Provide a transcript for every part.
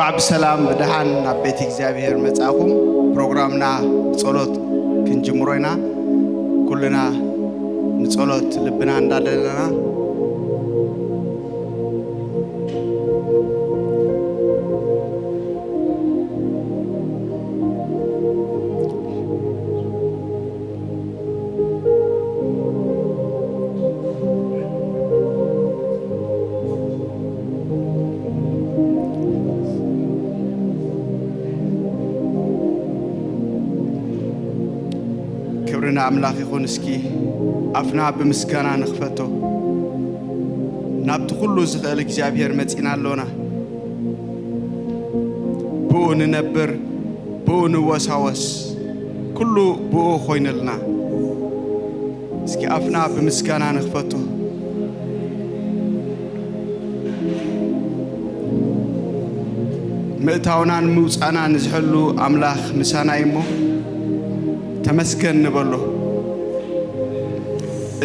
ኣብ ሰላም ብደሓን ናብ ቤት እግዚኣብሔር መጻእኹም። ፕሮግራምና ብጸሎት ክንጅምሮ ኢና። ኩልና ንጸሎት ልብና እንዳደለና። ክብሪ ንኣምላኽ ይኹን። እስኪ ኣፍና ብምስጋና ንኽፈቶ። ናብቲ ኩሉ ዝኽእል እግዚኣብሔር መጺና ኣሎና። ብኡ ንነብር፣ ብኡ ንወሳወስ፣ ኩሉ ብኡ ኮይኑልና። እስኪ ኣፍና ብምስጋና ንኽፈቶ። ምእታውናን ምውጻእናን ዝሕሉ ኣምላኽ ምሳና እዩ እሞ ተመስገን ንበሎ።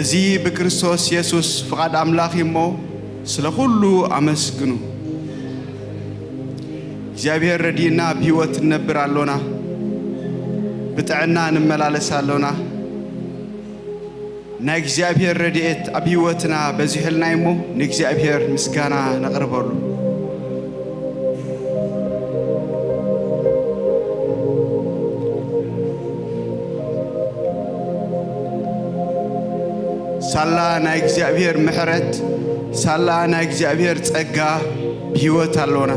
እዚ ብክርስቶስ የሱስ ፍቓድ ኣምላኽ እዩ እሞ ስለ ኩሉ ኣመስግኑ። እግዚኣብሔር ረድእና ብህይወት ንነብር ኣሎና፣ ብጥዕና ንመላለስ ኣሎና። ናይ እግዚኣብሔር ረድኤት ኣብ ህይወትና በዚሑልና እሞ ንእግዚኣብሔር ምስጋና ነቕርበሉ። ሳላ ናይ እግዚኣብሔር ምሕረት፣ ሳላ ናይ እግዚኣብሔር ጸጋ ብህይወት ኣሎና።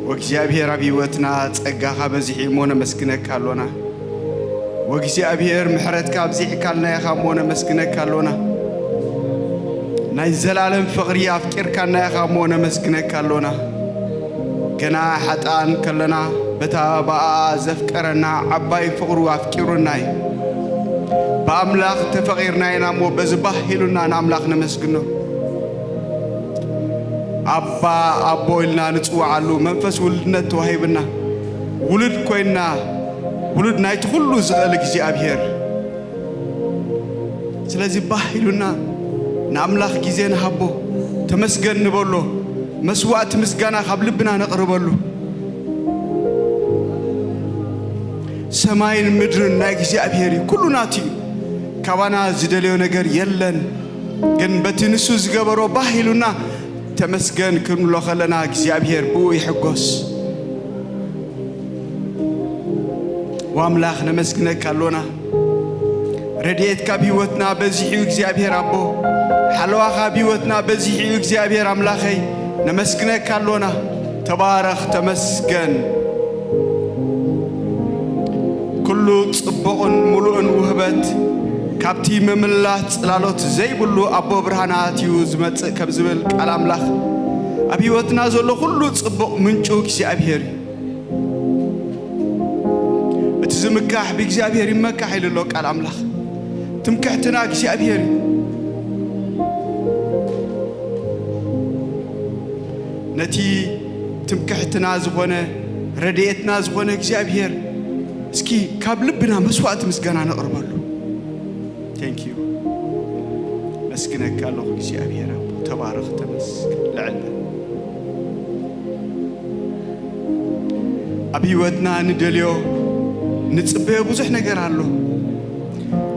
ወእግዚኣብሔር ኣብ ህይወትና ጸጋኻ በዚሑ እሞ ነመስግነካ ኣሎና። ወእግዚኣብሔር ምሕረትካ ኣብዚሕካልና ኢኻ እሞ ነመስግነካ ኣሎና። ናይ ዘላለም ፍቕሪ ኣፍቂርካና ኢኻ እሞ ነመስግነካ ኣሎና። ገና ሓጥኣን ከለና በታ ብኣኣ ዘፍቀረና ዓባይ ፍቕሩ ኣፍቂሩና እዩ። ብኣምላኽ ተፈቒርና ኢና እሞ በዚ ባህ ኢሉና ንኣምላኽ ነመስግኖ። ኣባ ኣቦ ኢልና ንጽውዓሉ መንፈስ ውልድነት ተዋሂብና ውሉድ ኮይንና ውሉድ ናይቲ ኩሉ ዝኽእል እግዚኣብሔር። ስለዚ ባህ ኢሉና ንኣምላኽ ግዜ ንሃቦ፣ ተመስገን ንበሎ፣ መስዋዕቲ ምስጋና ካብ ልብና ነቕርበሉ። ሰማይን ምድርን ናይ እግዚኣብሔር እዩ፣ ኩሉ ናቱ እዩ። ካባና ዝደለዮ ነገር የለን። ግን በቲ ንሱ ዝገበሮ ባህ ኢሉና ተመስገን ክንብሎ ከለና እግዚኣብሔር ብኡ ይሕጎስ። ወኣምላኽ ነመስግነካ ኣሎና። ረድኤትካ ኣብ ህይወትና በዚሑ እዩ እግዚኣብሔር ኣቦ። ሓለዋኻ ኣብ ህይወትና በዚሑ እዩ እግዚኣብሔር ኣምላኸይ። ነመስግነካ ኣሎና። ተባረኽ፣ ተመስገን። ኩሉ ጽቡቕን ምሉእን ውህበት ካብቲ ምምላስ ጽላሎት ዘይብሉ ኣቦ ብርሃን ኣትዩ ዝመጽእ ከም ዝብል ቃል ኣምላኽ፣ ኣብ ህይወትና ዘሎ ኩሉ ጽቡቕ ምንጩ እግዚኣብሔር እዩ። እቲ ዝምካሕ ብእግዚኣብሔር ይመካሕ ኢሉ ኣሎ ቃል ኣምላኽ። ትምክሕትና እግዚኣብሔር እዩ። ነቲ ትምክሕትና ዝኾነ፣ ረድኤትና ዝኾነ እግዚኣብሔር እስኪ ካብ ልብና መስዋዕቲ ምስጋና ነቕርበሉ። Thank you። መስግነካ ኣለኹ እግዚኣብሔር ኣቦ፣ ተባረኽ፣ ተመስገን፣ ልዕል በል። ኣብ ህይወትና ንደልዮ፣ ንጽበዮ ብዙሕ ነገር ኣሎ።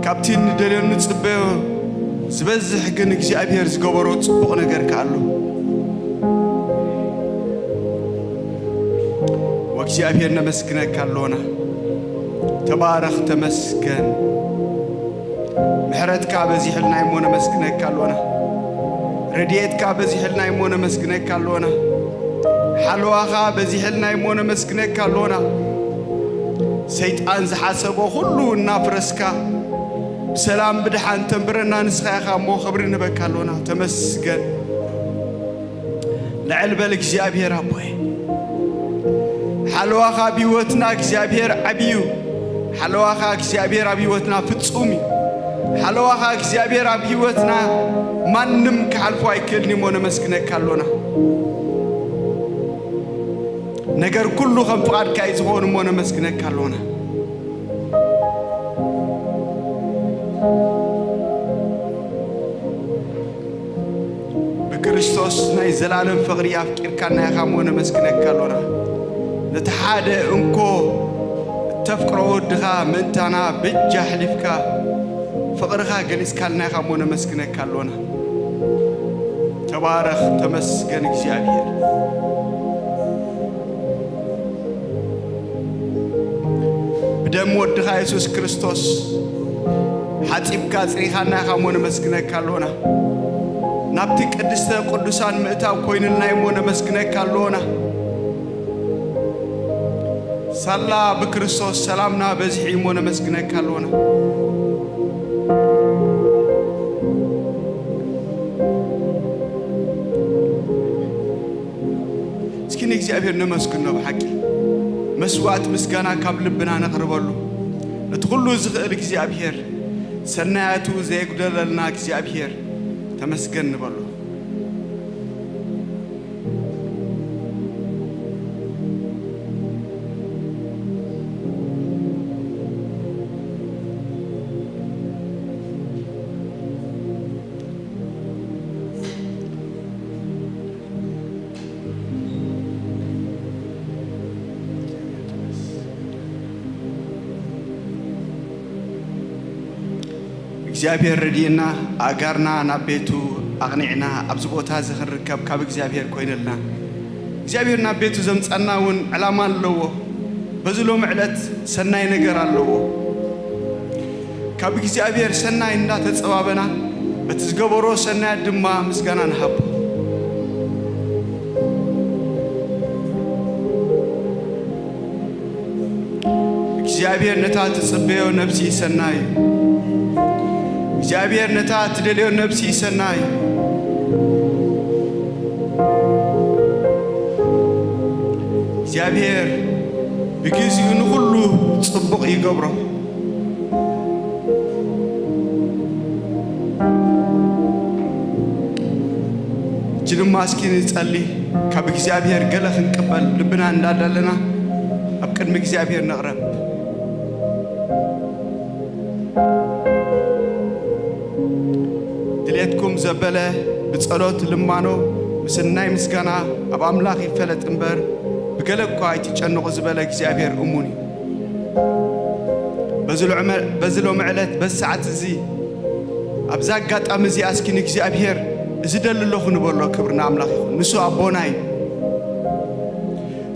ካብቲ ንደልዮ ንጽበዮ ዝበዝሕ ግን እግዚኣብሔር ዝገበሮ ጽቡቕ ነገር ከኣ ኣሎ። ወእግዚኣብሔር ነመስግነካ ኣሎና። ተባረኽ፣ ተመስገን። ምሕረትካ በዚሕልና እሞ ነመስግነካ ኣሎና። ረድኤትካ በዚሕልና እሞ ነመስግነካ ኣሎና። ሓለዋኻ በዚሕልና እሞ ነመስግነካ ኣሎና። ሰይጣን ዝሓሰቦ ኩሉ እናፍረስካ ብሰላም ብድሓን ተንብረና ንስኻ ኢኻ እሞ ክብሪ ንበካ ኣሎና። ተመስገን። ልዕል በል እግዚኣብሔር ኣቦይ። ሓለዋኻ ኣብ ህይወትና እግዚኣብሔር ዓብዩ። ሓለዋኻ እግዚኣብሔር ኣብ ህይወትና ፍጹም እዩ። ሓለዋኻ እግዚኣብሔር ኣብ ህይወትና ማንም ክሓልፎ ኣይክእልን እሞ ነመስግነካ ኣሎና። ነገር ኩሉ ከም ፍቓድካ እዩ ዝኾን እሞ ነመስግነካ ኣሎና። ክርስቶስ ናይ ዘላለም ፍቕሪ ኣፍቂርካና ኢኻ እሞ ነመስግነካ ኣሎና። ነቲ ሓደ እንኮ እተፍቅሮ ወድኻ ምእንታና በጃ ኣሕሊፍካ ፍቕርኻ ገሊጽካልና ኢኻ እሞ ነመስግነካ ኣሎና። ተባረኽ፣ ተመስገን እግዚኣብሔር። ብደም ወድኻ የሱስ ክርስቶስ ሓጺብካ ኣጽሪኻና ኢኻ እሞ ነመስግነካ ኣሎና። ናብቲ ቅድስተ ቅዱሳን ምእታው ኮይንልና እሞ ነመስግነካ ኣሎና። ሳላ ብክርስቶስ ሰላምና በዚሑ እሞ ነመስግነካ ኣሎና። እስኪ ንእግዚኣብሔር ነመስግኖ ብሓቂ። መስዋዕት ምስጋና ካብ ልብና ነቕርበሉ። ነቲ ኩሉ ዝኽእል እግዚኣብሔር፣ ሰናያቱ ዘየጉደለልና እግዚኣብሔር ተመስገን ንበሎ። እግዚኣብሔር ረድኤና፣ ኣእጋርና ናብ ቤቱ ኣቕኒዕና ኣብዚ ቦታ እዚ ክንርከብ ካብ እግዚኣብሔር ኮይነልና። እግዚኣብሔር ናብ ቤቱ ዘምጻና እውን ዕላማ ኣለዎ። በዚ ሎሚ ዕለት ሰናይ ነገር ኣለዎ። ካብ እግዚኣብሔር ሰናይ እንዳተጸባበና፣ በቲ ዝገበሮ ሰናያት ድማ ምስጋና ንሃቦ። እግዚኣብሔር ነታ ትጽበዮ ነፍሲ ሰናይ እዩ። እግዚኣብሔር ነታ ትደልዮ ነፍሲ ሰናይ እዩ። እግዚኣብሔር ብግዜኡ ንኹሉ ጽቡቕ ይገብሮ። እጂ ድማ እስኪ ንጸሊ፣ ካብ እግዚኣብሔር ገለ ክንቅበል ልብና እንዳደለና ኣብ ቅድሚ እግዚኣብሔር ንቕረብ። ድሌትኩም ዘበለ ብጸሎት ልማኖ ምስናይ ምስጋና ኣብ ኣምላኽ ይፈለጥ እምበር፣ ብገለ እኳ ኣይትጨነቑ ዝበለ እግዚኣብሔር እሙን እዩ። በዚ ሎመ-፣ በዚ ሎሚ ዕለት፣ በዚ ሰዓት እዚ፣ ኣብዛ ኣጋጣሚ እዚኣ እስኪ ንእግዚኣብሔር እዚ ደሊ ኣለኹ ንበሎ። ክብሪ ንኣምላኽ ይኹን። ንሱ ኣቦና እዩ።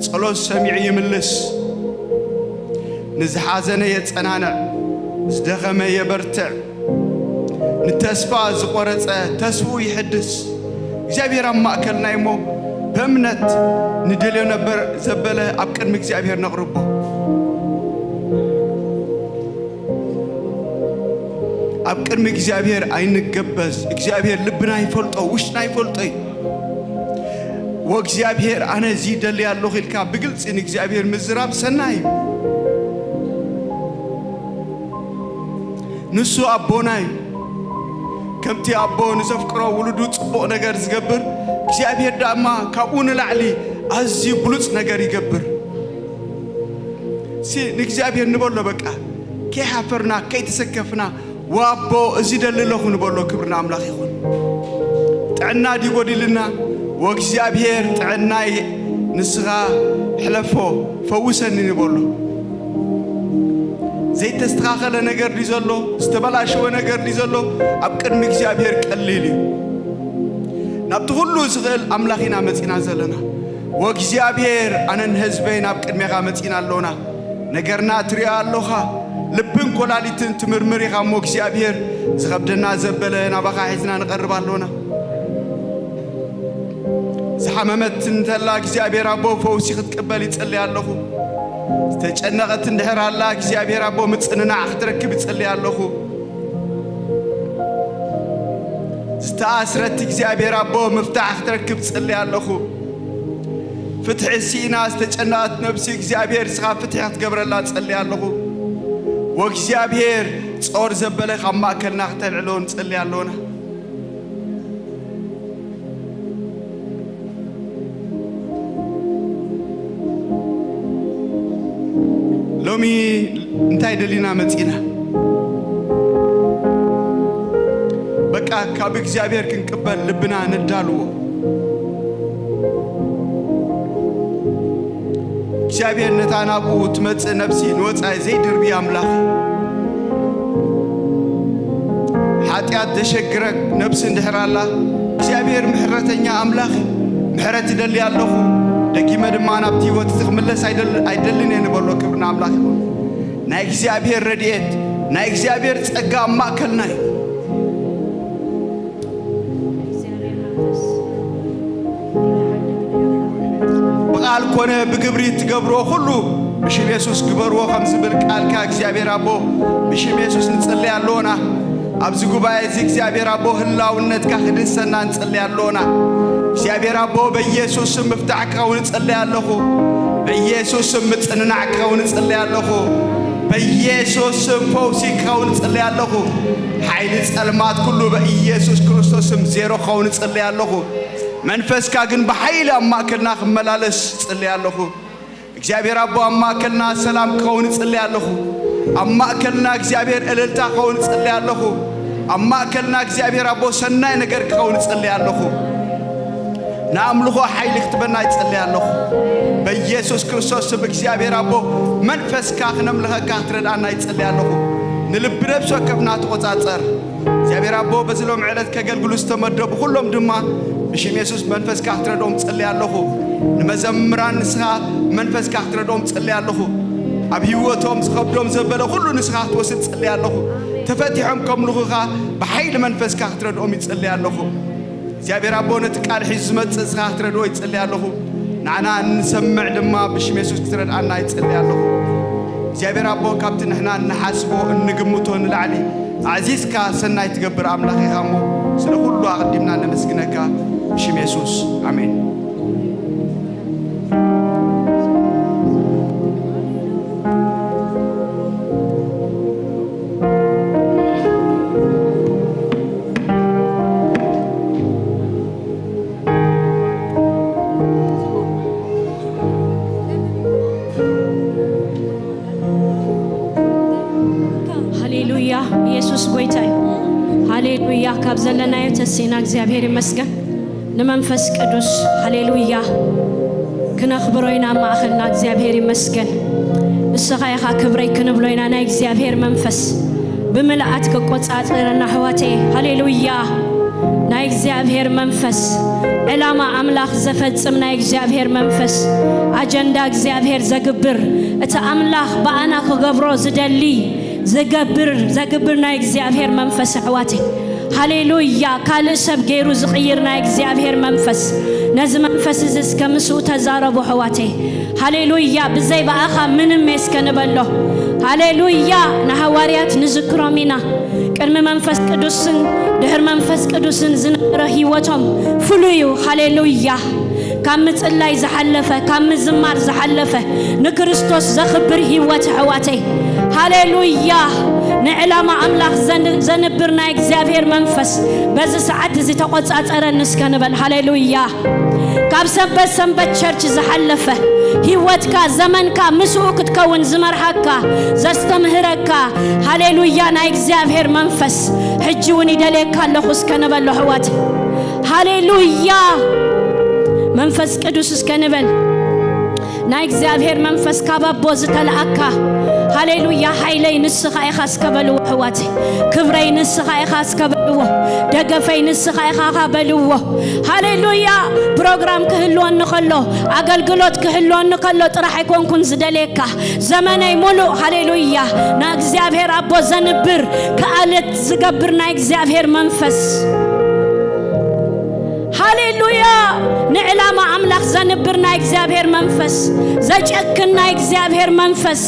ጸሎት ሰሚዑ ይምልስ። ንዝሓዘነ የጸናንዕ፣ ዝደኸመ የበርትዕ፣ ንተስፋ ዝቖረጸ ተስፍኡ ይሕድስ። እግዚኣብሔር ኣብ ማእከልና እዩ እሞ፣ ብእምነት ንደልዮ ነበር ዘበለ ኣብ ቅድሚ እግዚኣብሔር ነቕርቦ። ኣብ ቅድሚ እግዚኣብሔር ኣይንገበዝ። እግዚኣብሔር ልብና ይፈልጦ፣ ውሽጥና ይፈልጦ እዩ። "ወእግዚኣብሔር፣ ኣነ እዚ ይደሊ ኣለኹ" ኢልካ ብግልጺ ንእግዚኣብሔር ምዝራብ ሰናይ እዩ። ንሱ ኣቦና እዩ። ከምቲ ኣቦ ንዘፍቅሮ ውሉዱ ጽቡቕ ነገር ዝገብር፣ እግዚኣብሔር ድማ ካብኡ ንላዕሊ ኣዝዩ ብሉጽ ነገር ይገብር። ሲ ንእግዚኣብሔር ንበሎ በቃ፣ ከይሓፈርና፣ ከይተሰከፍና፣ "ዋቦ፣ እዚ ደሊ ኣለኹ" ንበሎ። ክብሪ ንኣምላኽ ይኹን። ጥዕና ድዩ ጎዲልና? "ወእግዚኣብሔር ጥዕናይ ንስኻ ሕለፎ፣ ፈውሰኒ" ንበሎ። ዘይተስተኻኸለ ነገር ድዩ ዘሎ? ዝተበላሸወ ነገር ድዩ ዘሎ? ኣብ ቅድሚ እግዚኣብሔር ቀሊል እዩ። ናብቲ ኩሉ ዝኽእል ኣምላኽ ኢና መጺና ዘለና። "ወእግዚኣብሔር፣ ኣነን ህዝበይን ኣብ ቅድሜኻ መጺና ኣሎና። ነገርና ትሪኦ ኣሎኻ፣ ልብን ኮላሊትን ትምርምር ኢኻ እሞ እግዚኣብሔር፣ ዝኸብደና ዘበለ ናባኻ ሒዝና ንቐርብ ኣሎና።" ዝሓመመት እንተላ እግዚኣብሔር ኣቦ ፈውሲ ክትቅበል ይጽሊ ኣለኹ። ዝተጨነቐት እንድሕር ኣላ እግዚኣብሔር ኣቦ ምጽንናዕ ክትረክብ ይጽሊ ኣለኹ። ዝተኣስረት እግዚኣብሔር ኣቦ ምፍታሕ ክትረክብ ጽሊ ኣለኹ። ፍትሒ ስኢና ዝተጨነቐት ነብሲ እግዚኣብሔር ንስኻ ፍትሒ ክትገብረላ ጸልይ ኣለኹ። ወእግዚኣብሔር ጾር ዘበለ ካብ ማእከልና ክተልዕሎ ንጸልይ ኣሎና። ሎሚ እንታይ ደሊና መጺና? በቃ ካብ እግዚኣብሔር ክንቅበል ልብና ነዳልዎ። እግዚኣብሔር ነታ ናብኡ ትመጽእ ነፍሲ ንወጻኢ ዘይድርቢ ኣምላኽ እዩ። ሓጢኣት ዘሸግረክ ነፍሲ እንድሕር ኣላ እግዚኣብሔር ምሕረተኛ ኣምላኽ እዩ። ምሕረት ይደሊ ኣለኹ፣ ደጊመ ድማ ናብቲ ህይወት እዚ ክምለስ ኣይደል- ኣይደልን እየ ንበሎ። ክብሪ ንኣምላኽ ይኹን። ናይ እግዚኣብሔር ረድኤት፣ ናይ እግዚኣብሔር ጸጋ ኣብ ማእከልና እዩ። ብቓል ኮነ ብግብሪ እትገብርዎ ኩሉ ብሽም የሱስ ግበርዎ ከም ዝብል ቃልካ እግዚኣብሔር ኣቦ፣ ብሽም የሱስ ንጽለይ ኣሎና። ኣብዚ ጉባኤ እዚ እግዚኣብሔር ኣቦ ህላውነትካ ክድህሰና ንጽለይ ኣሎና። እግዚኣብሔር ኣቦ በኢየሱስ ስም ምፍታሕ ክኸውን እጽለይ ኣለኹ። በኢየሱስ ስም ምጽንናዕ ክኸውን እጽለይ ኣለኹ። በኢየሱስ ስም ፈውሲ ክኸውን እጽለይ ኣለኹ። ሓይሊ ጸልማት ኩሉ በኢየሱስ ክርስቶስ ስም ዜሮ ክኸውን እጽለይ ኣለኹ። መንፈስካ ግን ብሓይሊ ኣብ ማእከልና ክመላለስ እጽለይ ኣለኹ። እግዚኣብሔር ኣቦ ኣብ ማእከልና ሰላም ክኸውን እጽለይ ኣለኹ። ኣብ ማእከልና እግዚኣብሔር እልልታ ክኸውን እጽለይ ኣለኹ። ኣብ ማእከልና እግዚኣብሔር ኣቦ ሰናይ ነገር ክኸውን እጽለይ ኣለኹ። ንኣምልኾ ሓይሊ ክትበና ይጽለይ ኣለኹ። በኢየሱስ ክርስቶስ ስም እግዚኣብሔር ኣቦ መንፈስካ ክነምልኸካ ክትረድኣና ይጽለይ ኣለኹ። ንልቢ ነብሲ ወከፍና ተቖጻጸር። እግዚኣብሔር ኣቦ በዚ ሎም ዕለት ከገልግሉ ዝተመደቡ ኩሎም ድማ ብሽም የሱስ መንፈስካ ክትረድኦም ጽለይ ኣለኹ። ንመዘምራን ንስኻ መንፈስካ ክትረድኦም ጽለይ ኣለኹ። ኣብ ህይወቶም ዝኸብዶም ዘበለ ኩሉ ንስኻ ክትወስድ ጽለይ ኣለኹ። ተፈቲሖም ከምልኹኻ ብሓይሊ መንፈስካ ክትረድኦም ይጽለይ ኣለኹ። እግዚኣብሔር ኣቦ ነቲ ቃል ሒዙ ዝመጽእ ንስኻ ክትረድኦ ይጽለይ ኣለኹ። ንዓና እንሰምዕ ድማ ብሽም የሱስ ክትረድኣና ይጽለይ ኣለኹ። እግዚኣብሔር ኣቦ ካብቲ ንሕና እንሓስቦ እንግምቶ ንላዕሊ ኣዕዚዝካ ሰናይ ትገብር ኣምላኽ ኢኻ እሞ ስለ ኩሉ ኣቐዲምና ነመስግነካ ብሽም የሱስ ኣሜን። ሃሌሉያ። ኢየሱስ ጎይታ እዩ። ሃሌሉያ። ካብ ዘለናዮ ተሲእና እግዚኣብሔር ይመስገን። ንመንፈስ ቅዱስ ሃሌሉያ ክነኽብሮ ኢና ኣብ ማእኸልና። እግዚኣብሔር ይመስገን። ንስኻ ኢኻ ክብረይ ክንብሎ ኢና። ናይ እግዚኣብሔር መንፈስ ብምልኣት ክቆጻጸረና ኣሕዋተየ። ሃሌሉያ። ናይ እግዚኣብሔር መንፈስ ዕላማ ኣምላኽ ዘፈጽም ናይ እግዚኣብሔር መንፈስ ኣጀንዳ እግዚኣብሔር ዘግብር እቲ ኣምላኽ ብኣና ክገብሮ ዝደሊ ዝገብር ዘግብር ናይ እግዚኣብሔር መንፈስ ኣሕዋተይ። ሃሌሉያ። ካልእ ሰብ ገይሩ ዝቕይር ናይ እግዚኣብሔር መንፈስ። ነዚ መንፈስ እዚ እስከ ምስኡ ተዛረቡ ኣሕዋተይ። ሃሌሉያ። ብዘይ ብኣኻ ምንም እየ እስከ ንበሎ። ሃሌሉያ። ንሃዋርያት ንዝክሮም ኢና። ቅድሚ መንፈስ ቅዱስን ድሕር መንፈስ ቅዱስን ዝነበረ ህይወቶም ፍሉይ እዩ። ሃሌሉያ። ካብ ምጽላይ ዝሓለፈ ካብ ምዝማር ዝሓለፈ ንክርስቶስ ዘኽብር ህይወት ኣሕዋተይ። ሃሌሉያ። ንዕላማ ኣምላኽ ዘንብር ናይ እግዚኣብሔር መንፈስ በዚ ሰዓት እዚ ተቖጻጸረኒ እስከ ንበል። ሃሌሉያ። ካብ ሰንበት ሰንበት ቸርች ዝሓለፈ ህይወትካ ዘመንካ ምስኡ ክትከውን ዝመርሃካ ዘስተምህረካ ሃሌሉያ ናይ እግዚኣብሔር መንፈስ ሕጂ እውን ይደልየካ ኣለኹ እስከ ንበሎ ኣሕዋት። ሃሌሉያ። መንፈስ ቅዱስ እስከ ንበል። ናይ እግዚኣብሔር መንፈስ ካብ ኣቦ ዝተለኣካ። ሃሌሉያ። ሓይለይ ንስኻ ኢኻ እስከ በልዎ ኣሕዋት። ክብረይ ንስኻ ኢኻ እስከ በልዎ። ደገፈይ ንስኻ ኢኻ በልዎ። ሃሌሉያ። ፕሮግራም ክህልወኒ ከሎ ኣገልግሎት ክህልወኒ ከሎ ጥራሕ ኣይኮንኩን ዝደልየካ። ዘመነይ ሙሉእ ሃሌሉያ ንእግዚኣብሔር ኣቦ ዘንብር ክኣለት ዝገብር ናይ እግዚኣብሔር መንፈስ። ሃሌሉያ። ንዕላማ ኣምላኽ ዘንብር ናይ እግዚኣብሔር መንፈስ፣ ዘጨክን ናይ እግዚኣብሔር መንፈስ።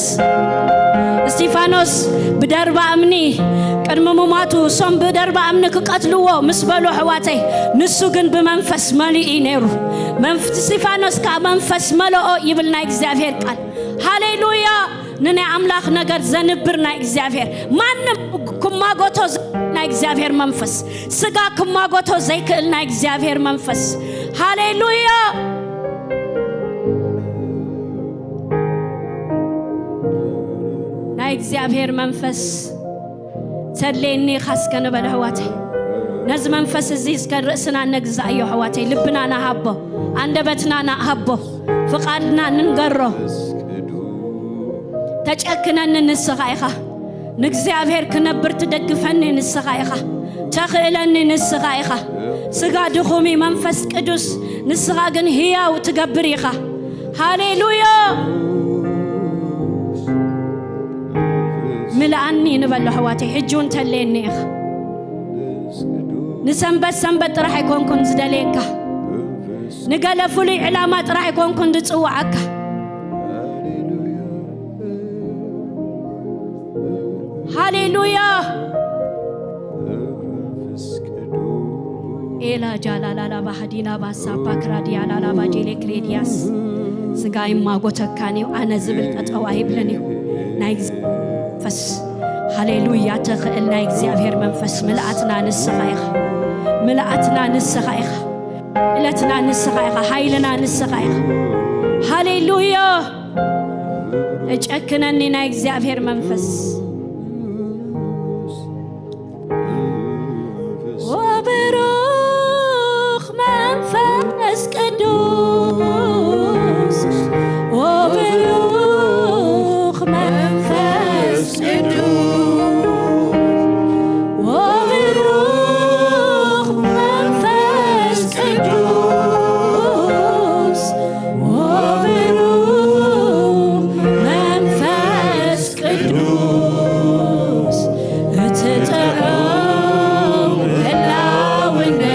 እስቲፋኖስ ብደርባ እምኒ ቅድሚ ምማቱ እሶም ብደርባ እምኒ ክቀትልዎ ምስ በሉ ኣሕዋተይ፣ ንሱ ግን ብመንፈስ መሊኡ እዩ ነይሩ። መንፍ- እስቲፋኖስ ከዓ መንፈስ መለኦ ይብል ናይ እግዚኣብሔር ቃል። ሃሌሉያ። ንናይ ኣምላኽ ነገር ዘንብር ናይ እግዚኣብሔር ማንም ክማጎቶ ዘይክእል ናይ እግዚኣብሔር መንፈስ፣ ስጋ ክማጎቶ ዘይክእል ናይ እግዚኣብሔር መንፈስ። ሃሌሉያ። ናይ እግዚኣብሔር መንፈስ ተድልየኒ ኢኻ እስከ ንበል ኣሕዋተይ። ነዚ መንፈስ እዚ እስከ ርእስና ነግዛእዮ ኣሕዋተይ፣ ልብና ንሃቦ፣ ኣንደበትና ንሃቦ፣ ፍቓድና ንንገሮ። ተጨክነኒ ንስኻ ኢኻ። ንእግዚኣብሔር ክነብር ትደግፈኒ ንስኻ ኢኻ። ተኽእለኒ ንስኻ ኢኻ። ስጋ ድኹም እዩ፣ መንፈስ ቅዱስ ንስኻ ግን ህያው ትገብር ኢኻ። ሃሌሉያ። ምልኣኒ ንበሎ ኣሕዋተይ፣ ሕጂ እውን ተለየኒ ኢኻ። ንሰንበት ሰንበት ጥራሕ ኣይኮንኩን ዝደልየካ፣ ንገለ ፍሉይ ዕላማ ጥራሕ ኣይኮንኩን ዝጽውዓካ። ሃሌሉያ። ኤላ ጃላላላ ባህዲና ባሳ ፓክራዲያ ላላ ባጄሌ ክሬድያስ። ስጋ ይማጎተካን እዩ፣ ኣነ ዝብል ጠጠው ኣይብልን እዩ። ናይ መንፈስ፣ ሃሌሉያ፣ ተኽእል ናይ እግዚኣብሔር መንፈስ ምልኣትና ንስኻ ኢኻ። ምልኣትና ንስኻ ኢኻ። እለትና ንስኻ ኢኻ። ሓይልና ንስኻ ኢኻ። ሃሌሉያ። እጨክነኒ ናይ እግዚኣብሔር መንፈስ። ወብሩኽ መንፈስ ቅዱስ፣ ወብሩኽ መንፈስ ቅዱስ፣ ወብሩኽ መንፈስ ቅዱስ፣ ወብሩኽ መንፈስ ቅዱስ፣ እቲ ጥዑም ህላውነትካ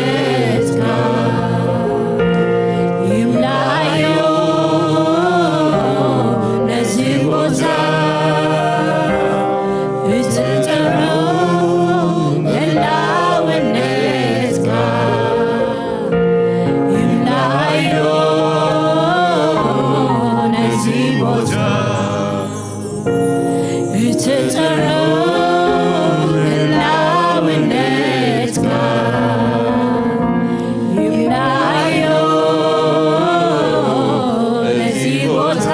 ይምላእዮ ነዚ ቦታ። እቲ ጥዑም ህላውነትካ ይምላእዮ ነዚ ቦታ። እቲ ጥዑም ህላውነትካ ይምላእዮ ነዚ ቦታ።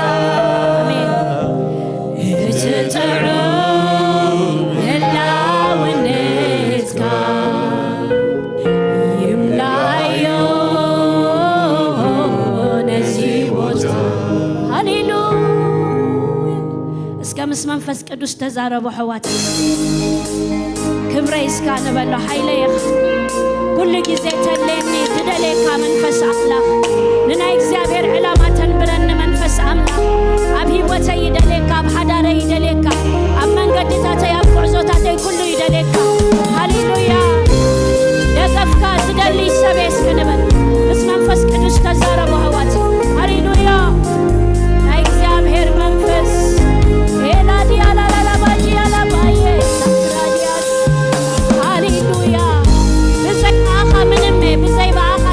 ኣሜን። እቲ ጥዑም ህላውነትካ ይምላእዮ ነዚ ቦታ። ሃሌሉያ። እስከ ምስ መንፈስ ቅዱስ ተዛረቡ ኣሕዋት። ክብረይ እስካ ንበሎ፣ ሓይለይ ኢኻ። ኩሉ ግዜ ተለየኒ፣ ትደልየካ መንፈስ ኣምላኽ። ንናይ እግዚኣብሔር ዕላማ ተንብረኒ መንፈስ ኣምላኽ። ኣብ ህይወተይ ይደልየካ፣ ኣብ ሓዳረይ ይደልየካ፣ ኣብ መንገድታተይ፣ ኣብ ጉዕዞታተይ ኩሉ ይደልየካ። ሃሌሉያ። ደገፍካ ዝደሊ ሰበይ እስኪ ንበል። ምስ መንፈስ ቅዱስ ተዛረቡ ኣሕዋት። ሃሌሉያ። ናይ እግዚኣብሔር መንፈስ። ኤላዲ ኣላላላ ባጂ ኣላባየ ሳክራዲያስ። ሃሌሉያ። ብዘይ ብኣኻ ምንም እየ፣ ብዘይ ብኣኻ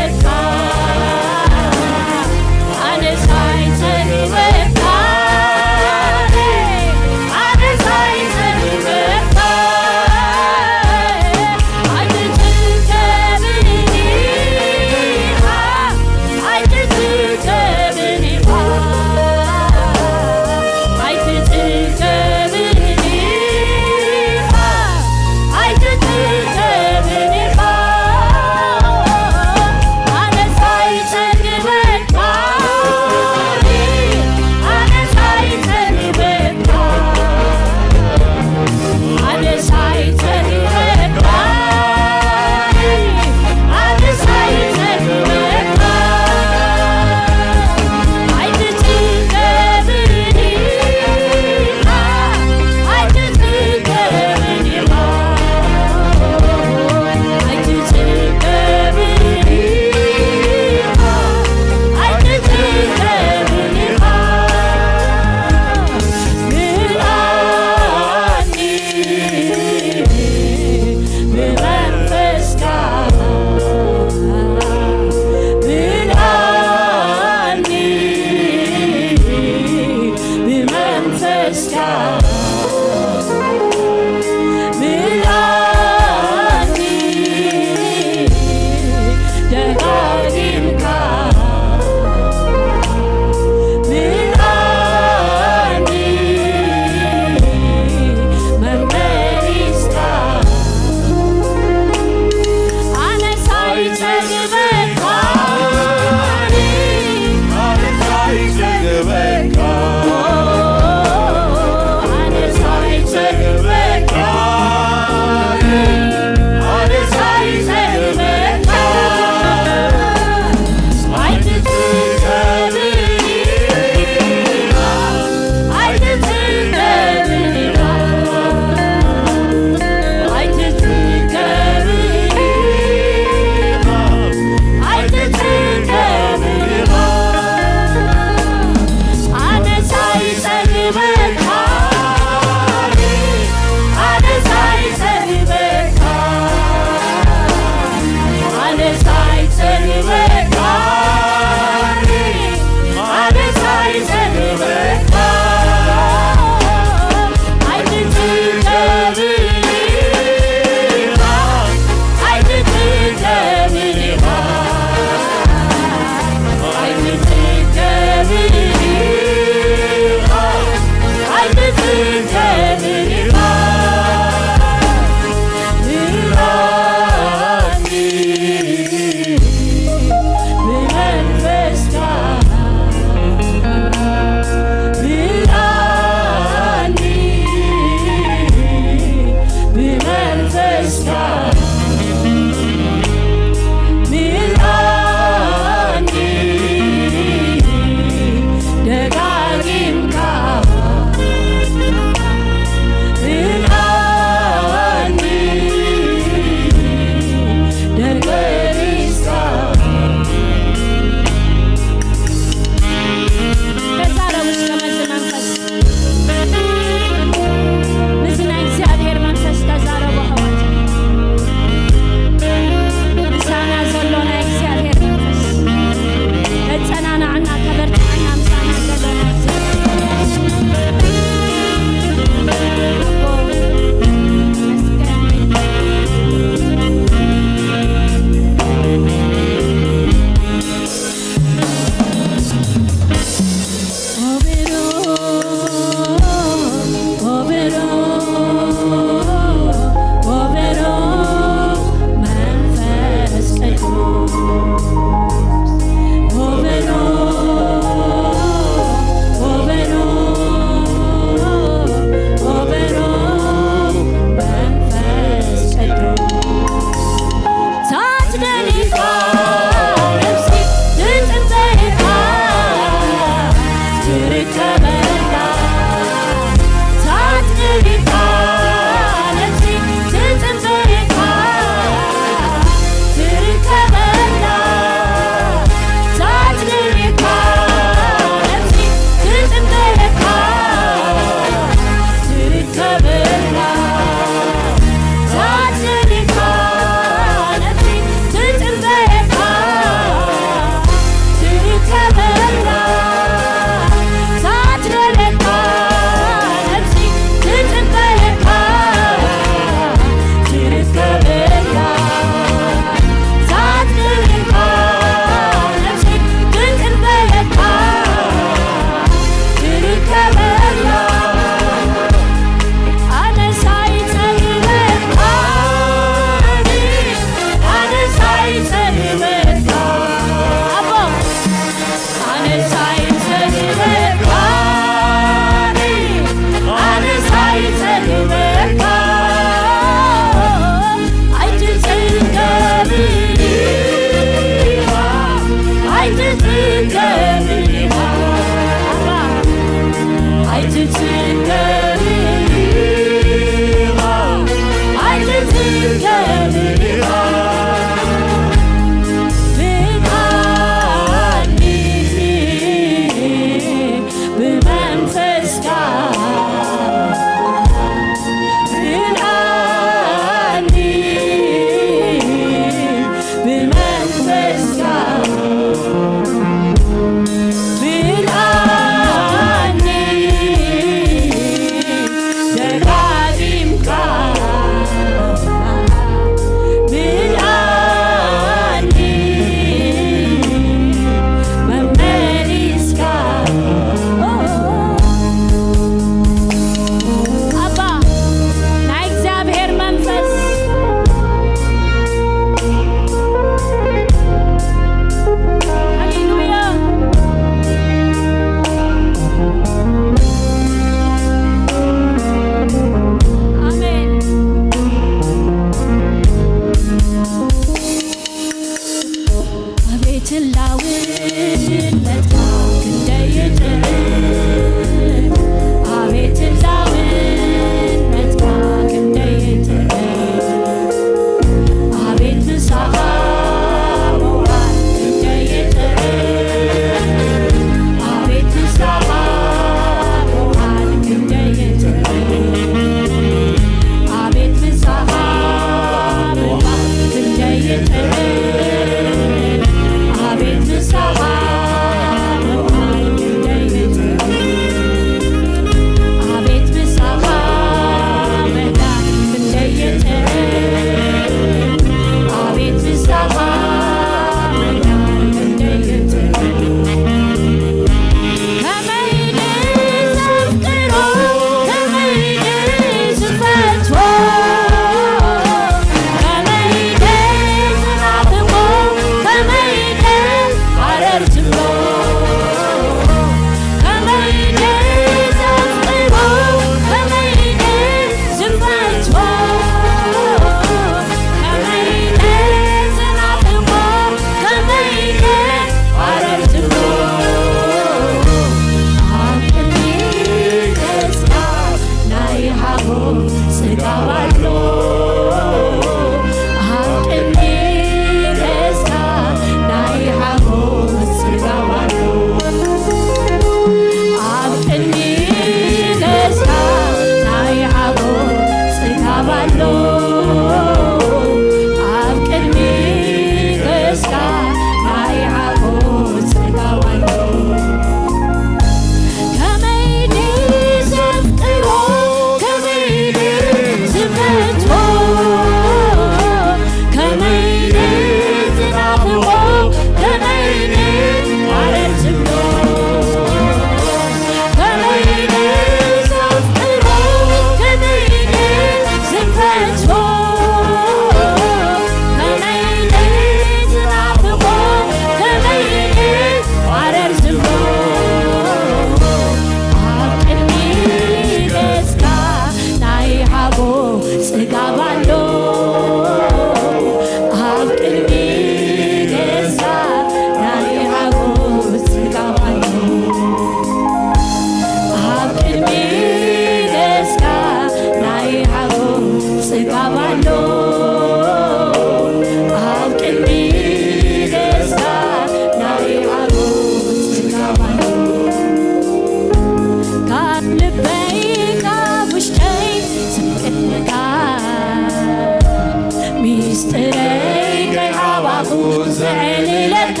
ዘዕልለካ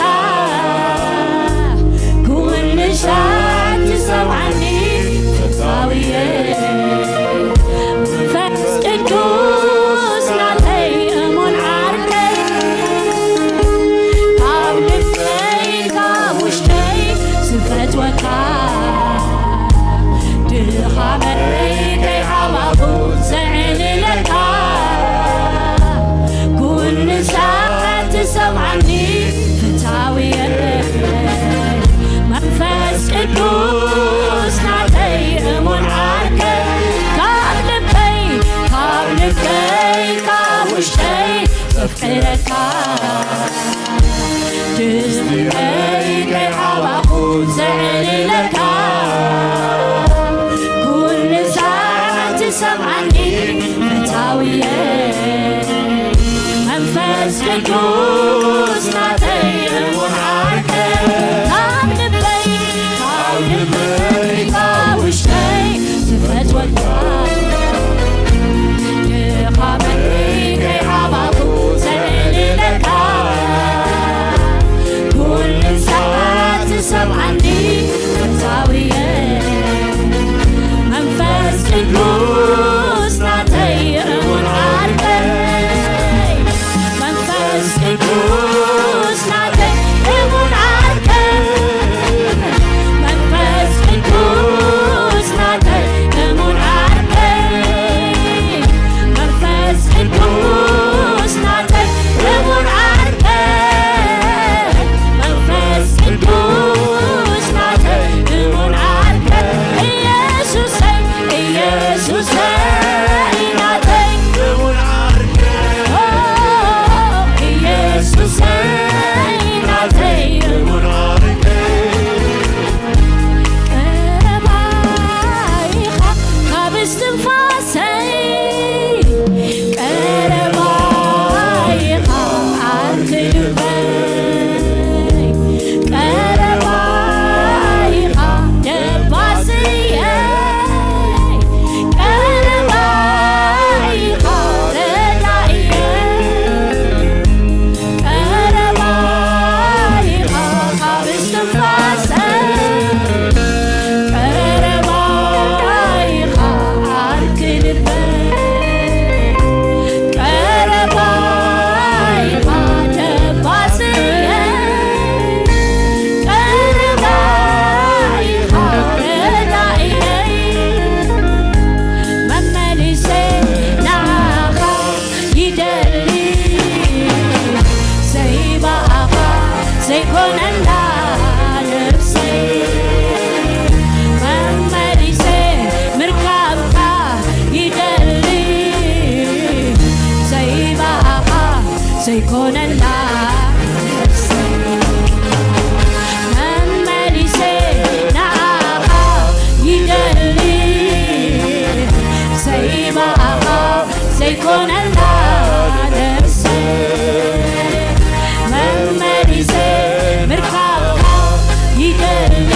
ኩሉ ሻዕ ትሰምዓኒ ፍታውየ። መንፈስ ቅዱስ ናተይ እሙን ዓርከይ፣ ካብ ልበይ ካብ ውሽጠይ ዝፈትወካ፣ ድኻመይ ከይሓባኹ ዘዕልለካ፣ ኩሉ ሰዓት ትሰምዓኒ ፍታውየ። መንፈስ ቅዱስ ናተይ እሙን ዓርከይ፣ ካብ ልበይ ካብ ልበይ ካብ ውሽጠይ ዘፍቅረካ፣ ድምፀይ ከይሓባኹ ዘዕልለካ፣ ኩሉ ሰዓት ትሰምዓኒ ፍታውየ። መንፈስ ቅዱስ ናተይ እሙን ዓርከይ፣ ካብ ልበይ ካብ ልበይ ካብ ውሽጠይ ዝፈትወካ፣ ድኻመይ ከይሓባኹ ዘዕልለካ፣ ኩሉ ሰዓት ትሰምዓኒ ፍታውየ። መንፈስ ቅዱስ ናተይ እሙን ዓርከይ፣ መንፈስ ቅዱስ ናተይ እሙን ዓርከይ፣ መንፈስ ቅዱስ ናተይ እሙን ዓርከይ፣ መንፈስ ቅዱስ ናተይ እሙን ዓርከይ፣ መንፈስ ቅዱስ ናተይ እሙን ዓርከይ፣ ኢየሱሰይ፣ ኢየሱሰይ ናተይ እሙን ዓርከይ፣ ኦ፣ ኢየሱሰይ ናተይ እሙን ዓርከይ፣ ቀረባ ኢኻ ካብ እስትንፋሰይ፣ ቀረባ ኢኻ ዓርኪ ልበይ፣ ቀረባ ኢኻ ደባስየይ፣ ቀረባ ኢኻ ረዳእየይ፣ ቀረባ ኢኻ ካብ እስትንፋሰይ፣ ቀረባ ኢኻ ዓርኪ ልበይ፣ ቀረባ ኢኻ ደባስየይ፣ ቀረባ ኢኻ ረዳእየይ፣ መመሊሰ ንዓኻ ይደሊ፣ ዘይብኣኻ ዘይኮነላ ነፍሰይ፣ መመሊሰ ምርካብካ ይደሊ፣ ዘይብኣኻ ዘይኮነላ ነፍሰይ፣ መመሊሰ ንዓኻ ይደሊ፣ ዘይብኣኻ ዘይኮነላ ነፍሰይ፣ መመሊሰ ምርካብካ ይደሊ፣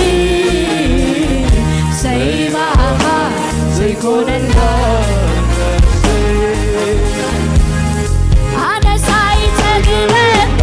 ዘይብኣኻ ዘይኮነላ ነፍሰይ፣ ኣነስ ኣይጸግበካ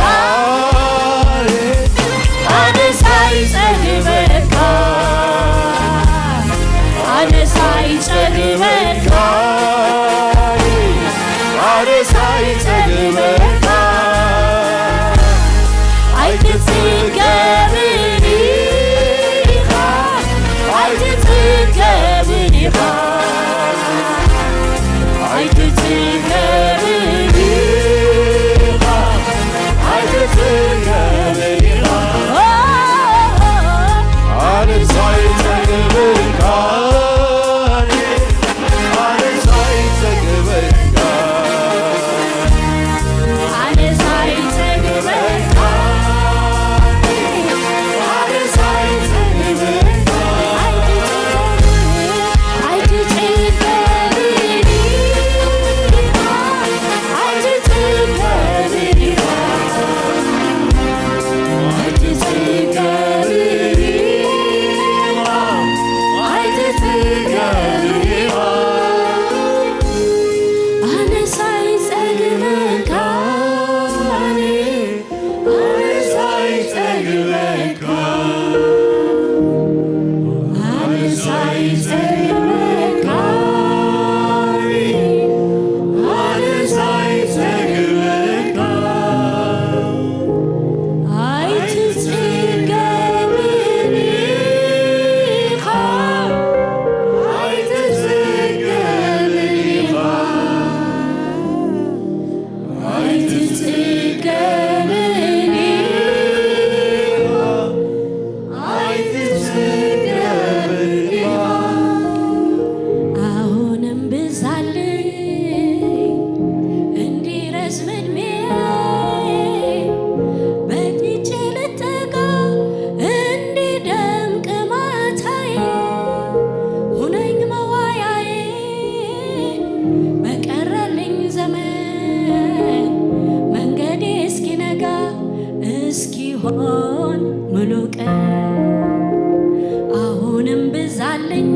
ሆን ሙሉ ቀን አሁንም ብዛልኝ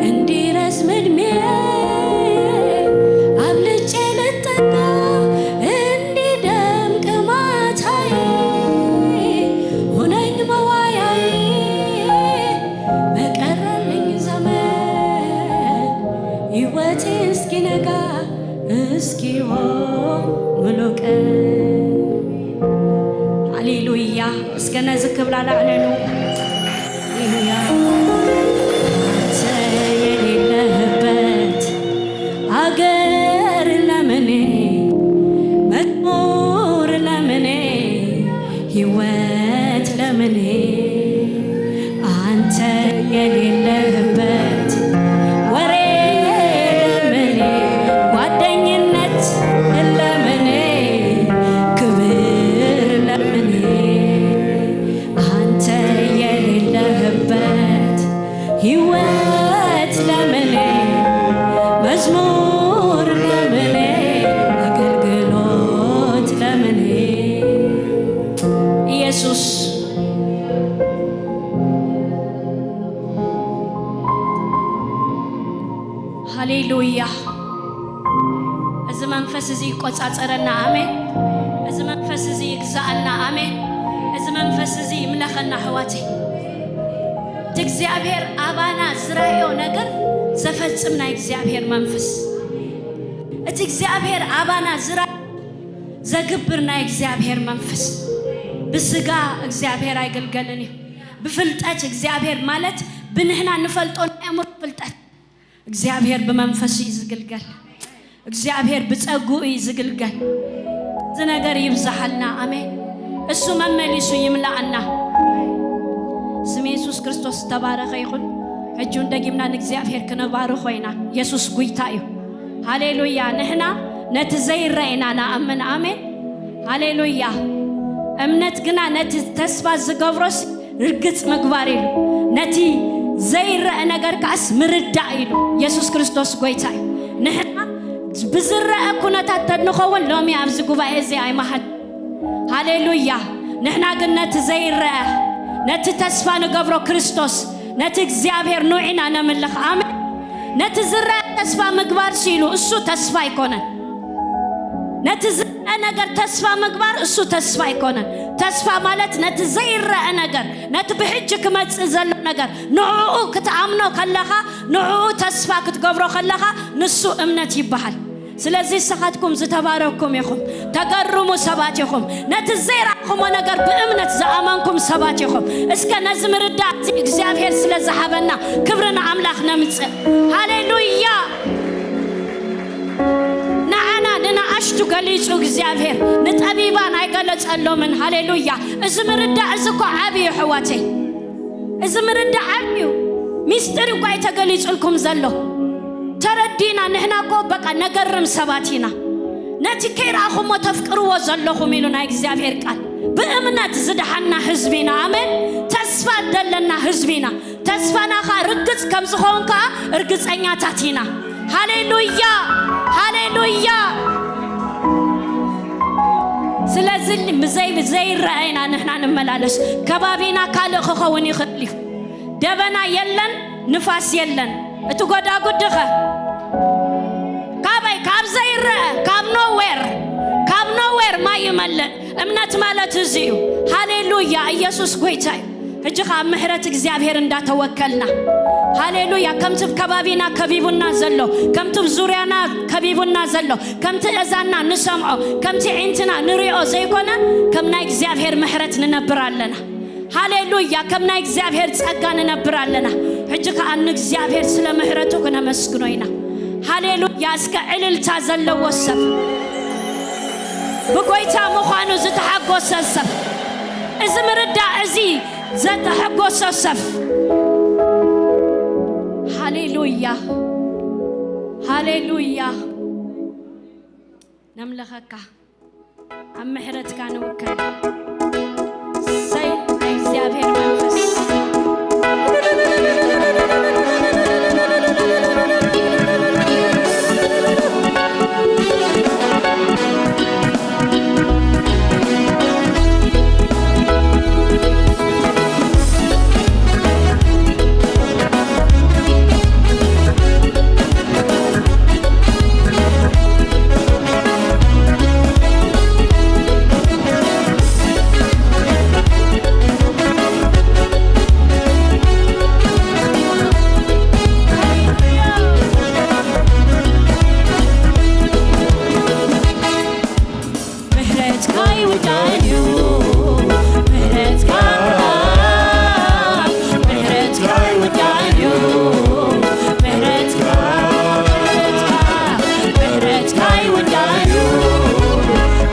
እንዲረዝም ዕድሜ አብልጬ ልጠጋ እንዲደምቅ ማታዬ ሁነኝ መዋያዬ በቀረልኝ ዘመን ሕይወቴ እስኪነጋ እስኪሆን ሙሉ ቀን። ሃሌሉያ። እስከ ነዚ ክብላ ላዕለሉ። ሃሌሉያ። አንተ የሌለህበት አገር ለምኔ፣ መዝሙር ለምኔ፣ ሕይወት ለምኔ፣ አንተ የሌለህበት ወሬ ለምኔ፣ ጓደኝነት ለምኔ፣ ክብር ለምኔ፣ አንተ የሌለህበት ሕይወት ለምኔ፣ መዝሙር ለምኔ፣ አገልግሎት ለምኔ። ኢየሱስ ሃሌሉያ። እዚ መንፈስ እዚ ይቆጻጸረና። ኣሜን። እዚ መንፈስ እዚ ይግዛኣና። ኣሜን። እዚ መንፈስ እዚ ይምለኸና ኣሕዋተይ። እቲ እግዚኣብሔር ኣባና ዝረኣዮ ነገር ዘፈጽም ናይ እግዚኣብሔር መንፈስ፣ እቲ እግዚኣብሔር ኣባና ዝረኣዮ ዘግብር ናይ እግዚኣብሔር መንፈስ። ብስጋ እግዚኣብሔር ኣይግልገልን እዩ። ብፍልጠት እግዚኣብሔር ማለት ብንሕና ንፈልጦ ናይ ኣእምሮ ፍልጠት። እግዚኣብሔር ብመንፈሱ እዩ ዝግልገል። እግዚኣብሔር ብጸግኡ እዩ ዝግልገል። እዚ ነገር ይብዝሓልና። ኣሜን። እሱ መመሊሱ ይምልኣና። ስም የሱስ ክርስቶስ ዝተባረኸ ይኹን። ሕጂ እውን ደጊምና ንእግዚኣብሔር ክነባርኾ ኢና። የሱስ ጉይታ እዩ። ሃሌሉያ። ንሕና ነቲ ዘይረአ ኢና ንኣምን። ኣሜን። ሃሌሉያ። እምነት ግና ነቲ ተስፋ ዝገብሮስ ርግጽ ምግባር ኢሉ፣ ነቲ ዘይረአ ነገር ከኣስ ምርዳእ ኢሉ። የሱስ ክርስቶስ ጎይታ እዩ። ንሕና ብዝረአ ኩነታት ተንኸውን ሎሚ ኣብዚ ጉባኤ እዚ ኣይመሃን። ሃሌሉያ። ንሕና ግን ነቲ ዘይረአ፣ ነቲ ተስፋ ንገብሮ ክርስቶስ፣ ነቲ እግዚኣብሔር ንውዒና ነምልኽ። ኣሜን። ነቲ ዝረአ ተስፋ ምግባር ሲሉ እሱ ተስፋ ኣይኮነን። ነቲ ዝረአ ነገር ተስፋ ምግባር እሱ ተስፋ ኣይኮነን። ተስፋ ማለት ነቲ ዘይረአ ነገር፣ ነቲ ብሕጂ ክመጽእ ዘሎ ነገር፣ ንዕኡ ክትኣምኖ ከለኻ፣ ንዕኡ ተስፋ ክትገብሮ ከለኻ፣ ንሱ እምነት ይበሃል። ስለዚ ንስኻትኩም ዝተባረኽኩም ኢኹም። ተገርሙ ሰባት ኢኹም። ነቲ ዘይረኣኹሞ ነገር ብእምነት ዝኣመንኩም ሰባት ኢኹም። እስከ ነዚ ምርዳእ እዚ እግዚኣብሔር ስለ ዝሃበና ክብሪ ንኣምላኽ ነምጽእ። ሃሌሉያ። ንዓና ንነኣሽቱ ገሊጹ እግዚኣብሔር፣ ንጠቢባን ኣይገለጸሎምን። ሃሌሉያ። እዚ ምርዳእ እዚ እኮ ዓቢ እዩ ኣሕዋተይ። እዚ ምርዳእ ዓቢ እዩ። ሚስጥር እኳ እዩ ተገሊጹልኩም ዘሎ። ተረዲና ንሕና እኮ በቃ ነገርም ሰባት ኢና። ነቲ ከይረኣኹሞ ተፍቅርዎ ዘለኹም ኢሉ ናይ እግዚኣብሔር ቃል። ብእምነት ዝደሓና ህዝቢ ኢና። ኣሜን። ተስፋ ደለና ህዝቢ ኢና። ተስፋና ኸኣ ርግጽ ከም ዝኸውን ከኣ እርግጸኛታት ኢና። ሃሌሉያ፣ ሃሌሉያ። ስለዚ ብዘይ-፣ ዘይረኣይና ንሕና ንመላለስ። ከባቢና ካልእ ክኸውን ይኽእል እዩ። ደበና የለን፣ ንፋስ የለን። እቲ ጎዳጉዲ ኸ? ካበይ? ካብ ዘይረአ፣ ካብ ኖዌር፣ ካብ ኖዌር ማይ ይመልእ። እምነት ማለት እዚ እዩ። ሃሌሉያ፣ ኢየሱስ ጎይታ እዩ። ሕጂ ኸኣ ኣብ ምሕረት እግዚኣብሔር እንዳተወከልና፣ ሃሌሉያ፣ ከምቲ ኣብ ከባቢና ከቢቡና ዘሎ፣ ከምቲ ኣብ ዙርያና ከቢቡና ዘሎ፣ ከምቲ እዛንና ንሰምዖ፣ ከምቲ ዒንትና ንሪኦ ዘይኮነ፣ ከም ናይ እግዚኣብሔር ምሕረት ንነብር ኣለና። ሃሌሉያ፣ ከም ናይ እግዚኣብሔር ጸጋ ንነብር ኣለና። ሕጂ ከኣ ንእግዚኣብሔር ስለ ምሕረቱ ክነመስግኖ ኢና። ሃሌሉያ፣ እስከ ዕልልታ ዘለዎ ሰብ፣ ብጎይታ ምዃኑ ዝተሓጎሰ ሰብ፣ እዚ ምርዳእ እዚ ዘተሐጎሰ ሰብ። ሃሌሉያ፣ ሃሌሉያ። ነምልኸካ፣ ኣብ ምሕረትካ ንውከል። እሰይ፣ ናይ እግዚኣብሔር መንፈስ። ይውዳእዩ ምሕረትካ፣ ምሕረትካ ይውዳእዩ ምሕረትካ፣ ምሕረትካ ይውዳእዩ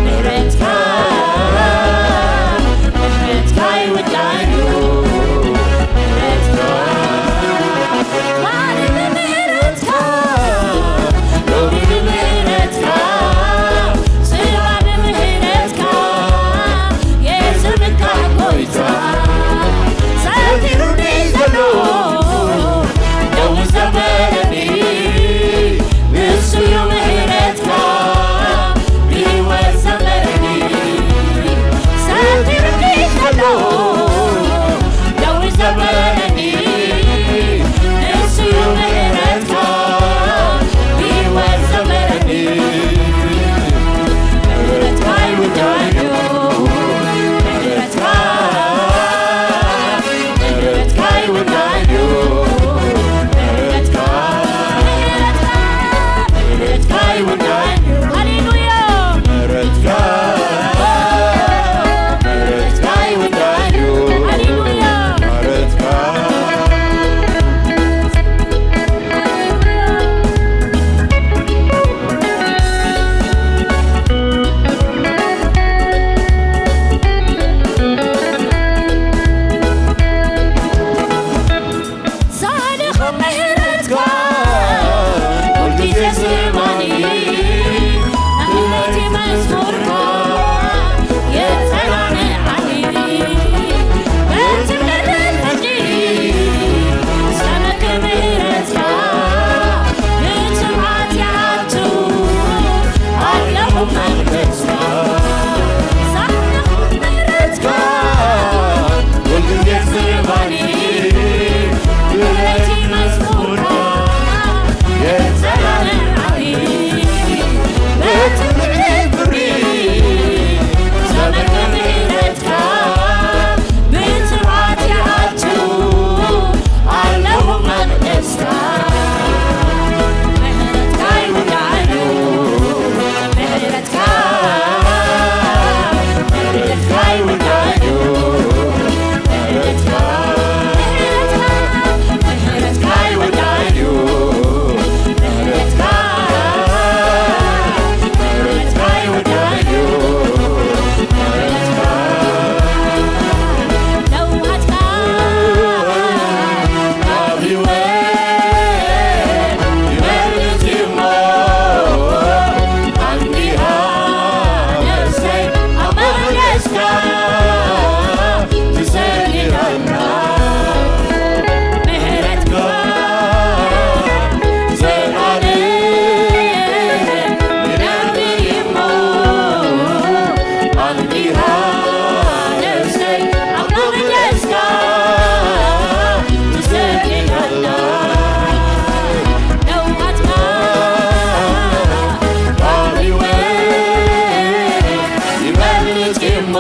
ምሕረትካ፣ ምሕረትካ ይውዳእዩ ምሕረትካ። ማሪ ብምሕረትካ፣ ሎሚ ብምሕረትካ፣ ጽባሕ ብምሕረትካ፣ የስምካ ጎይታ። ሰቲሩኒ ዘሎ፣ ደው ዘበለኒ፣ ንሱ እዩ ምሕረትካ፣ ብህይወት ዘበለኒ። ሰቲሩኒ ዘሎ፣ ደው ዘበለኒ፣ ንሱ እዩ ምሕረትካ፣ ብህይወት ዘበለኒ። ምሕረትካ ይውዳእዩ፣ ምሕረትካ፣ ምሕረትካ ይውዳእዩ፣ ምሕረትካ፣ ምሕረትካ ይውዳእዩ። ሃሌሉያ። ምሕረትካ፣ ምሕረትካ ይውዳእዩ። ሃሌሉያ። ምሕረትካ። ጻድቕ ምሕረትካ ኩልግዜ ዝባኒ፣ እምነተይ መዝሙርካ የጸናንዓኒ። በቲ ምሕረት ሕጂ ሰመከ ምሕረትካ ብትብዓት ይኣቱ ኣለኹ መቕደስካ። ጻድቕ ምሕረትካ ኩልግዜ ዝባኒ፣ እምነተይ መዝሙርካ የጸናንዓኒ። በቲ ምሕረት ብሪ ዘመን ምሕረትካ ብትብዓት ይኣቱ ኣለኹ መቕደስካ። ምሕረትካ ይውዳእዩ፣ ምሕረትካ፣ ምሕረትካ ይውዳእዩ፣ ምሕረትካ፣ ምሕረትካ፣ ምሕረትካ ይውዳእዩ፣ ምሕረትካ፣ ምሕረትካ ይውዳእዩ፣ ምሕረትካ። ለውሃትካ ካብ ህይወት ይበልጽ እሞ፣ ኣንዲኣ ነፍሰይ ኣብ መቕደስካ ትሰግድ ኣላ። ምሕረትካ ዘላለም ይነብር እሞ፣ ኣንዲኣ ነፍሰይ ኣብ መቕደስካ ትሰግድ ኣላ። ለውሃትካ ካብ ህይወት ይበልጽ እሞ፣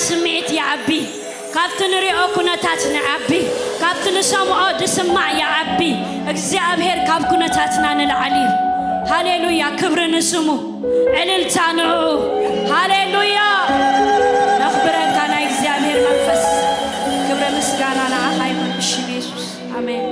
ስምዒት ይዓቢ፣ ካብቲ ንሪኦ ኩነታት ንዓቢ፣ ካብቲ ንሰምዖ ዝስማዕ ይዓቢ። እግዚኣብሔር ካብ ኩነታትና ንላዕሊ እዩ። ሃሌሉያ፣ ክብሪ ንስሙ፣ ዕልልታ ንዕኡ። ሃሌሉያ፣ ነኽብረካ ናይ እግዚኣብሔር መንፈስ። ክብሪ ምስጋና ንዓኻ ይኹን ብሽም የሱስ፣ ኣሜን።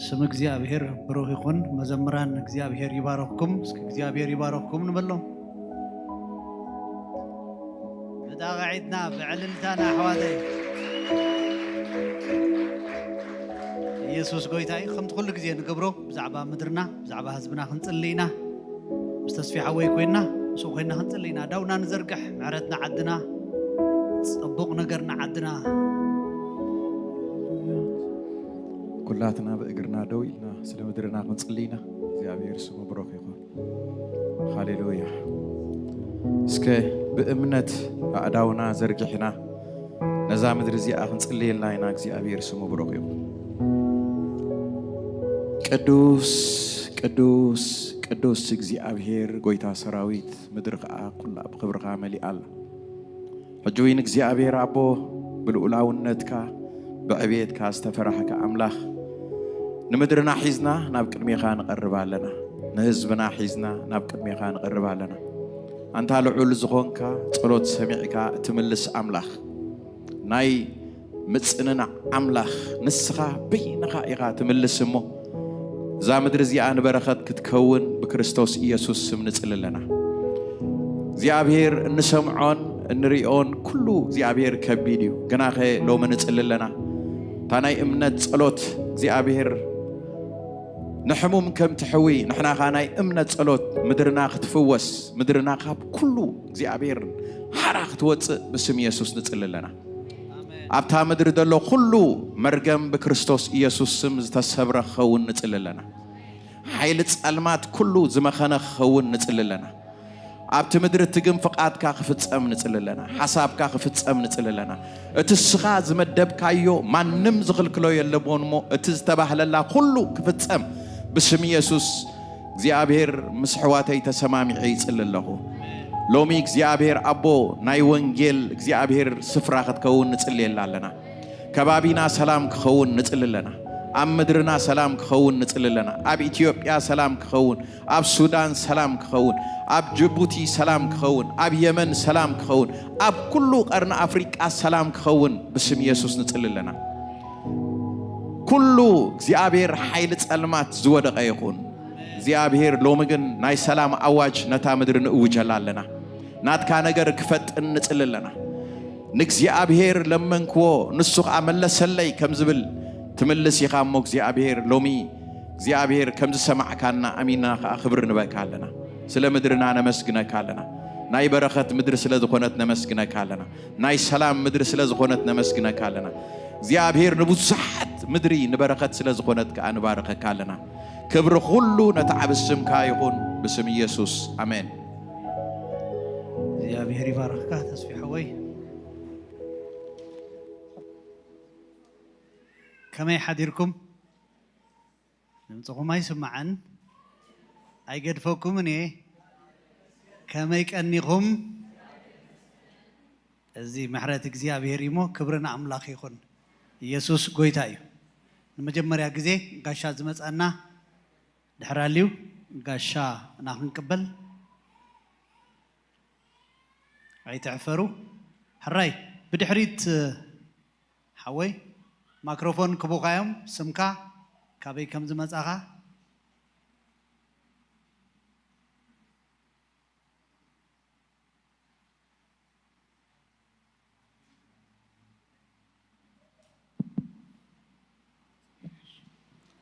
ስም እግዚኣብሔር ብሩኽ ይኹን። መዘምራን እግዚኣብሔር ይባረኽኩም። እስኪ እግዚኣብሔር ይባረኽኩም ንበሎም። ብጣቕዒትና ብዕልልታና ኣሕዋተይ። ኢየሱስ ጎይታ እዩ። ከምቲ ኩሉ ግዜ ንገብሮ ብዛዕባ ምድርና ብዛዕባ ህዝብና ክንጽሊ ኢና። ምስ ተስፊ ሓወይ ኮይና ምስኡ ኮይና ክንጽሊ ኢና። ዳውና ንዘርግሕ ምሕረት ንዓድና፣ ጽቡቕ ነገር ንዓድና። ኩላትና ብእግርና ደው ኢልና ስለ ምድርና ክንጽሊ ኢና። እግዚኣብሔር ስሙ ብሩኽ ይኹን። ሃሌሉያ። እስከ ብእምነት ኣእዳውና ዘርጊሕና ነዛ ምድሪ እዚኣ ክንጽልየላ ኢና። እግዚኣብሔር ስሙ ብሩኽ ይኹን። ቅዱስ፣ ቅዱስ፣ ቅዱስ እግዚኣብሔር ጎይታ ሰራዊት፣ ምድሪ ኸኣ ኩላ ብኽብርኻ መሊኣ ኣላ። ሕጂ እውን እግዚኣብሔር ኣቦ፣ ብልኡላውነትካ ብዕብየትካ ዝተፈራሕካ ኣምላኽ፣ ንምድርና ሒዝና ናብ ቅድሜኻ ንቐርብ ኣለና። ንህዝብና ሒዝና ናብ ቅድሜኻ ንቐርብ ኣለና። ኣንታ ልዑል ዝኾንካ፣ ጸሎት ሰሚዕካ እትምልስ ኣምላኽ፣ ናይ ምጽንናዕ ኣምላኽ፣ ንስኻ በይንኻ ኢኻ ትምልስ እሞ፣ እዛ ምድሪ እዚኣ ንበረኸት ክትከውን ብክርስቶስ ኢየሱስ ስም ንጽሊ ኣለና። እግዚኣብሔር እንሰምዖን እንሪኦን ኩሉ እግዚኣብሔር ከቢድ እዩ። ግናኸ ሎሚ ንጽሊ ኣለና። እታ ናይ እምነት ጸሎት እግዚኣብሔር ንሕሙም ከም ትሕዊ፣ ንሕና ኸኣ ናይ እምነት ጸሎት ምድርና ክትፍወስ፣ ምድርና ካብ ኩሉ እግዚኣብሔር ሓራ ክትወጽእ ብስም የሱስ ንጽሊ ኣለና። ኣብታ ምድሪ ዘሎ ኩሉ መርገም ብክርስቶስ ኢየሱስ ስም ዝተሰብረ ክኸውን ንጽሊ ኣለና። ሓይሊ ጸልማት ኩሉ ዝመኸነ ክኸውን ንጽሊ ኣለና። ኣብቲ ምድሪ እቲ ግን ፍቓድካ ክፍጸም ንጽሊ ኣለና። ሓሳብካ ክፍጸም ንጽሊ ኣለና። እቲ እስኻ ዝመደብካዮ ማንም ዝኽልክሎ የለቦን እሞ፣ እቲ ዝተባህለላ ኩሉ ክፍጸም ብስም ኢየሱስ እግዚኣብሔር ምስ ኣሕዋተይ ተሰማሚዐ ይጽሊ ኣለኹ። ሎሚ እግዚኣብሔር ኣቦ ናይ ወንጌል እግዚኣብሔር ስፍራ ክትከውን ንጽልየላ ኣለና። ከባቢና ሰላም ክኸውን ንጽሊ ኣለና። ኣብ ምድርና ሰላም ክኸውን ንጽሊ ኣለና። ኣብ ኢትዮጵያ ሰላም ክኸውን፣ ኣብ ሱዳን ሰላም ክኸውን፣ ኣብ ጅቡቲ ሰላም ክኸውን፣ ኣብ የመን ሰላም ክኸውን፣ ኣብ ኩሉ ቀርኒ ኣፍሪቃ ሰላም ክኸውን ብስም የሱስ ንጽሊ ኣለና። ኩሉ እግዚኣብሔር ሓይሊ ጸልማት ዝወደቐ ይኹን። እግዚኣብሔር ሎሚ ግን ናይ ሰላም ኣዋጅ ነታ ምድሪ ንእውጀላ ኣለና። ናትካ ነገር ክፈጥን ንጽሊ ኣለና። ንእግዚኣብሔር ለመንክዎ፣ ንሱ ኸኣ መለሰለይ ከም ዝብል ትምልስ ኢኻ እሞ፣ እግዚኣብሔር ሎሚ እግዚኣብሔር ከም ዝሰማዕካና ኣሚንና ኸኣ ክብሪ ንበካ ኣለና። ስለ ምድርና ነመስግነካ ኣለና። ናይ በረኸት ምድሪ ስለ ዝኾነት ነመስግነካ ኣለና። ናይ ሰላም ምድሪ ስለ ዝኾነት ነመስግነካ ኣለና። እግዚኣብሔር ንብዙሓት ምድሪ ንበረኸት ስለ ዝኾነት ከኣ ንባርኸካ ኣለና። ክብሪ ኩሉ ነቲ ዓቢ ስምካ ይኹን፣ ብስም ኢየሱስ፣ ኣሜን። እግዚኣብሔር ይባርኽካ ተስፊ ሓወይ። ከመይ ሓዲርኩም? ድምፅኹም ኣይስማዕን፣ ኣይገድፈኩምን እየ። ከመይ ቀኒኹም? እዚ ምሕረት እግዚኣብሔር እዩ እሞ፣ ክብሪ ንኣምላኽ ይኹን። ኢየሱስ ጎይታ እዩ። ንመጀመርያ ግዜ ጋሻ ዝመጻና ድሕር ኣልዩ፣ ጋሻ እና ክንቅበል ኣይትሕፈሩ። ሕራይ ብድሕሪት ሓወይ ማክሮፎን ክቡኻዮም፣ ስምካ፣ ካበይ ከም ዝመጻኻ።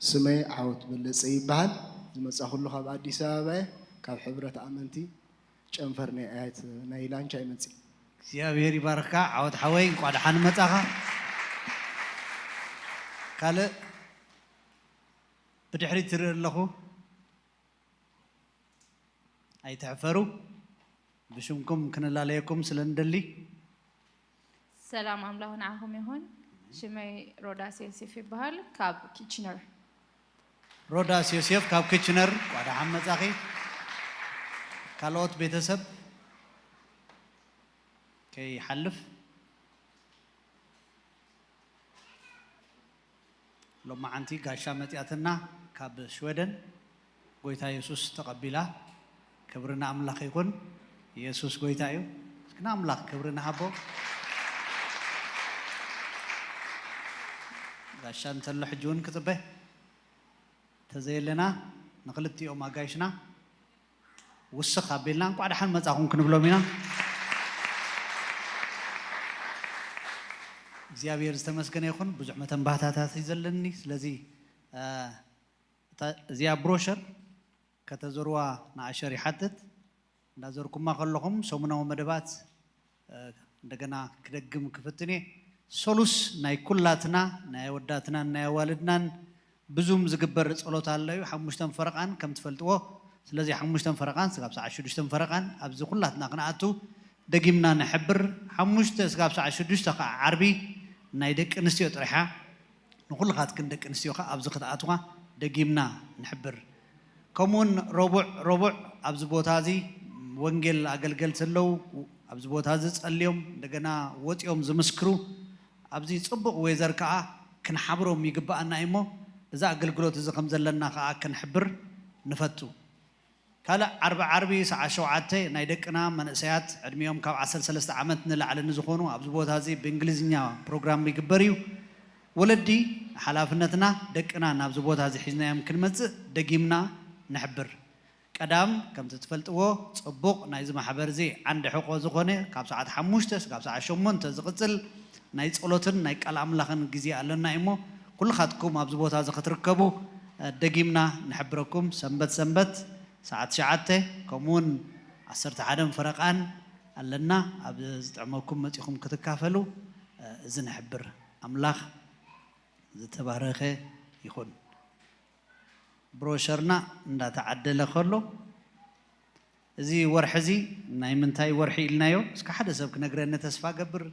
ስመይ ዓወት በለጸ ይበሃል። ዝመጻኹሉ ካብ ኣዲስ ኣበባ እየ። ካብ ሕብረት ኣመንቲ ጨንፈር ናይ ኣያት ናይ ላንቻ ይመጽእ። እግዚኣብሔር ይባርካ ዓወት ሓወይ፣ እንኳዕ ደሓን መጻኻ። ካልእ ብድሕሪት ትርኢ ኣለኹ፣ ኣይትሕፈሩ። ብሽምኩም ክንላለየኩም ስለ እንደሊ። ሰላም ኣምላኽ ንዓኹም ይኹን። ሽመይ ሮዳስ ዮሴፍ ይበሃል ካብ ኪችነር። ሮዳስ ዮሴፍ ካብ ኪችነር፣ እንኳዕ ደሓን መጻኺ። ካልኦት ቤተሰብ ከይሓልፍ፣ ሎማዓንቲ ጋሻ መጺኣትና ካብ ሽወደን፣ ጎይታ የሱስ ተቐቢላ። ክብሪ ንኣምላኽ ይኹን። የሱስ ጎይታ እዩ። እስኪ ንኣምላኽ ክብሪ ንሃቦ። ጋሻ እንተሎ ሕጂ እውን ክጽበ ተዘየለና፣ ንክልቲኦም ኣጋይሽና ውስኽ ኣቢልና እንቋዕ ደሓን መጻኹም ክንብሎም ኢና። እግዚኣብሔር ዝተመስገነ ይኹን። ብዙሕ መተንባህታታት እዩ ዘለኒ። ስለዚ፣ እ፣ እታ፣ እዚኣ ብሮሸር ከተዞርዋ ንኣሸር ይሓትት። እንዳዞርኩማ ከለኹም ሰሙናዊ መደባት፣ እ፣ እንደገና ክደግም ክፍትን እየ። ሰሉስ ናይ ኩላትና፣ ናይ ኣወዳትናን ናይ ኣዋልድናን ብዙም ዝግበር ጸሎት ኣሎ እዩ። ሓሙሽተን ፈረቓን ከም ትፈልጥዎ። ስለዚ ሓሙሽተን ፈረቓን ስጋብ ሰዓት ሽዱሽተን ፈረቓን ኣብዚ ኩላትና ክንኣቱ ደጊምና ንሕብር። ሓሙሽተ ስጋብ ሰዓት ሽዱሽተ ከዓ ዓርቢ ናይ ደቂ ኣንስትዮ ጥራሕ እያ። ንኹልኻትክን ደቂ ኣንስትዮ ከዓ ኣብዚ ክትኣትዋ ደጊምና ንሕብር። ከምኡውን ረቡዕ ረቡዕ ኣብዚ ቦታ እዚ ወንጌል ኣገልገልቲ ኣለዉ። ኣብዚ ቦታ እዚ ጸልዮም እንደገና ወጺኦም ዝምስክሩ ኣብዚ ጽቡቕ ዌዘር ከዓ ክንሓብሮም ይግብኣና እዩ እሞ እዚ ኣገልግሎት እዚ ከም ዘለና ከዓ ክንሕብር ንፈቱ። ካልእ ዓርቢ ዓርቢ ሰዓት ሸውዓተ ናይ ደቅና መንእሰያት ዕድሚኦም ካብ ዓሰርተ ሰለስተ ዓመት ንላዕሊ ንዝኾኑ ኣብዚ ቦታ እዚ ብእንግሊዝኛ ፕሮግራም ይግበር እዩ። ወለዲ ሓላፍነትና ደቅና ናብዚ ቦታ እዚ ሒዝናዮም ክንመጽእ ደጊምና ንሕብር። ቀዳም ከምቲ ትፈልጥዎ ጽቡቕ ናይዚ ማሕበር እዚ ዓንዲ ሕቆ ዝኾነ ካብ ሰዓት ሓሙሽተ ስጋብ ሰዓት ሸሞንተ ዝቕጽል ናይ ጸሎትን ናይ ቃል ኣምላኽን ግዜ ኣለና እሞ ኩልኻትኩም ኣብዚ ቦታ እዚ ክትርከቡ፣ እ፣ ደጊምና ንሕብረኩም። ሰንበት ሰንበት ሰዓት ትሽዓተ ከምኡውን ዓሰርተ ሓደን ፈረቓን ኣለና። ኣብ ዝጥዕመኩም መጺኹም ክትካፈሉ፣ እ፣ እዚ ንሕብር። ኣምላኽ ዝተባረኸ ይኹን። ብሮሸርና እንዳተዓደለ ከሎ እዚ ወርሒ እዚ ናይ ምንታይ ወርሒ ኢልናዮ? እስከ ሓደ ሰብ ክነግረኒ ተስፋ ገብር።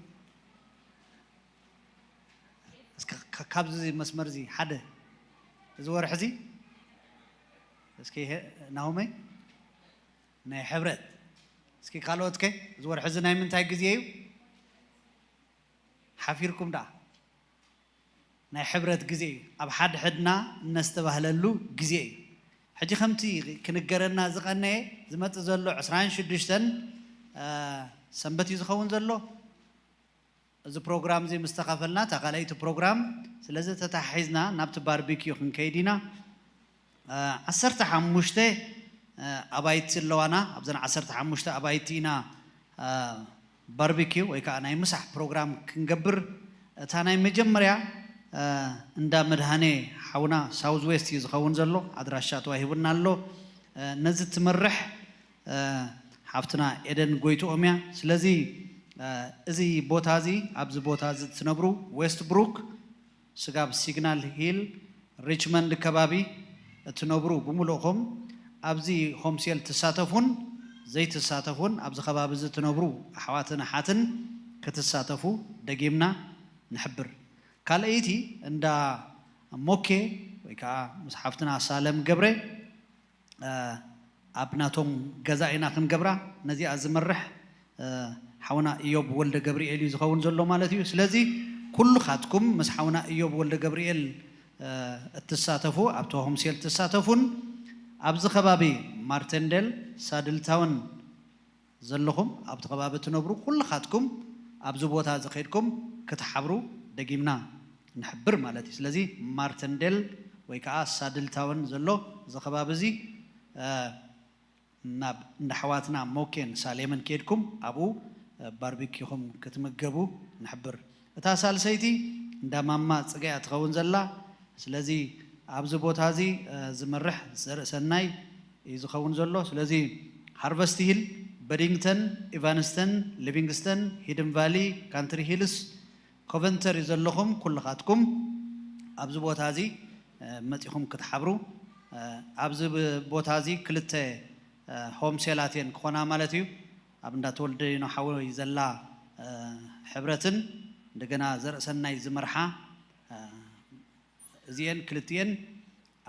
እስከ ካ-፣ ካብዚ መስመር እዚ ሓደ፣ እዚ ወርሒ እዚ እስኪ ሄ-፣ ናሆመይ ናይ ሕብረት። እስኪ ካልኦት ከ እዚ ወርሒ እዚ ናይ ምንታይ ግዜ እዩ? ሓፊርኩም ደኣ። ናይ ሕብረት ግዜ እዩ። ኣብ ሓድሕድና እነስተባህለሉ ግዜ እዩ። ሕጂ ከምቲ ክንገረና ዝቐነየ ዝመጽእ ዘሎ ዕስራን ሽዱሽተን፣ እ፣ ሰንበት እዩ ዝኸውን ዘሎ። እዚ ፕሮግራም እዚ ምስ ተኸፈልና እታ ካልኣይቲ ፕሮግራም፣ ስለዚ ተተሓሒዝና ናብቲ ባርቢኪዩ ክንከይድ ኢና። እ፣ ዓሰርተ ሓሙሽተ፣ እ፣ ኣባይቲ ኣለዋና። ኣብዘን ዓሰርተ ሓሙሽተ ኣባይቲ ኢና፣ እ፣ ባርቢኪዩ ወይ ከዓ ናይ ምሳሕ ፕሮግራም ክንገብር። እታ ናይ መጀመርያ፣ እ፣ እንዳ መድሃኔ ሓውና ሳውዝ ዌስት እዩ ዝኸውን ዘሎ፣ ኣድራሻ ተዋሂቡና ኣሎ። እ፣ ነዚ ትመርሕ፣ እ፣ ሓፍትና ኤደን ጎይትኦም እያ። ስለዚ፣ እ፣ እዚ ቦታ እዚ፣ ኣብዚ ቦታ እዚ ትነብሩ ዌስት ብሩክ፣ ስጋብ ሲግናል ሂል፣ ሪችመንድ ከባቢ እትነብሩ ብምሉእኹም ኣብዚ ሆምሴል ትሳተፉን ዘይትሳተፉን ኣብዚ ከባቢ እዚ ትነብሩ ኣሕዋትን ኣሓትን ክትሳተፉ ደጊምና ንሕብር። ካልኣይቲ እንዳ ሞኬ ወይ ከዓ ምስ ሓፍትና ሳለም ገብረ፣ እ፣ ኣብ ናቶም ገዛ ኢና ክንገብራ። ነዚኣ ዝመርሕ፣ እ፣ ሓውና እዮብ ወልደ ገብርኤል እዩ ዝኸውን ዘሎ ማለት እዩ። ስለዚ ኩልኻትኩም ምስ ሓውና እዮብ ወልደ ገብርኤል፣ እ፣ እትሳተፉ፣ ኣብቲ ሆምሴል ትሳተፉን ኣብዚ ከባቢ ማርተንደል ሳድልታውን ዘለኹም ኣብቲ ከባቢ ትነብሩ ኩልኻትኩም ኣብዚ ቦታ እዚ ከይድኩም ክትሓብሩ ደጊምና ንሕብር ማለት እዩ። ስለዚ ማርተንደል ወይ ከዓ ሳድልታውን ዘሎ እዚ ከባቢ እዚ፣ እ፣ ናብ እንዳ ኣሕዋትና ሞኬን ሳሌምን ከይድኩም ኣብኡ፣ እ፣ ባርቢኪኹም ክትምገቡ ንሕብር። እታ ሳልሰይቲ እንዳ ማማ ጽገያ ትኸውን ዘላ። ስለዚ ኣብዚ ቦታ እዚ ዝመርሕ ዘርእሰናይ እዩ ዝኸውን ዘሎ። ስለዚ ሃርቨስት ሂል፣ በዲንግተን፣ ኢቫንስተን፣ ሊቪንግስተን፣ ሂድን ቫሊ፣ ካንትሪ ሂልስ፣ ኮቨንተሪ ዘለኹም ኩልኻትኩም ኣብዚ ቦታ እዚ መፂኹም ክትሓብሩ፣ ኣብዚ ቦታ እዚ ክልተ ሆም ሴላት እየን ክኾና ማለት እዩ። ኣብ እንዳ ተወልደ ኖ ሓወይ ዘላ ሕብረትን እንደገና ዘርእሰናይ ዝመርሓ እዚኤን ክልቲኤን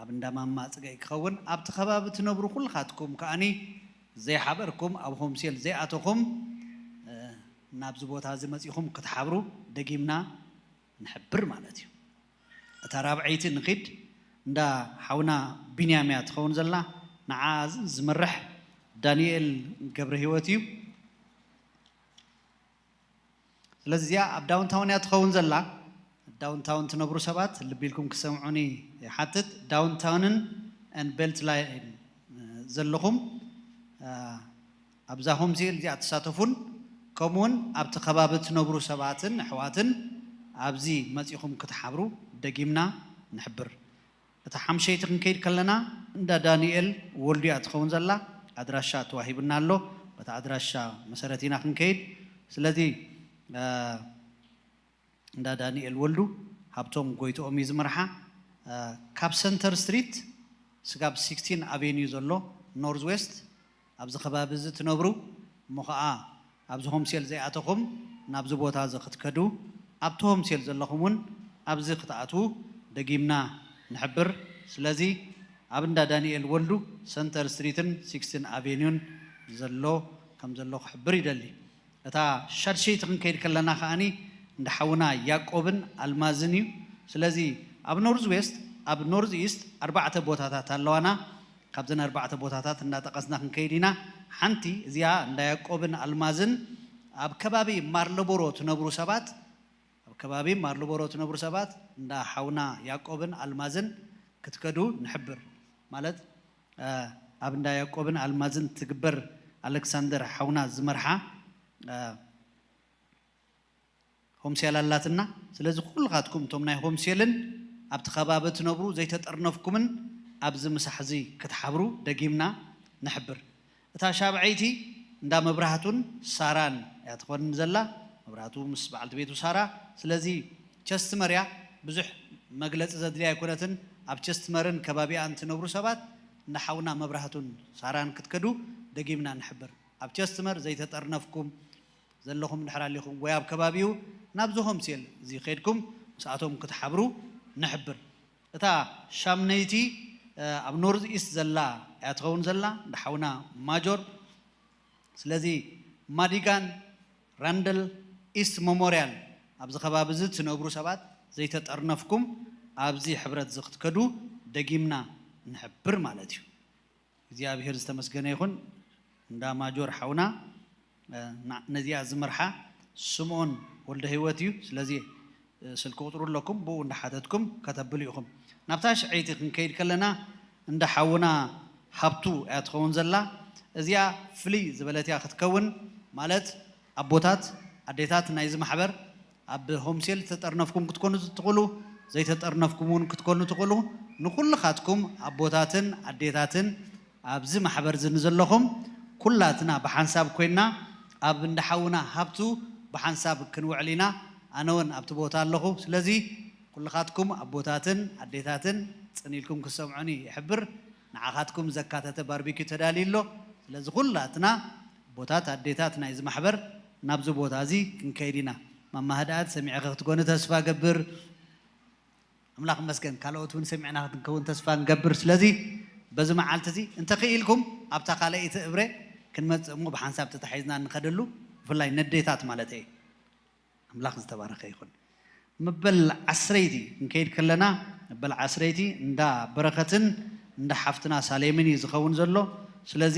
ኣብ እንዳ ማማ ፅገይ ክኸውን። ኣብቲ ከባቢ ትነብሩ ኩልኻትኩም ከኣኒ ዘይሓበርኩም ኣብ ሆምሴል ዘይኣተኹም ናብዚ ቦታ እዚ መፂኹም ክትሓብሩ ደጊምና ንሕብር ማለት እዩ። እታ ራብዐይቲ ንኺድ እንዳ ሓውና ቢንያም እያ ትኸውን ዘላ። ንዓ ዝመርሕ ዳንኤል ገብረ ህይወት እዩ። ስለዚ እዚኣ ኣብ ዳውንታውን እያ ትኸውን ዘላ። ዳውንታውን ትነብሩ ሰባት ልቢ ኢልኩም ክሰምዑኒ ይሓትት። ዳውንታውንን ን ቤልት ላይን ዘለኹም ኣብዛ ሆምሴል እዚኣ ትሳተፉን ከምኡውን ኣብቲ ከባቢ ትነብሩ ሰባትን ኣሕዋትን ኣብዚ መፂኹም ክትሓብሩ ደጊምና ንሕብር። እታ ሓምሸይቲ ክንከይድ ከለና እንዳ ዳንኤል ወልዱ እያ ትኸውን ዘላ። ኣድራሻ ተዋሂቡና ኣሎ። በታ ኣድራሻ መሰረት ኢና ክንከይድ። ስለዚ እንዳ ዳንኤል ወልዱ ሃብቶም ጎይትኦም እዩ ዝመርሓ። ካብ ሰንተር ስትሪት ስጋብ ሲክስቲን ኣቬኒዩ ዘሎ ኖርዝ ዌስት ኣብዚ ከባቢ እዚ ትነብሩ እሞ ኸዓ ኣብዚ ሆምሴል ዘይኣተኹም ናብዚ ቦታ እዚ ክትከዱ ኣብቲ ሆምሴል ዘለኹም እውን ኣብዚ ክትኣትዉ ደጊምና ንሕብር። ስለዚ ኣብ እንዳ ዳንኤል ወልዱ ሰንተር ስትሪትን ሲክስቲን ኣቬኒዩን ዘሎ ከም ዘሎ ክሕብር ይደሊ። እታ ሻድሸይቲ ክንከይድ ከለና ከኣኒ እንዳ ሓውና ያቆብን ኣልማዝን እዩ። ስለዚ ኣብ ኖርዝ ዌስት ኣብ ኖርዝ ኢስት ኣርባዕተ ቦታታት ኣለዋና። ካብዘን ኣርባዕተ ቦታታት እንዳጠቐስና ክንከይድ ኢና። ሓንቲ እዚኣ እንዳ ያቆብን ኣልማዝን ኣብ ከባቢ ማርለቦሮ ትነብሩ ሰባት ኣብ ከባቢ ማርለቦሮ ትነብሩ ሰባት እንዳ ሓውና ያቆብን ኣልማዝን ክትከዱ ንሕብር። ማለት ኣብ እንዳ ያቆብን ኣልማዝን ትግበር ኣሌክሳንደር ሓውና ዝመርሓ ሆምሴል ኣላትና። ስለዚ ኩልኻትኩም እቶም ናይ ሆምሴልን ኣብቲ ከባቢ ትነብሩ ዘይተጠርነፍኩምን ኣብዚ ምሳሕ እዚ ክትሓብሩ ደጊምና ንሕብር። እታ ሻብዐይቲ እንዳ መብራህቱን ሳራን እያ ትኾን ዘላ። መብራህቱ ምስ በዓልቲ ቤቱ ሳራ። ስለዚ ቸስትመር እያ፣ ብዙሕ መግለፂ ዘድልያ ኣይኮነትን። ኣብ ቸስትመርን ከባቢኣን ትነብሩ ሰባት እንዳ ሓውና መብራህቱን ሳራን ክትከዱ ደጊምና ንሕብር። ኣብ ቸስትመር ዘይተጠርነፍኩም ዘለኹም እንድሕር ኣሊኹም ወይ ኣብ ከባቢኡ ናብዚ ሆምሴል እዚ ከይድኩም ምስኣቶም ክትሓብሩ ንሕብር። እታ ሻምነይቲ ኣብ ኖርዝ ኢስት ዘላ እያ ትኸውን ዘላ እንዳ ሓውና ማጆር። ስለዚ ማዲጋን ራንደል ኢስት መሞርያል ኣብዚ ከባቢ እዚ ትነብሩ ሰባት ዘይተጠርነፍኩም ኣብዚ ሕብረት እዚ ክትከዱ ደጊምና ንሕብር ማለት እዩ። እግዚኣብሔር ዝተመስገነ ይኹን። እንዳ ማጆር ሓውና ነዚኣ ዝመርሓ ስምኦን ወልደ ህይወት እዩ። ስለዚ ስልኪ ቁፅሩ ኣለኩም፣ ብኡ እንዳሓተትኩም ከተብሉ ኢኹም። ናብታ ሽዐይቲ ክንከይድ ከለና እንዳ ሓውና ሃብቱ እያ ትኸውን ዘላ። እዚኣ ፍልይ ዝበለት እያ ክትከውን፣ ማለት ኣቦታት ኣዴታት ናይዚ ማሕበር ኣብ ሆምሴል ዝተጠርነፍኩም ክትኮኑ ትኽእሉ፣ ዘይተጠርነፍኩም እውን ክትኮኑ ትኽእሉ። ንኩልኻትኩም ኣቦታትን ኣዴታትን ኣብዚ ማሕበር እዚ ንዘለኹም ኩላትና ብሓንሳብ ኮይንና ኣብ እንዳ ሓውና ሃብቱ ብሓንሳብ ክንውዕል ኢና። ኣነ እውን ኣብቲ ቦታ ኣለኹ። ስለዚ ኩልኻትኩም ኣቦታትን ኣዴታትን ጽን ኢልኩም ክትሰምዑኒ ይሕብር። ንዓኻትኩም ዘካተተ ባርቢኪው ተዳልዩ ኣሎ። ስለዚ ኩላትና ኣቦታት ኣዴታት ናይዚ ማሕበር ናብዚ ቦታ እዚ ክንከይድ ኢና። ማማ ህድኣት ሰሚዕኺ ክትኮኒ ተስፋ ገብር። ኣምላኽ ይመስገን ካልኦት እውን ሰሚዕና ክንከውን ተስፋ ንገብር። ስለዚ በዚ መዓልቲ እዚ እንተኽኢልኩም ኣብታ ካልኣይቲ እብረ ክንመጽእ እሞ ብሓንሳብ ተታሒዝና ንኸደሉ ብፍላይ ነዴታት ማለት እየ። ኣምላኽ ዝተባረኸ ይኹን። መበል ዓስረይቲ ክንከይድ ከለና መበል ዓስረይቲ እንዳ በረኸትን እንዳ ሓፍትና ሳሌምን እዩ ዝኸውን ዘሎ። ስለዚ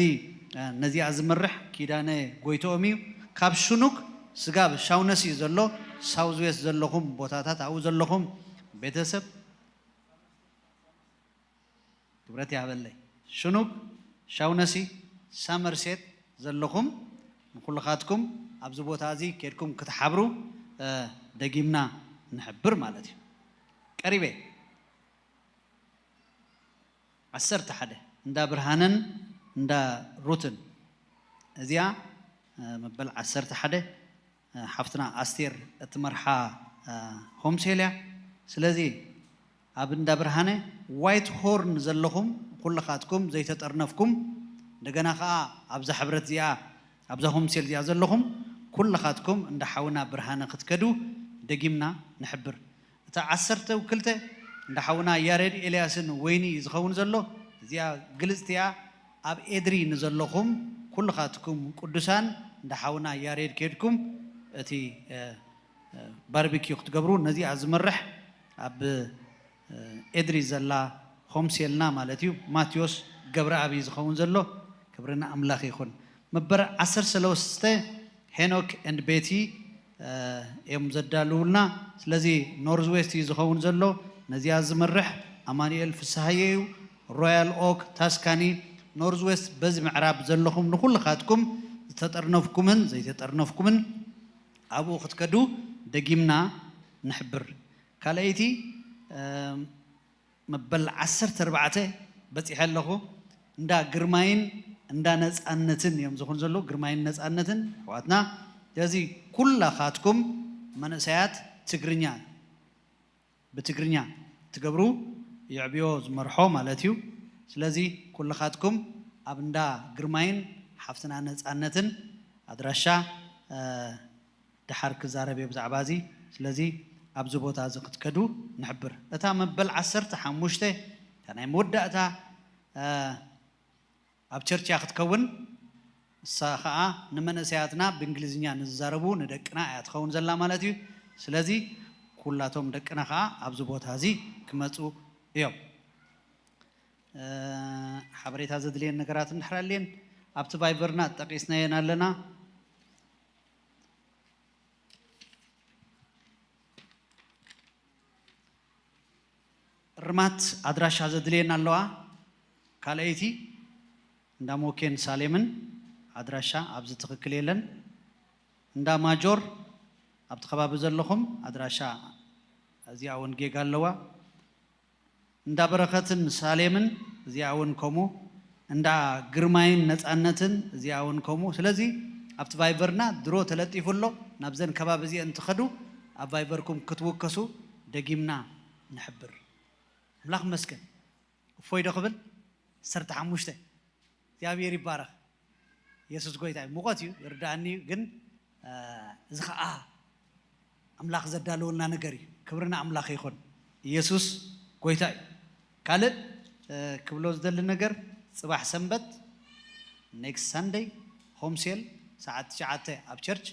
ነዚኣ ዝመርሕ ኪዳነ ጎይትኦም እዩ። ካብ ሽኑክ ስጋብ ሻውነሲ ዘሎ ሳውዝ ዌስት ዘለኹም ቦታታት ኣብኡ ዘለኹም ቤተሰብ ክብረት ይሃበለይ። ሽኑክ ሻውነሲ ሳመርሴት ዘለኹም ንኩልኻትኩም ኣብዚ ቦታ እዚ ኬድኩም ክትሓብሩ ደጊምና ንሕብር ማለት እዩ። ቀሪበ ዓሰርተ ሓደ፣ እንዳ ብርሃንን እንዳ ሩትን። እዚኣ መበል ዓሰርተ ሓደ ሓፍትና ኣስቴር እትመርሓ ሆምሴል እያ። ስለዚ ኣብ እንዳ ብርሃነ ዋይት ሆርን ዘለኹም ኩልኻትኩም ዘይተጠርነፍኩም፣ እንደገና ከዓ ኣብዛ ሕብረት እዚኣ፣ ኣብዛ ሆምሴል እዚኣ ዘለኹም ኩልኻትኩም እንዳ ሓውና ብርሃነ ክትከዱ ደጊምና ንሕብር። እታ ዓሰርተ ክልተ እንዳ ሓውና ያሬድ ኤልያስን ወይኒ እዩ ዝኸውን ዘሎ። እዚኣ ግልጽቲ እያ። ኣብ ኤድሪ ንዘለኹም ኩልኻትኩም ቅዱሳን እንዳ ሓውና ያሬድ ከድኩም እቲ ባርቢኪዩ ክትገብሩ፣ ነዚኣ ዝመርሕ ኣብ ኤድሪ ዘላ ሆምሴልና ማለት እዩ፣ ማቴዎስ ገብረኣብ እዩ ዝኸውን ዘሎ። ክብሪ ንኣምላኽ ይኹን። መበል ዓሰርተ ሰለስተ ሄኖክ ኤንድ ቤቲ እዮም ዘዳልውልና። ስለዚ ኖርዝ ዌስት እዩ ዝኸውን ዘሎ። ነዚኣ ዝመርሕ ኣማኑኤል ፍስሃየ እዩ። ሮያል ኦክ፣ ታስካኒ፣ ኖርዝ ዌስት፣ በዚ ምዕራብ ዘለኹም ንኹልኻትኩም ዝተጠርነፍኩምን ዘይተጠርነፍኩምን ኣብኡ ክትከዱ ደጊምና ንሕብር። ካልኣይቲ መበል ዓሰርተ ኣርባዕተ በፂሐ ኣለኹ። እንዳ ግርማይን እንዳ ነፃነትን እዮም ዝኾኑ ዘለዉ። ግርማይን ነፃነትን ኣሕዋትና። ስለዚ ኩላኻትኩም መንእሰያት ትግርኛ፣ ብትግርኛ ትገብሩ፣ የዕብዮ ዝመርሖ ማለት እዩ። ስለዚ ኩልኻትኩም ኣብ እንዳ ግርማይን ሓፍትና ነፃነትን ኣድራሻ ደሓር ክዛረብ እየ ብዛዕባ እዚ። ስለዚ ኣብዚ ቦታ እዚ ክትከዱ ንሕብር። እታ መበል ዓሰርተ ሓሙሽተ፣ እታ ናይ መወዳእታ ኣብ ቸርች እያ ክትከውን። እሳ ኸዓ ንመንእሰያትና ብእንግሊዝኛ ንዝዛረቡ ንደቅና እያ ትኸውን ዘላ ማለት እዩ። ስለዚ ኩላቶም ደቅና ኸዓ ኣብዚ ቦታ እዚ ክመፁ እዮም። ሓበሬታ ዘድልየን ነገራት እንድሕር ኣልየን ኣብቲ ቫይቨርና ጠቂስናየን ኣለና። እርማት ኣድራሻ ዘድልየና ኣለዋ። ካልኣይቲ እንዳ ሞኬን ሳሌምን ኣድራሻ ኣብዚ ትኽክል የለን። እንዳ ማጆር ኣብቲ ከባቢ ዘለኹም ኣድራሻ እዚኣ እውን ጌጋ ኣለዋ። እንዳ በረኸትን ሳሌምን እዚኣ እውን ከምኡ፣ እንዳ ግርማይን ነፃነትን እዚኣ እውን ከምኡ። ስለዚ ኣብቲ ቫይቨርና ድሮ ተለጢፉ ኣሎ። ናብዘን ከባቢ እዚአን እንትኸዱ ኣብ ቫይቨርኩም ክትውከሱ ደጊምና ንሕብር። ኣምላኽ ይመስገን። እፎይ ዶ ክብል? ዓሰርተ ሓሙሽተ። እግዚኣብሔር ይባረኽ። የሱስ ጎይታ እዩ። ሙቐት እዩ፣ ይርዳእኒ እዩ፣ ግን እዚ ኸዓ ኣምላኽ ዘዳለወልና ነገር እዩ። ክብሪ ንኣምላኽ ይኹን። ኢየሱስ ጎይታ እዩ። ካልእ ክብሎ ዝደሊ ነገር፣ ጽባሕ ሰንበት፣ ኔክስት ሳንደይ፣ ሆምሴል ሰዓት ትሽዓተ ኣብ ቸርች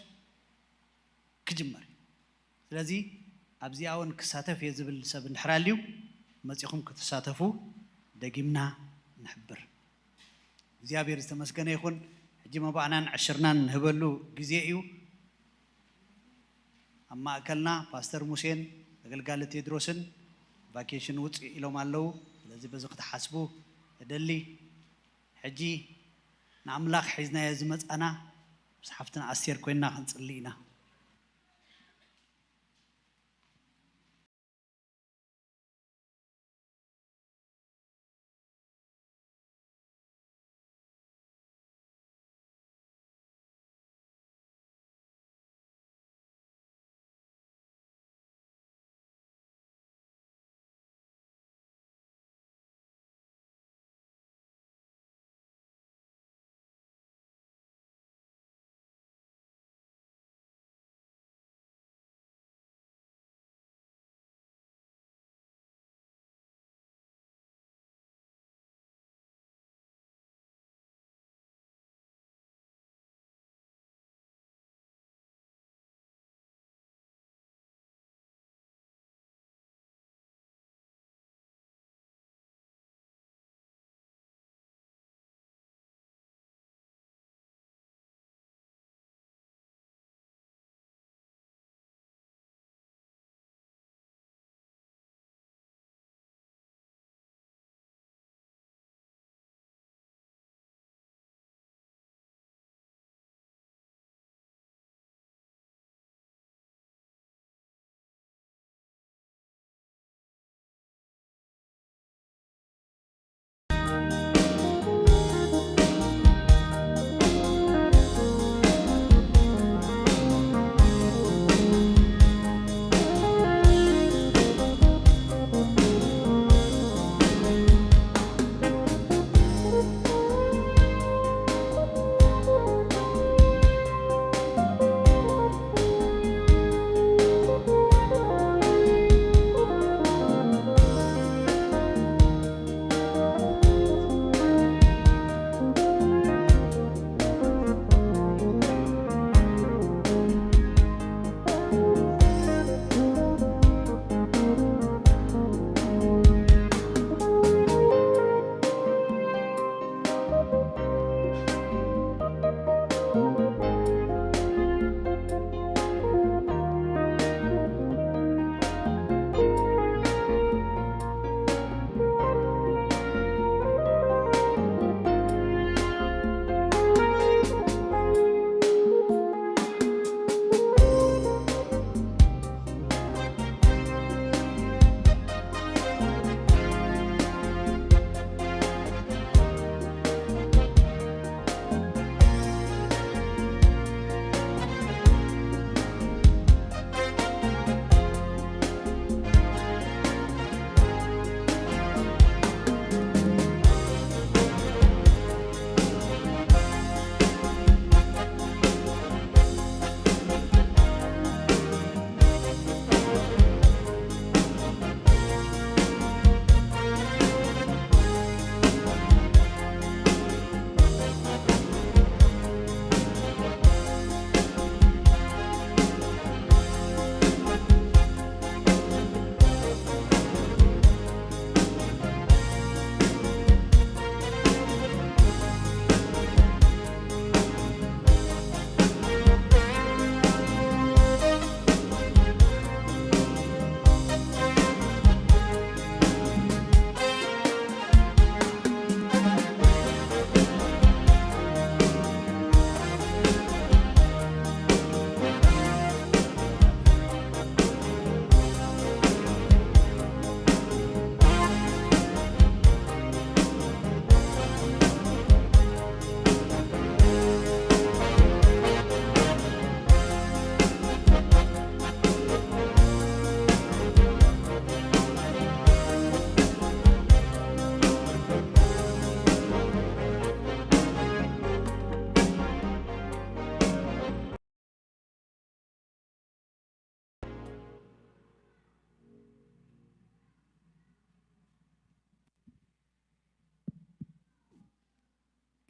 ክጅመር እዩ። ስለዚ ኣብዚኣ እውን ክሳተፍ እየ ዝብል ሰብ እንድሕር ኣልዩ፣ መጺኹም ክትሳተፉ ደጊምና ንሕብር። እግዚኣብሔር ዝተመስገነ ይኹን። ሕጂ መባእናን ዕሽርናን ንህበሉ ግዜ እዩ። ኣብ ማእከልና ፓስተር ሙሴን ኣገልጋሊ ቴድሮስን ቫኬሽን ውፅእ ኢሎም ኣለዉ። ስለዚ በዚ ክትሓስቡ እደሊ። ሕጂ ንኣምላኽ ሒዝናዮ ዝመጻና ምስ ሓፍትና ኣስቴር ኮይንና ክንጽሊ ኢና።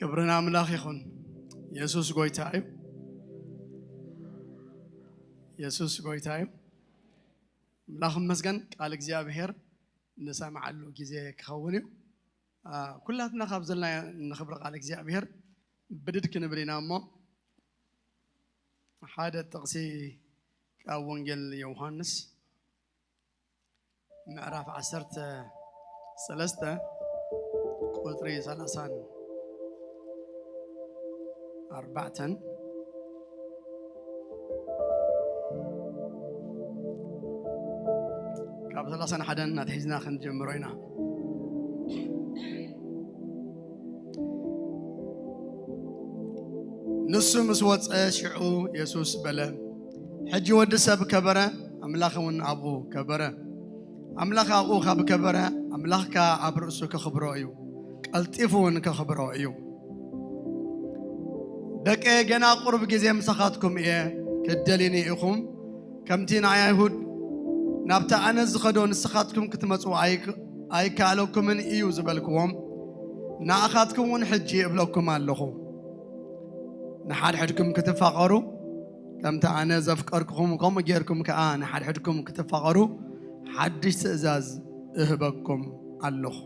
ክብሪ ንኣምላኽ ይኹን። የሱስ ጎይታ እዩ። የሱስ ጎይታ እዩ። ኣምላኽ ይመስገን። ቃል እግዚኣብሔር ንሰምዓሉ ግዜ ክኸውን እዩ። አ፣ ኩላትና ካብ ዘለና ንኽብሪ ቃል እግዚኣብሔር ብድድ ክንብል ኢና እሞ፣ ሓደ ጥቕሲ ካብ ወንጌል ዮሃንስ ምዕራፍ ዓሰርተ ሰለስተ ቁጽሪ ሰላሳን ኣርባዕተን፣ ካብ ሰላሳን ሓደን እናትሒዝና ክንጀምሮ ኢና። ንሱ ምስ ወጸ፣ ሽዑ የሱስ በለ፣ ሕጂ ወዲ ሰብ ከበረ፣ ኣምላኽ እውን ኣብኡ ከበረ። ኣምላኽ ኣብኡ ካብ ከበረ፣ ኣምላኽ ከኣ ኣብ ርእሱ ከኽብሮ እዩ፣ ቀልጢፉ እውን ከኽብሮ እዩ። ደቀየ፣ ገና ቁሩብ ግዜ ምሳኻትኩም እየ፣ ክትደልዩኒ ኢኹም። ከምቲ ንኣይ ኣይሁድ፣ ናብቲ ኣነ ዝኸዶ ንስኻትኩም ክትመጹ ኣይክ-፣ ኣይከኣለኩምን እዩ ዝበልክዎም፣ ንኣኻትኩም እውን ሕጂ እብለኩም ኣለኹ። ንሓድሕድኩም ክትፋቐሩ፣ ከምቲ ኣነ ዘፍቀርኩኹም፣ ከምኡ ጌርኩም ከኣ ንሓድሕድኩም ክትፋቐሩ፣ ሓድሽ ትእዛዝ እህበኩም ኣለኹ።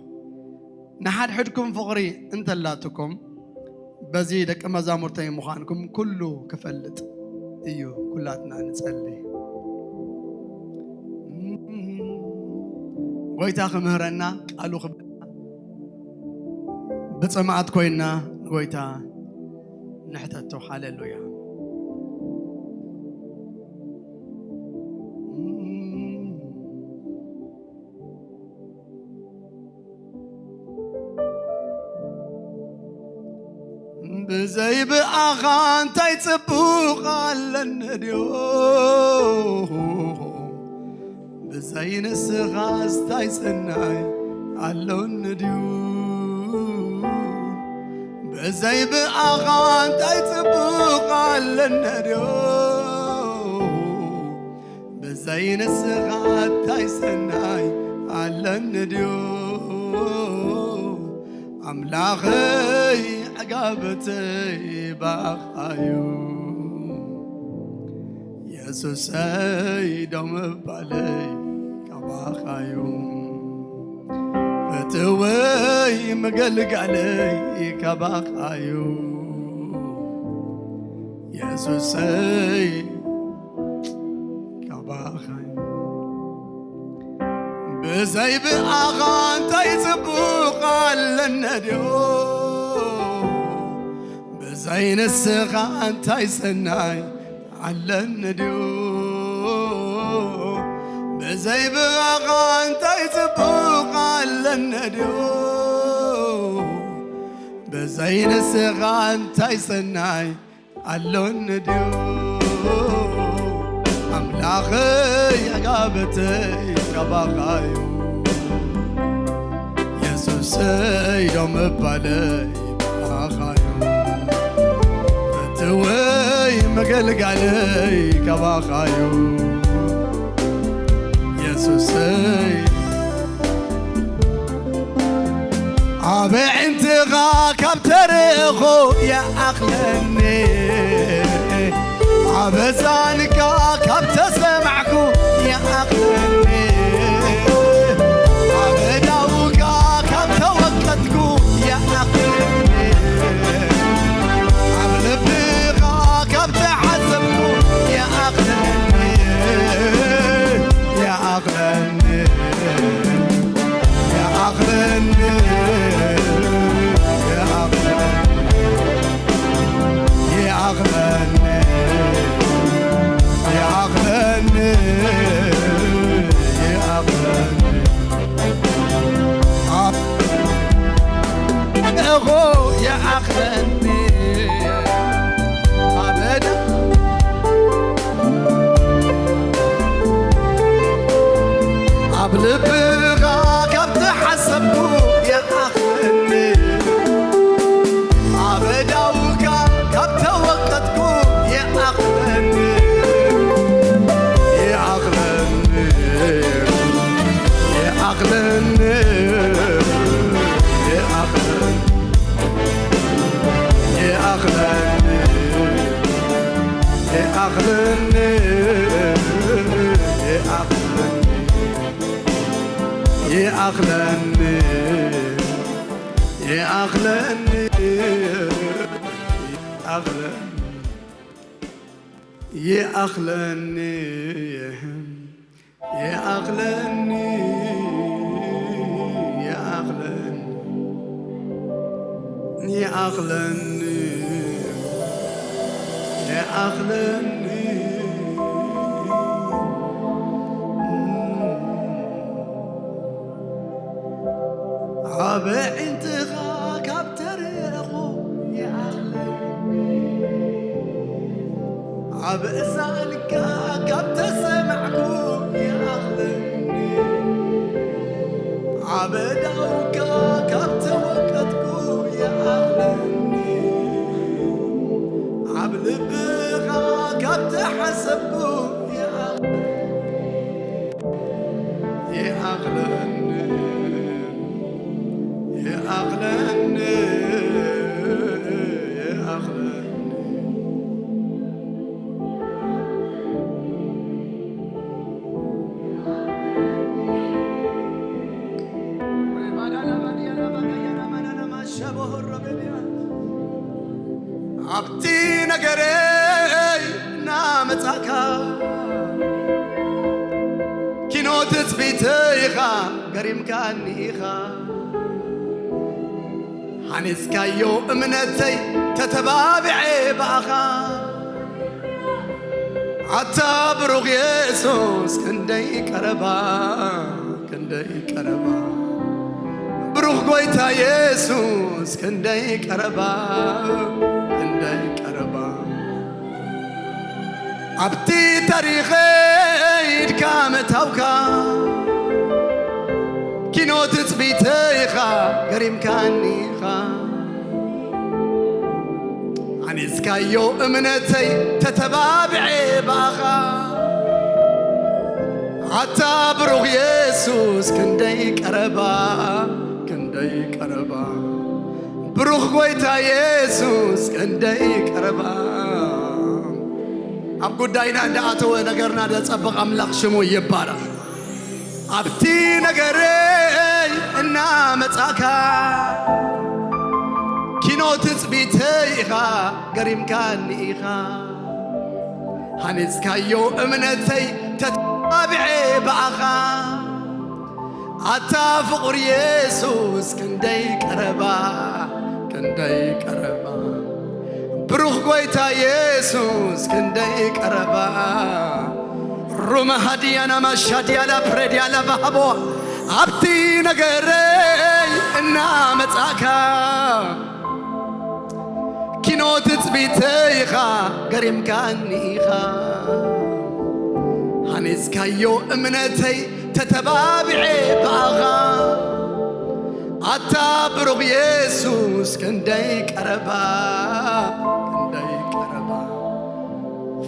ንሓድሕድኩም ፍቕሪ እንተላትኩም፣ በዚ ደቂ መዛሙርተይ ምዃንኩም ኩሉ ክፈልጥ እዩ። ኩላትና ንጸሊ። ጎይታ ክምህረና፣ ቃሉ ክብለና፣ ብጽምኣት ኮይንና ንጎይታ ንሕተቶ። ሃሌሉያ። ብዘይ ብኣኻ እንታይ ጽቡቕ ኣለኒ ድዩ? ብዘይ ንስኻስ እንታይ ሰናይ ኣሎኒ ድዩ? ብዘይ ብኣኻ እንታይ ጽቡቕ ኣለኒ ድዩ? ብዘይ ንስኻ እንታይ ሰናይ ኣለኒ ድዩ? ኣምላኸይ ዕጋበተይ ባኻዩ፣ የሱሰይ ደው ምባለይ ካባኻዩ፣ ፍትወይ ምግልጋለይ ካባኻዩ፣ የሱሰይ ካባኻዩ። ብዘይ ብኣኻ እንታይ ጽቡቕ ኣለኒ ድዩ? ብዘይ ንስኻ እንታይ ሰናይ ኣለኒ ድዩ? ብዘይ ብኣኻ እንታይ ጽቡቕ ኣለኒ ድዩ? ብዘይ ንስኻ እንታይ ሰናይ ኣሎኒ ድዩ? ኣምላኸይ ኣጋበተይ ካባኻዩ፣ የሱሰይ ደው ምባለይ ባኻዩ፣ ፍትወይ መገልጋለይ ካባኻዩ፣ የሱሰይ ኣብ ኣዒንትኻ ካብ ተረእኹ ይኣኽለኒ፣ ኣብ ኣዛንካ ካብ ተሰማዕኩ ይኣኽለኒ፣ ኣብ ኣእዳውካ ካብ ተወቀጥኩ ይኣኽለኒ፣ ኣብ ልብኻ ካብ ተሓሰብኩ ይኣኽለኒ፣ ይኣኽለኒ። ይኣኽለኒ፣ ይኣኽለኒ፣ ይኣኽለኒ፣ ይኣኽለኒ፣ ይኣኽለኒ። እኹ ይኣኽለኒ ኣበዳ ኣብ ልብኻ ካብ ተሓሰብኩ ይኣኽለኒ፣ ኣብ ኣእዳውካ ካብ ተወቀጥኩ ይኣኽለኒ፣ ይኣኽለኒ፣ ይኣኽለኒ፣ ይኣኽለኒ። ይኣኽለኒ፣ ይኣኽለኒ፣ ይኣኽለኒ፣ ይኣኽለኒ፣ ይኣኽለኒ፣ ይኣኽለኒ፣ ይኣኽለኒ፣ ይኣኽለኒ፣ ይኣኽለኒ፣ ይኣኽለኒ። ኣብ ኣዒንትኻ ካብ ተረኹ ይኣኽለኒ፣ ኣብ እዛንካ ካብ ተሰማዕኩ ይኣኽለኒ፣ ኣብ ኣእዳውካ ካብ ተወቀጥኩ ይኣኽለኒ፣ ኣብ ልብኻ ካብ ተሓሰብኩ ይኣኽለኒ። ይኣኽለኒ፣ ይኣኽለኒ፣ ይኣኽለኒ። ኣብቲ ነገረይ እናመጻእካ፣ ኪኖ ትጽቢተይ ኢኻ፣ ገሪምካኒ ኢኻ። ሃኒጽካዮ እምነተይ ተተባቢዐ ብኣኻ። ኣታ ብሩኽ የሱስ ክንደይ ቀረባ፣ ክንደይ ቀረባ። ብሩኽ ጎይታ የሱስ ክንደይ ቀረባ፣ ክንደይ ቀረባ። ኣብቲ ታሪኸይ ኢድካ ምእታውካ፣ ኪኖ ትጽቢተይ ኢኻ፣ ገሪምካኒ ኢኻ። ሃኒጽካዮ እምነተይ ተተባቢዐ ብኣኻ። ኣታ ብሩኽ የሱስ ክንደይ ቀረባ፣ ክንደይ ቀረባ። ብሩኽ ጎይታ የሱስ ክንደይ ቀረባ። ኣብ ጉዳይና እንዳኣተወ ነገርና ዘጸብቕ ኣምላኽ ሽሙ ይባረኽ። ኣብቲ ነገረይ እናመጻእካ፣ ኪኖ ትጽቢተይ ኢኻ፣ ገሪምካኒ ኢኻ። ሃኒጽካዮ እምነተይ ተተባቢዐ ብኣኻ። ኣታ ፍቑር የሱስ ክንደይ ቀረባ፣ ክንደይ ቀረባ። ብሩኽ ጎይታ የሱስ ክንደይ ቀረባ። ሩመ ሃዲያና ማሻዲያላ ፕሬዲያላ ቫሃቦ። ኣብቲ ነገረይ እናመጻእካ፣ ኪኖ ትጽቢተይ ኢኻ፣ ገሪምካኒ ኢኻ። ሃኒጽካዮ እምነተይ ተተባቢዐ ብኣኻ። ኣታ ብሩኽ የሱስ ክንደይ ቀረባ፣ ክንደይ ቀረባ።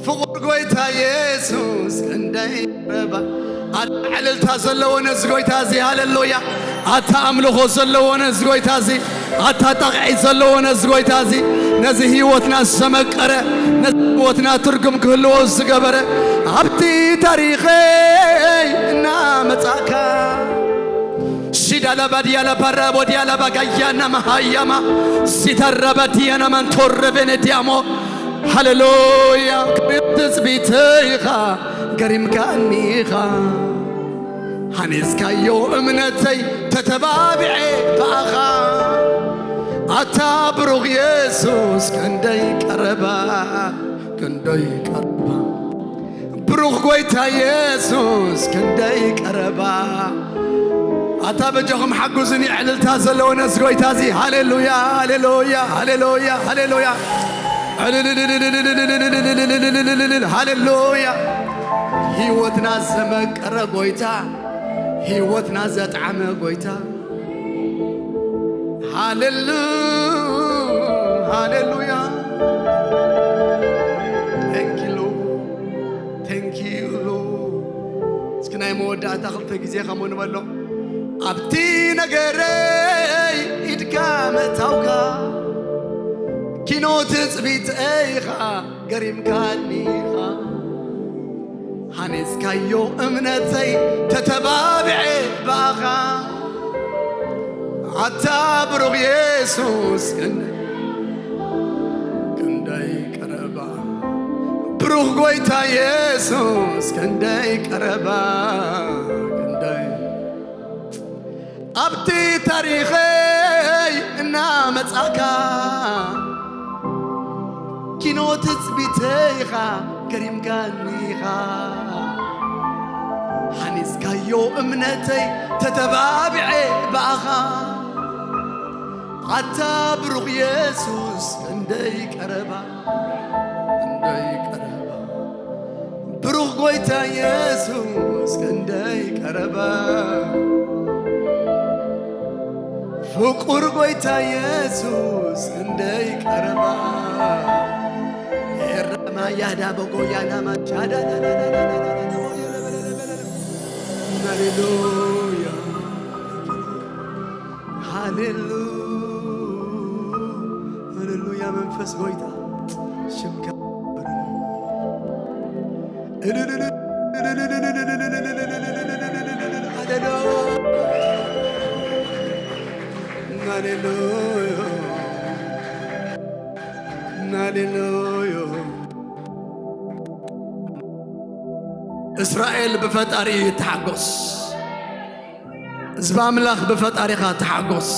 ፍቑር ጎይታ የሱስ ክንደይ ቀረባ። ኣታ ዕልልታ ዘለዎ ነዚ ጎይታ እዚ፣ ሃሌሉያ። ኣታ ኣምልኾ ዘለዎ ነዚ ጎይታ እዚ፣ ኣታ ጣቕዒት ዘለዎ ነዚ ጎይታ እዚ፣ ነዚ ህይወትና ዘመቀረ፣ ነዚ ህይወትና ትርጉም ክህልዎ ዝገበረ፣ ኣብቲ ታሪኸይ እናመጻእካ። ሺዳላ ባዲያላ ባራ ቦዲያላ ባጋያና መሃያማ ሲታራ ባዲያና ማንቶረ ቬኔዲያሞ። ሃሌሉያ። ትጽቢተይ ኢኻ፣ ገሪምካኒ ኢኻ። ሃኒጽካዮ እምነተይ ተተባቢዐ ብኣኻ። ኣታ ብሩኽ የሱስ ክንደይ ቀረባ፣ ክንደይ ቀረባ። ብሩኽ ጎይታ የሱስ ክንደይ ቀረባ። ኣታ በጃኹም ሓጉዝኒ፣ ዕልልታ ዘለዎ ነዚ ጎይታ እዚ። ሃሌሉያ፣ ሃሌሉያ፣ ሃሌሉያ፣ ሃሌሉያ። ሃሌሉያ። ህይወትና ዘመቀረ ጎይታ፣ ህይወትና ዘጥዓመ ጎይታ። ሃሌሉ-፣ ሃሌሉያ። Thank you, Lord. Thank you, Lord. እስኪ ናይ መወዳእታ ክልተ ግዜ ከምኡ ንበሎ። ኣብቲ ነገረይ ኢድካ ምእታውካ፣ ኪኖ ትጽቢተይ ኢኻ፣ ገሪምካኒ ኢኻ። ኣነስካዮ እምነተይ ተተባብዐ ብኣኻ ኣታ ብሩኽ የሱስ ክንደይ ክንደይ ቀረባ ብሩኽ ጎይታ የሱስ ክንደይ ቀረባ ክንደይ ኣብቲ ታሪኸይ እናመጻእካ ኪኖ ትጽቢተይኻ ገሪምካኒኻ ሓኒጽካዮ እምነተይ ተተባቢዐ ብኣኻ ኣታ ብሩኽ የሱስ ክንደይ ቀረባ ክንደይ ቀረባ ብሩኽ ጎይታ የሱስ ክንደይ ቀረባ ፍቁር ጎይታ የሱስ ክንደይ ቀረባ ኤራማ ያዳ በጎያና ማቻዳ ሃሌሉያ ሃሌሉ ሃሌሉያ መንፈስ ጎይታ ሽምካ ሃሌሉያ ሃሌሉያ እስራኤል ብፈጣሪ ይተሓጎስ ህዝቢ ኣምላኽ ብፈጣሪኻ ተሓጎስ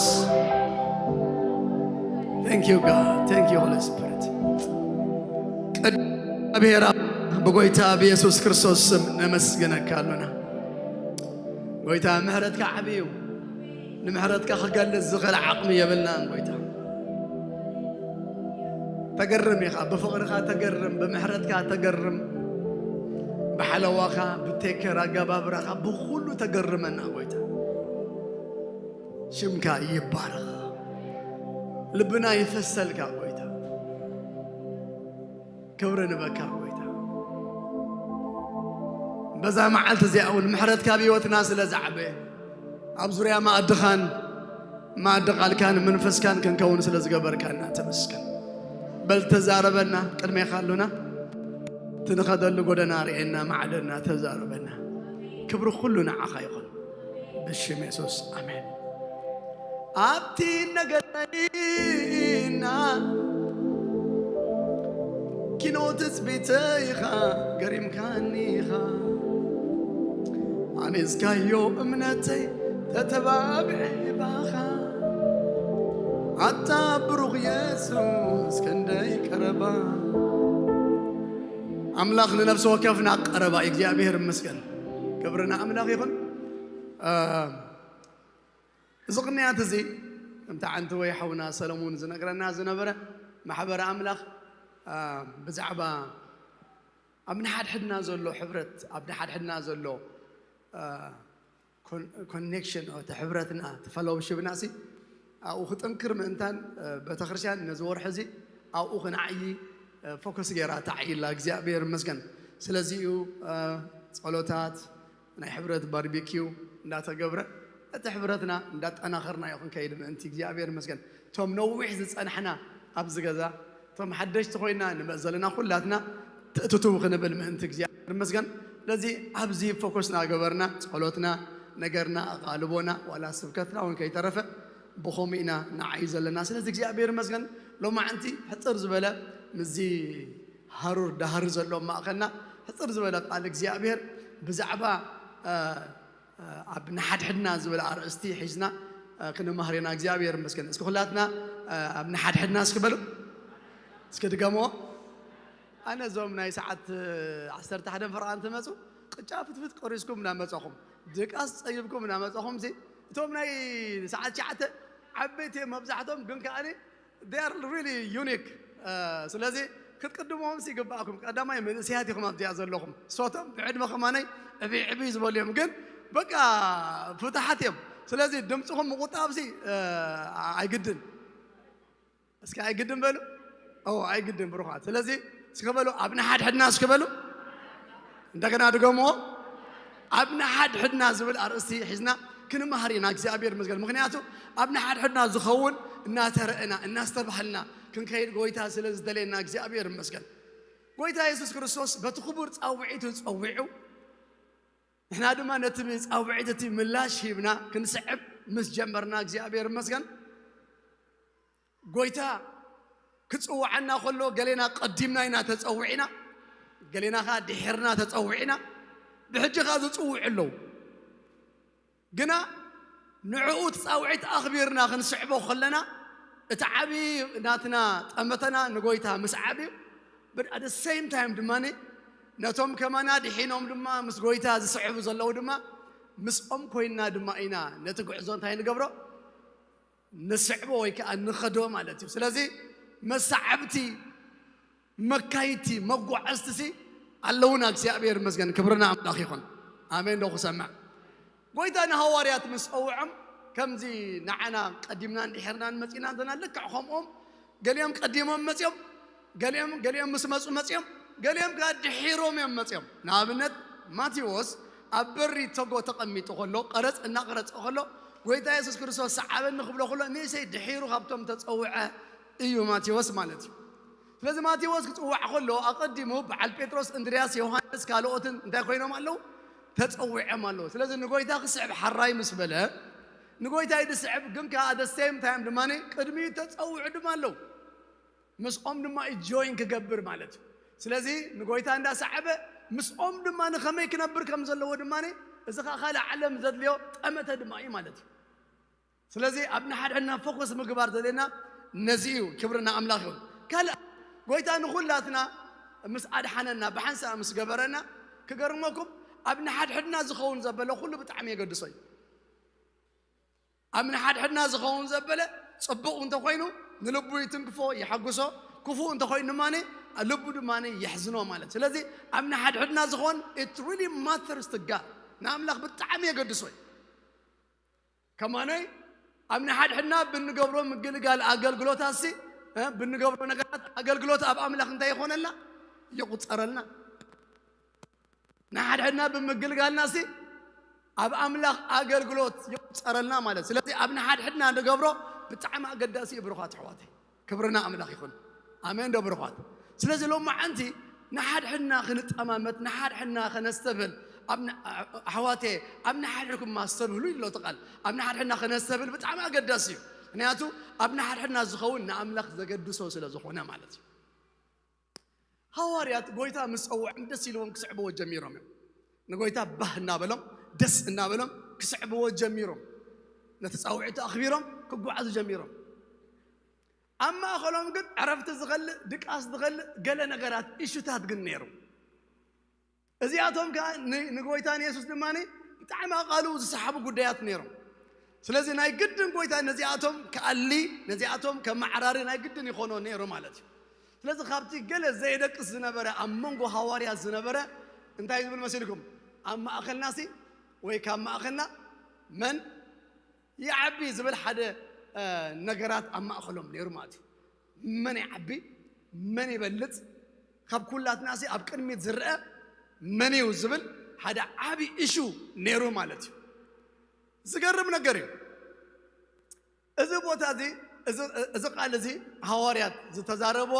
Thank you God. Thank you Holy Spirit. ቅድም ብሔር ብጎይታ ብየሱስ ክርስቶስ ስም ነመስግነካ ኣሉና ጎይታ ምሕረትካ ዓብዩ ንምሕረትካ ክገልጽ ዝኽእል ዓቕሚ የብልናን ጎይታ ተገርም ኢኻ ብፍቕርኻ ተገርም ብምሕረትካ ተገርም ብሓለዋኻ ብቴከር ኣገባብራኻ ብኩሉ ተገርመና ጎይታ ሽምካ ይባረኽ ልብና ይፈሰልካ ጎይታ ክብሪ ንበካ ጎይታ በዛ መዓልቲ እዚኣ እውን ምሕረትካ ብህይወትና ስለ ዝዓበየ ኣብ ዙርያ ማእድኻን ማእዲ ቃልካን መንፈስካን ክንከውን ስለ ዝገበርካና ተመስገን በል ተዛረበና ቅድሜኻ ኣሉና ትንኸደሉ ጎደና ርእየና ማዕደና ተዛረበና ክብሪ ኩሉ ንዓኻ ይኹን ብሽም የሱስ ኣሜን ኣብቲ ነገረይና ኪኖ ትጽቢተይኻ ገሪምካኒኻ ኣኔዝካዮ እምነተይ ተተባብዐ ባኻ ኣታ ብሩኽ የሱስ ክንደይ ቀረባ ኣምላኽ ንነፍሲ ወከፍና ቀረባ እግዚኣብሔር ይመስገን ክብሪ ንኣምላኽ ይኹን እዚ ቅንያት እዚ ከምቲ ዓንተወይ ሓውና ሰለሙን ዝነግረና ዝነበረ ማሕበረ ኣምላኽ ብዛዕባ ኣብ ንሓድሕድና ዘሎ ሕብረት ኣብ ንሓድሕድና ዘሎ ኮኔክሽን እቲ ሕብረትና እቲ ፈሎውሽፕና ሲ ኣብኡ ክጥንክር ምእንታን ቤተክርስትያን ነዚ ወርሒ እዚ ኣብኡ ክንዓይ ፎከስ ገይራ ተዓይላ እግዚኣብሔር ይመስገን ስለዚ እዩ ጸሎታት ናይ ሕብረት ባርቢኪው እንዳተገብረ እቲ ሕብረትና እንዳጠናኸርናዮ ክንከይድ ምእንቲ እግዚኣብሔር ይመስገን እቶም ነዊሕ ዝጸናሕና ኣብዚ ገዛ እቶም ሓደሽቲ ኮይና ንመእ ዘለና ኩላትና ትእትትው ክንብል ምእንቲ እግዚኣብሔር ይመስገን ስለዚ ኣብዚ ፎከስ ናገበርና ጸሎትና ነገርና ኣቓልቦና ዋላ ስብከትና እውን ከይተረፈ ብኸምኡ ኢና ንዓይ ዘለና ስለዚ እግዚኣብሔር ይመስገን ሎማዕንቲ ሕፅር ዝበለ ምዚ ሃሩር ዳህሪ ዘሎ ማእኸልና ሕፅር ዝበለ ቃል እግዚኣብሔር ብዛዕባ ኣብ ንሓድሕድና ዝብል ኣርእስቲ ሒዝና ክንመሃር ኢና እግዚኣብሔር ይመስገን እስኪ ኩላትና ኣብ ንሓድሕድና እስኪ በሉ እስኪ ድገምዎ ኣነ እዞም ናይ ሰዓት ዓሰርተ ሓደ ፈረቓ እንትመፁ ቅጫ ፍትፍት ቆሪስኩም እናመፀኹም ድቃስ ፀይብኩም እናመፀኹም ሲ እቶም ናይ ሰዓት ሸዓተ ዓበይቲ እዮም መብዛሕቶም ግን ከዓኒ they are really unique ስለዚ ክትቅድምዎም ይግባእኩም ቀዳማይ መንእሰያት ኢኹም ኣብዚኣ ዘለኹም ሶቶም ብዕድመ ከማነይ ዕብይ ዕብይ ዝበሉ እዮም ግን በቃ ፍታሓት እዮም ስለዚ ድምፅኹም ምቁጣብ ሲ ኣይግድን እስኪ ኣይግድን በሉ ኦ ኣይግድን ብሩኻት ስለዚ እስኪ በሉ ኣብ ንሓድሕድና እስኪ በሉ እንደገና ድገምዎ ኣብ ንሓድሕድና ዝብል ኣርእስቲ ሒዝና ክንመሃር ኢና እግዚኣብሔር ይመስገን ምክንያቱ ኣብ ንሓድሕድና ዝኸውን እናተረእና እናስተባህልና ክንከይድ ጎይታ ስለ ዝደለየና እግዚኣብሔር ይመስገን ጎይታ የሱስ ክርስቶስ በቲ ክቡር ፃውዒቱ ፀዊዑ ንሕና ድማ ነቲ ጻውዒት እቲ ምላሽ ሂብና ክንስዕብ ምስ ጀመርና እግዚኣብሔር ይመስገን። ጎይታ ክጽውዓና ከሎ ገሌና ቀዲምና ኢና ተጸዊዕና፣ ገሌና ኸኣ ድሒርና ተጸዊዕና። ብሕጂ ኸኣ ዝጽውዑ ኣለዉ። ግና ንዕኡ እቲ ጻውዒት ኣኽቢርና ክንስዕቦ ከለና እቲ ዓቢ ናትና ጠመተና ንጎይታ ምስዓብ እዩ። But at the same time ድማ ነቶም ከማና ድሒኖም ድማ ምስ ጎይታ ዝስዕቡ ዘለዉ ድማ ምስኦም ኮይንና ድማ ኢና ነቲ ጉዕዞ እንታይ ንገብሮ? ንስዕቦ ወይ ከዓ ንኸዶ ማለት እዩ። ስለዚ መሳዕብቲ፣ መካይድቲ፣ መጓዓዝቲ ሲ ኣለውና። እግዚኣብሔር ይመስገን፣ ክብርና ኣምላኽ ይኹን። ኣሜን ዶ ክሰምዕ? ጎይታ ንሃዋርያት ምስ ጸውዖም ከምዚ ንዓና ቀዲምናን ድሒርናን መጺና እንተና ልክዕ ከምኦም ገሊኦም ቀዲሞም መጺኦም፣ ገሊኦም ገሊኦም ምስ መጹ መጺኦም፣ ገሊኦም ከኣ ድሒሮም እዮም መጺኦም። ንኣብነት ማቴዎስ ኣብ በሪ ተጎ ተቐሚጡ ከሎ ቀረጽ እናቐረጸ ከሎ ጎይታ የሱስ ክርስቶስ ሰዓበኒ ክብሎ ከሎ ንእሰይ ድሒሩ ካብቶም ተጸውዐ እዩ ማቴዎስ ማለት እዩ። ስለዚ ማቴዎስ ክጽዋዕ ከሎ ኣቐዲሙ በዓል ጴጥሮስ፣ እንድርያስ፣ ዮሃንስ ካልኦትን እንታይ ኮይኖም ኣለዉ? ተጸዊዖም ኣለዉ። ስለዚ ንጎይታ ክስዕብ ሓራይ ምስ በለ ንጎይታ እዩ ዝስዕብ፣ ግን ከኣ the same time ድማ ቅድሚኡ ተጸውዑ ድማ ኣለዉ። ምስኦም ድማ እዩ ጆይን ክገብር ማለት እዩ። ስለዚ ንጎይታ እንዳሰዓበ ምስኦም ድማ ንኸመይ ክነብር ከም ዘለዎ ድማ እዚ ኸኣ ካልእ ዓለም ዘድልዮ ጠመተ ድማ እዩ ማለት እዩ። ስለዚ ኣብ ንሓድሕድና ፎከስ ምግባር ዘለና ነዚ እዩ። ክብርና ኣምላኽ ይኹን። ካልእ ጎይታ ንኹላትና ምስ ኣድሓነና ብሓንሳእ ምስ ገበረና ክገርመኩም ኣብ ንሓድሕድና ዝኸውን ዘበለ ኩሉ ብጣዕሚ የገድሶ እዩ። ኣብ ንሓድሕድና ዝኸውን ዘበለ ጽቡቕ እንተኾይኑ ንልቡ ይትንክፎ፣ ይሐጉሶ፣ ክፉእ እንተኾይኑ ድማ ልቡ ድማ የሕዝኖ ማለት። ስለዚ ኣብ ንሓድሕድና ዝኾን it really matters to God፣ ንኣምላኽ ብጣዕሚ የገድሶ እዩ። ከማነይ ኣብ ንሓድሕድና ብንገብሮ ምግልጋል ኣገልግሎታት ሲ ብንገብሮ ነገራት ኣገልግሎት ኣብ ኣምላኽ እንታይ ይኾነልና? ይቑጸረልና። ንሓድሕድና ብምግልጋልና ሲ ኣብ ኣምላኽ ኣገልግሎት ይቑጸረልና ማለት። ስለዚ ኣብ ንሓድሕድና ንገብሮ ብጣዕሚ ኣገዳሲ እዩ ብሩኻት ኣሕዋተይ። ክብርና ኣምላኽ ይኹን። ኣሜን ዶ ብሩኻት? ስለዚ ሎማዓንቲ ንሓድሕድና ክንጠማመት፣ ንሓድሕድና ከነስተብህል፣ ኣብ ን-፣ ኣሕዋቴ፣ ኣብ ንሓድሕድኩም ኣስተብህሉ ኢሎ እቲ ቃል። ኣብ ንሓድሕድና ከነስተብህል ብጣዕሚ ኣገዳሲ እዩ። ምክንያቱ ኣብ ንሓድሕድና ዝኸውን ንኣምላኽ ዘገድሶ ስለ ዝኾነ ማለት እዩ። ሃዋርያት ጎይታ ምስ ጸውዖም ደስ ኢልዎም ክስዕብዎ ጀሚሮም እዮም። ንጎይታ ባህ እናበሎም ደስ እናበሎም ክስዕብዎ ጀሚሮም። ነቲ ጻውዒቱ ኣኽቢሮም ክጓዓዙ ጀሚሮም። ኣብ ማእኸሎም ግን ዕረፍቲ ዝኸልእ ድቃስ ዝኸልእ ገለ ነገራት እሹታት ግን ነይሩ። እዚኣቶም ከኣ ንጎይታ ንየሱስ ድማ ብጣዕሚ ኣቓልቡ ዝሰሓቡ ጉዳያት ነይሮም። ስለዚ ናይ ግድን ጎይታ ነዚኣቶም ክኣሊ ነዚኣቶም ከመዓራሪ ናይ ግድን ይኾኖ ነይሩ ማለት እዩ። ስለዚ ካብቲ ገለ ዘየደቅስ ዝነበረ ኣብ መንጎ ሃዋርያት ዝነበረ እንታይ ዝብል መሲልኩም? ኣብ ማእኸልናሲ ወይ ካብ ማእኸልና መን ይዓቢ ዝብል ሓደ ነገራት ኣብ ማእኸሎም ነይሩ ማለት እዩ። መን ይዓቢ፣ መን ይበልፅ፣ ካብ ኩላትናሲ ኣብ ቅድሚት ዝረአ መን እዩ ዝብል ሓደ ዓቢ እሹ ነይሩ ማለት እዩ። ዝገርም ነገር እዩ። እዚ ቦታ እዚ እዚ ቃል እዚ ሃዋርያት ዝተዛረቦ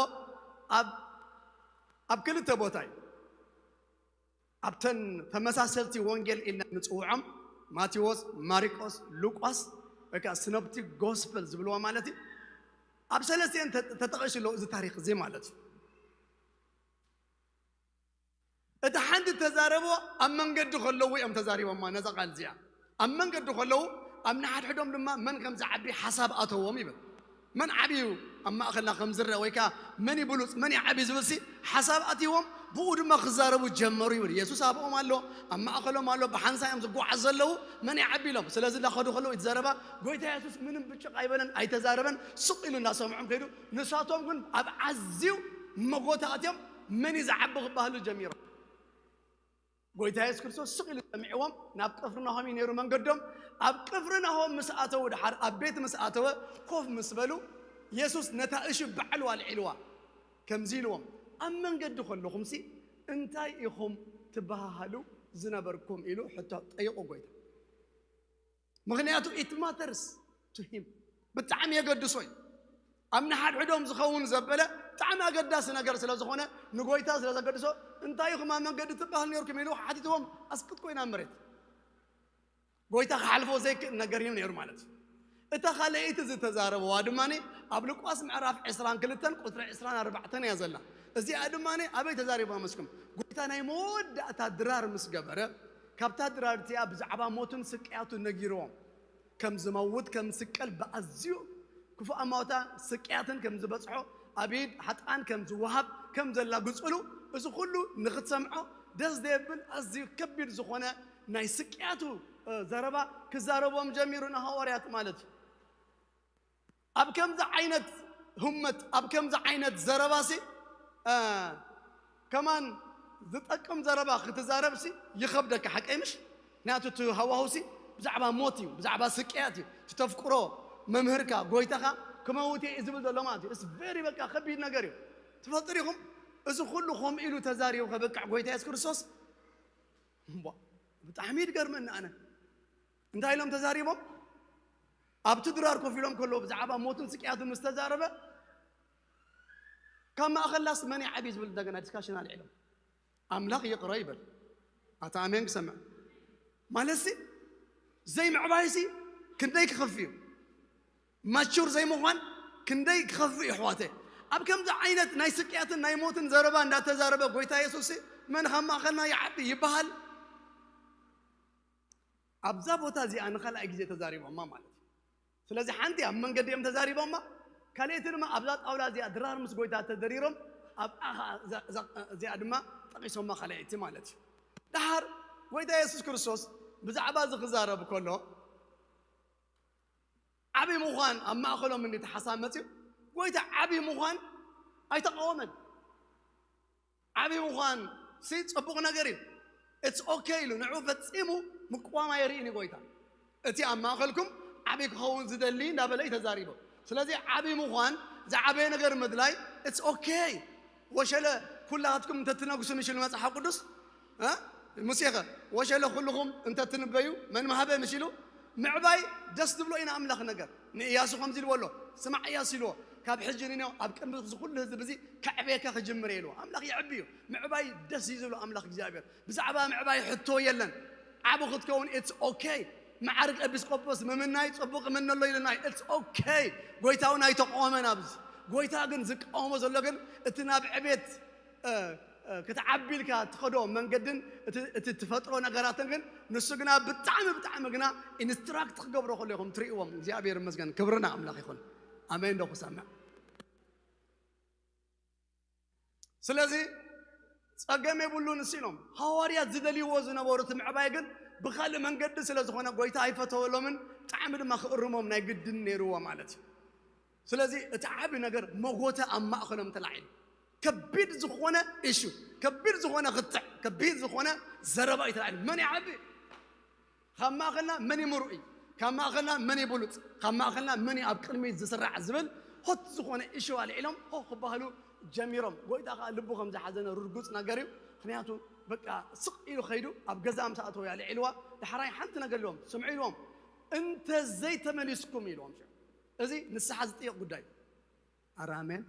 ኣብ ክልተ ቦታ እዩ። ኣብተን ተመሳሰልቲ ወንጌል ኢልና ንፅውዖም ማቴዎስ፣ ማሪቆስ፣ ሉቃስ ወይ ከዓ ስኖፕቲክ ጎስፐል ዝብልዎ ማለት እዩ። ኣብ ሰለስቲአን ተጠቐሽ ኣሎ እዚ ታሪክ እዚ ማለት እዩ። እቲ ሓንቲ ተዛረቦ ኣብ መንገዲ ከለዉ እዮም ተዛሪቦማ ነዛ ቃል እዚኣ። ኣብ መንገዲ ከለዉ ኣብ ንሓድሕዶም ድማ መን ከም ዝዓቢ ሓሳብ ኣተዎም ይብል። መን ዓብዩ ኣብ ማእኸልና ከም ዝረአ ወይ ከዓ መን ይብሉፅ መን ይዓቢ ዝብልሲ ሓሳብ ኣትዎም ብኡ ድማ ክዛረቡ ጀመሩ ይብል። የሱስ ኣብኦም ኣሎ፣ ኣብ ማእኸሎም ኣሎ፣ ብሓንሳ እዮም ዝጓዓዝ ዘለዉ መን ይዓቢ ኢሎም። ስለዚ እናኸዱ ከለዉ እቲ ዘረባ ጎይታ የሱስ ምንም ብጭቕ ኣይበለን ኣይተዛረበን፣ ስቕ ኢሉ እናሰምዖም ከይዱ። ንሳቶም ግን ኣብ ዓዝዩ መጎታ ኣትዮም መን እዩ ዝዓቢ ክበሃሉ ጀሚሮም። ጎይታ የሱስ ክርስቶስ ስቕ ኢሉ ሰሚዕዎም ናብ ቅፍርናሆም እዩ ነይሩ መንገዶም። ኣብ ቅፍርናሆም ምስ ኣተዉ ድሓር ኣብ ቤት ምስ ኣተወ ኮፍ ምስ በሉ የሱስ ነታ እሹ ባዕሉ ኣልዒልዋ ከምዚ ኢልዎም፣ ኣብ መንገዲ ከለኹምሲ እንታይ ኢኹም ትበሃሃሉ ዝነበርኩም ኢሉ ሕቶ ጠይቑ ጎይታ። ምክንያቱ it matters to him ብጣዕሚ የገድሶ እዩ። ኣብ ንሓድሕዶም ዝኸውን ዘበለ ብጣዕሚ ኣገዳሲ ነገር ስለ ዝኾነ ንጎይታ ስለ ዘገድሶ እንታይ ኢኹም ኣብ መንገዲ ትበሃል ነርኩም ኢሉ ሓቲትዎም። ኣስቅጥ ኮይና መሬት ጎይታ ክሓልፎ ዘይክእል ነገር እዩ ነይሩ ማለት እዩ። እታ ካልኣይቲ ዝተዛረበዋ ድማ ኣብ ሉቃስ ምዕራፍ ዕስራን ክልተን ቁፅሪ ዕስራን ኣርባዕተን እያ ዘላ። እዚኣ ድማ ኣበይ ተዛሪባ መስኩም? ጎይታ ናይ መወዳእታ ድራር ምስ ገበረ፣ ካብታ ድራር እቲኣ ብዛዕባ ሞቱን ስቅያቱን ነጊርዎም፣ ከም ዝመውት፣ ከም ዝስቀል፣ ብኣዝዩ ክፉእ ኣማውታ ስቅያትን ከም ዝበጽሖ፣ ኣብ ኢድ ሓጥኣን ከም ዝወሃብ፣ ከም ዘላግጹሉ፣ እዚ ኩሉ ንኽትሰምዖ ደስ ዘየብል ኣዝዩ ከቢድ ዝኾነ ናይ ስቅያቱ ዘረባ ክዛረቦም ጀሚሩ ንሃዋርያት ማለት እዩ። ኣብ ከምዚ ዓይነት ህመት፣ ኣብ ከምዚ ዓይነት ዘረባሲ ከማን ዝጠቅም ዘረባ ክትዛረብሲ ይኸብደካ፣ ሓቀይ ምሽ? ምክንያቱ እቲ ሃዋሁሲ ብዛዕባ ሞት እዩ፣ ብዛዕባ ስቅያት እዩ። እቲ ተፍቅሮ መምህርካ፣ ጎይታኻ ክመውት እየ ዝብል ዘሎ ማለት እዩ። እስ ቨሪ በቃ ከቢድ ነገር እዩ። ትፈልጡ ዲኹም? እዚ ኩሉ ከምኡ ኢሉ ተዛሪቡ ከበቅዕ ጎይታ የሱስ ክርስቶስ እምቧ፣ ብጣዕሚ ይድገርመኒ ኣነ። እንታይ ኢሎም ተዛሪቦም? ኣብቲ ድራር ኮፍ ኢሎም ከለዉ ብዛዕባ ሞትን ስቅያትን ምስ ተዛረበ፣ ካብ ማእኸላስ መን ይዓቢ ዝብል እንደገና ዲስካሽን ኣልዒሎም። ኣምላኽ ይቕረ ይበል። ኣታ ኣሜን ክሰምዕ ማለትሲ፣ ዘይምዕባይሲ ክንደይ ክኸፍ እዩ። ማቹር ዘይምዃን ክንደይ ክኸፍ እዩ ኣሕዋተ። ኣብ ከምዚ ዓይነት ናይ ስቅያትን ናይ ሞትን ዘረባ እንዳተዛረበ ጎይታ የሱስ መን ካብ ማእኸልና ይዓቢ ይበሃል። ኣብዛ ቦታ እዚኣ ንኻልኣይ ግዜ ተዛሪቦማ ማለት እዩ። ስለዚ ሓንቲ ኣብ መንገዲ እዮም ተዛሪቦማ፣ ካልኣይቲ ድማ ኣብዛ ጣውላ እዚኣ ድራር ምስ ጎይታ ተደሪሮም ኣብኣ ኸዓ እዛ- እዛ- እዚኣ ድማ ጠቒሶማ ካልኣይቲ ማለት እዩ። ደሓር ጎይታ የሱስ ክርስቶስ ብዛዕባ እዚ ክዛረብ ከሎ ዓቢ ምዃን ኣብ ማእኸሎም እንዲ ተሓሳብ መፅዩ፣ ጎይታ ዓቢ ምዃን ኣይተቃወመን። ዓቢ ምዃን ሲ ፅቡቕ ነገር እዩ። ኢትስ ኦኬ ኢሉ ንዑ ፈጺሙ ምቅዋም ኣይርእን እዩ ጎይታ። እቲ ኣብ ማእኸልኩም ዓቢ ክኸውን ዝደሊ እንዳበለ እዩ ተዛሪቡ። ስለዚ ዓቢ ምዃን ዝዓበየ ነገር ምድላይ ኢትስ ኦኬ። ወሸለ ኩላትኩም እንተትነግሱ ምሽ ኢሉ መጽሓፍ ቅዱስ እ? ሙሴኸ ወሸለ ኩልኹም እንተትንበዩ መን ምሃበ ምሽ ኢሉ ምዕባይ ደስ ዝብሎ ኢና ኣምላኽ ነገር ንእያሱ ከምዚ ኢልዎ ኣሎ። ስማዕ እያሱ ኢልዎ ካብ ሕጂ ንኔው ኣብ ቅድሚ እዚ ኩሉ ህዝቢ እዚ ከዕብየካ ክጅምር እየ ኢልዎ። ኣምላኽ የዕቢ እዩ። ምዕባይ ደስ እዩ ዝብሎ ኣምላኽ እግዚኣብሔር። ብዛዕባ ምዕባይ ሕቶ የለን። ዓቢ ክትከውን ኢትስ ኦኬ። መዓርግ ኤጲስቆጶስ ምምናይ ጽቡቕ ምነሎ ኢልና ኢትስ ኦኬ። ጎይታ እውን ኣይተቃወመን ኣብዚ። ጎይታ ግን ዝቃወሞ ዘሎ ግን እቲ ናብ ዕቤት እ፣ እ፣ ክትዓቢ ኢልካ ትኸዶ መንገድን እቲ እቲ ትፈጥሮ ነገራትን ግን ንሱ ግና ብጣዕሚ ብጣዕሚ ግና ኢንስትራክት ክገብሮ ከሎ ኢኹም ትርእይዎም። እግዚኣብሔር ይመስገን፣ ክብርና ኣምላኽ ይኹን። ኣሜን ዶ ክሰምዕ? ስለዚ ጸገም የብሉን እሱ ኢሎም ሃዋርያት ዝደልይዎ ዝነበሩ እቲ ምዕባይ ግን ብኻልእ መንገዲ ስለ ዝኾነ ጎይታ ኣይፈተወሎምን፣ ብጣዕሚ ድማ ክእርሞም ናይ ግድን ነይርዎ ማለት እዩ። ስለዚ እቲ ዓቢ ነገር መጎተ ኣብ ማእኸሎም ተላዒሉ ከቢድ ዝኾነ ኢሹ፣ ከቢድ ዝኾነ ክትዕ፣ ከቢድ ዝኾነ ዘረባ እዩ ተላዒሉ። መን ይዓቢ? ካብ ማእኸልና መን እዩ ምሩእ? ካብ ማእኸልና መን እዩ ብሉፅ? ካብ ማእኸልና መን እዩ ኣብ ቅድሚት ዝስራዕ ዝብል ሆት ዝኾነ ኢሹ ኣልዒሎም ሆ ክበሃሉ ጀሚሮም። ጎይታ ከዓ ልቡ ከም ዝሓዘነ ርጉፅ ነገር እዩ። ምክንያቱ በቃ ስቕ ኢሉ ከይዱ ኣብ ገዛ ምስ ኣተወ ኣልዒልዋ። ዳሕራይ ሓንቲ ነገር ኢልዎም ስምዑ ኢልዎም እንተ ዘይተመሊስኩም ኢልዎም። እዚ ንስሓ ዝጥይቕ ጉዳይ እዩ። ኣራሜን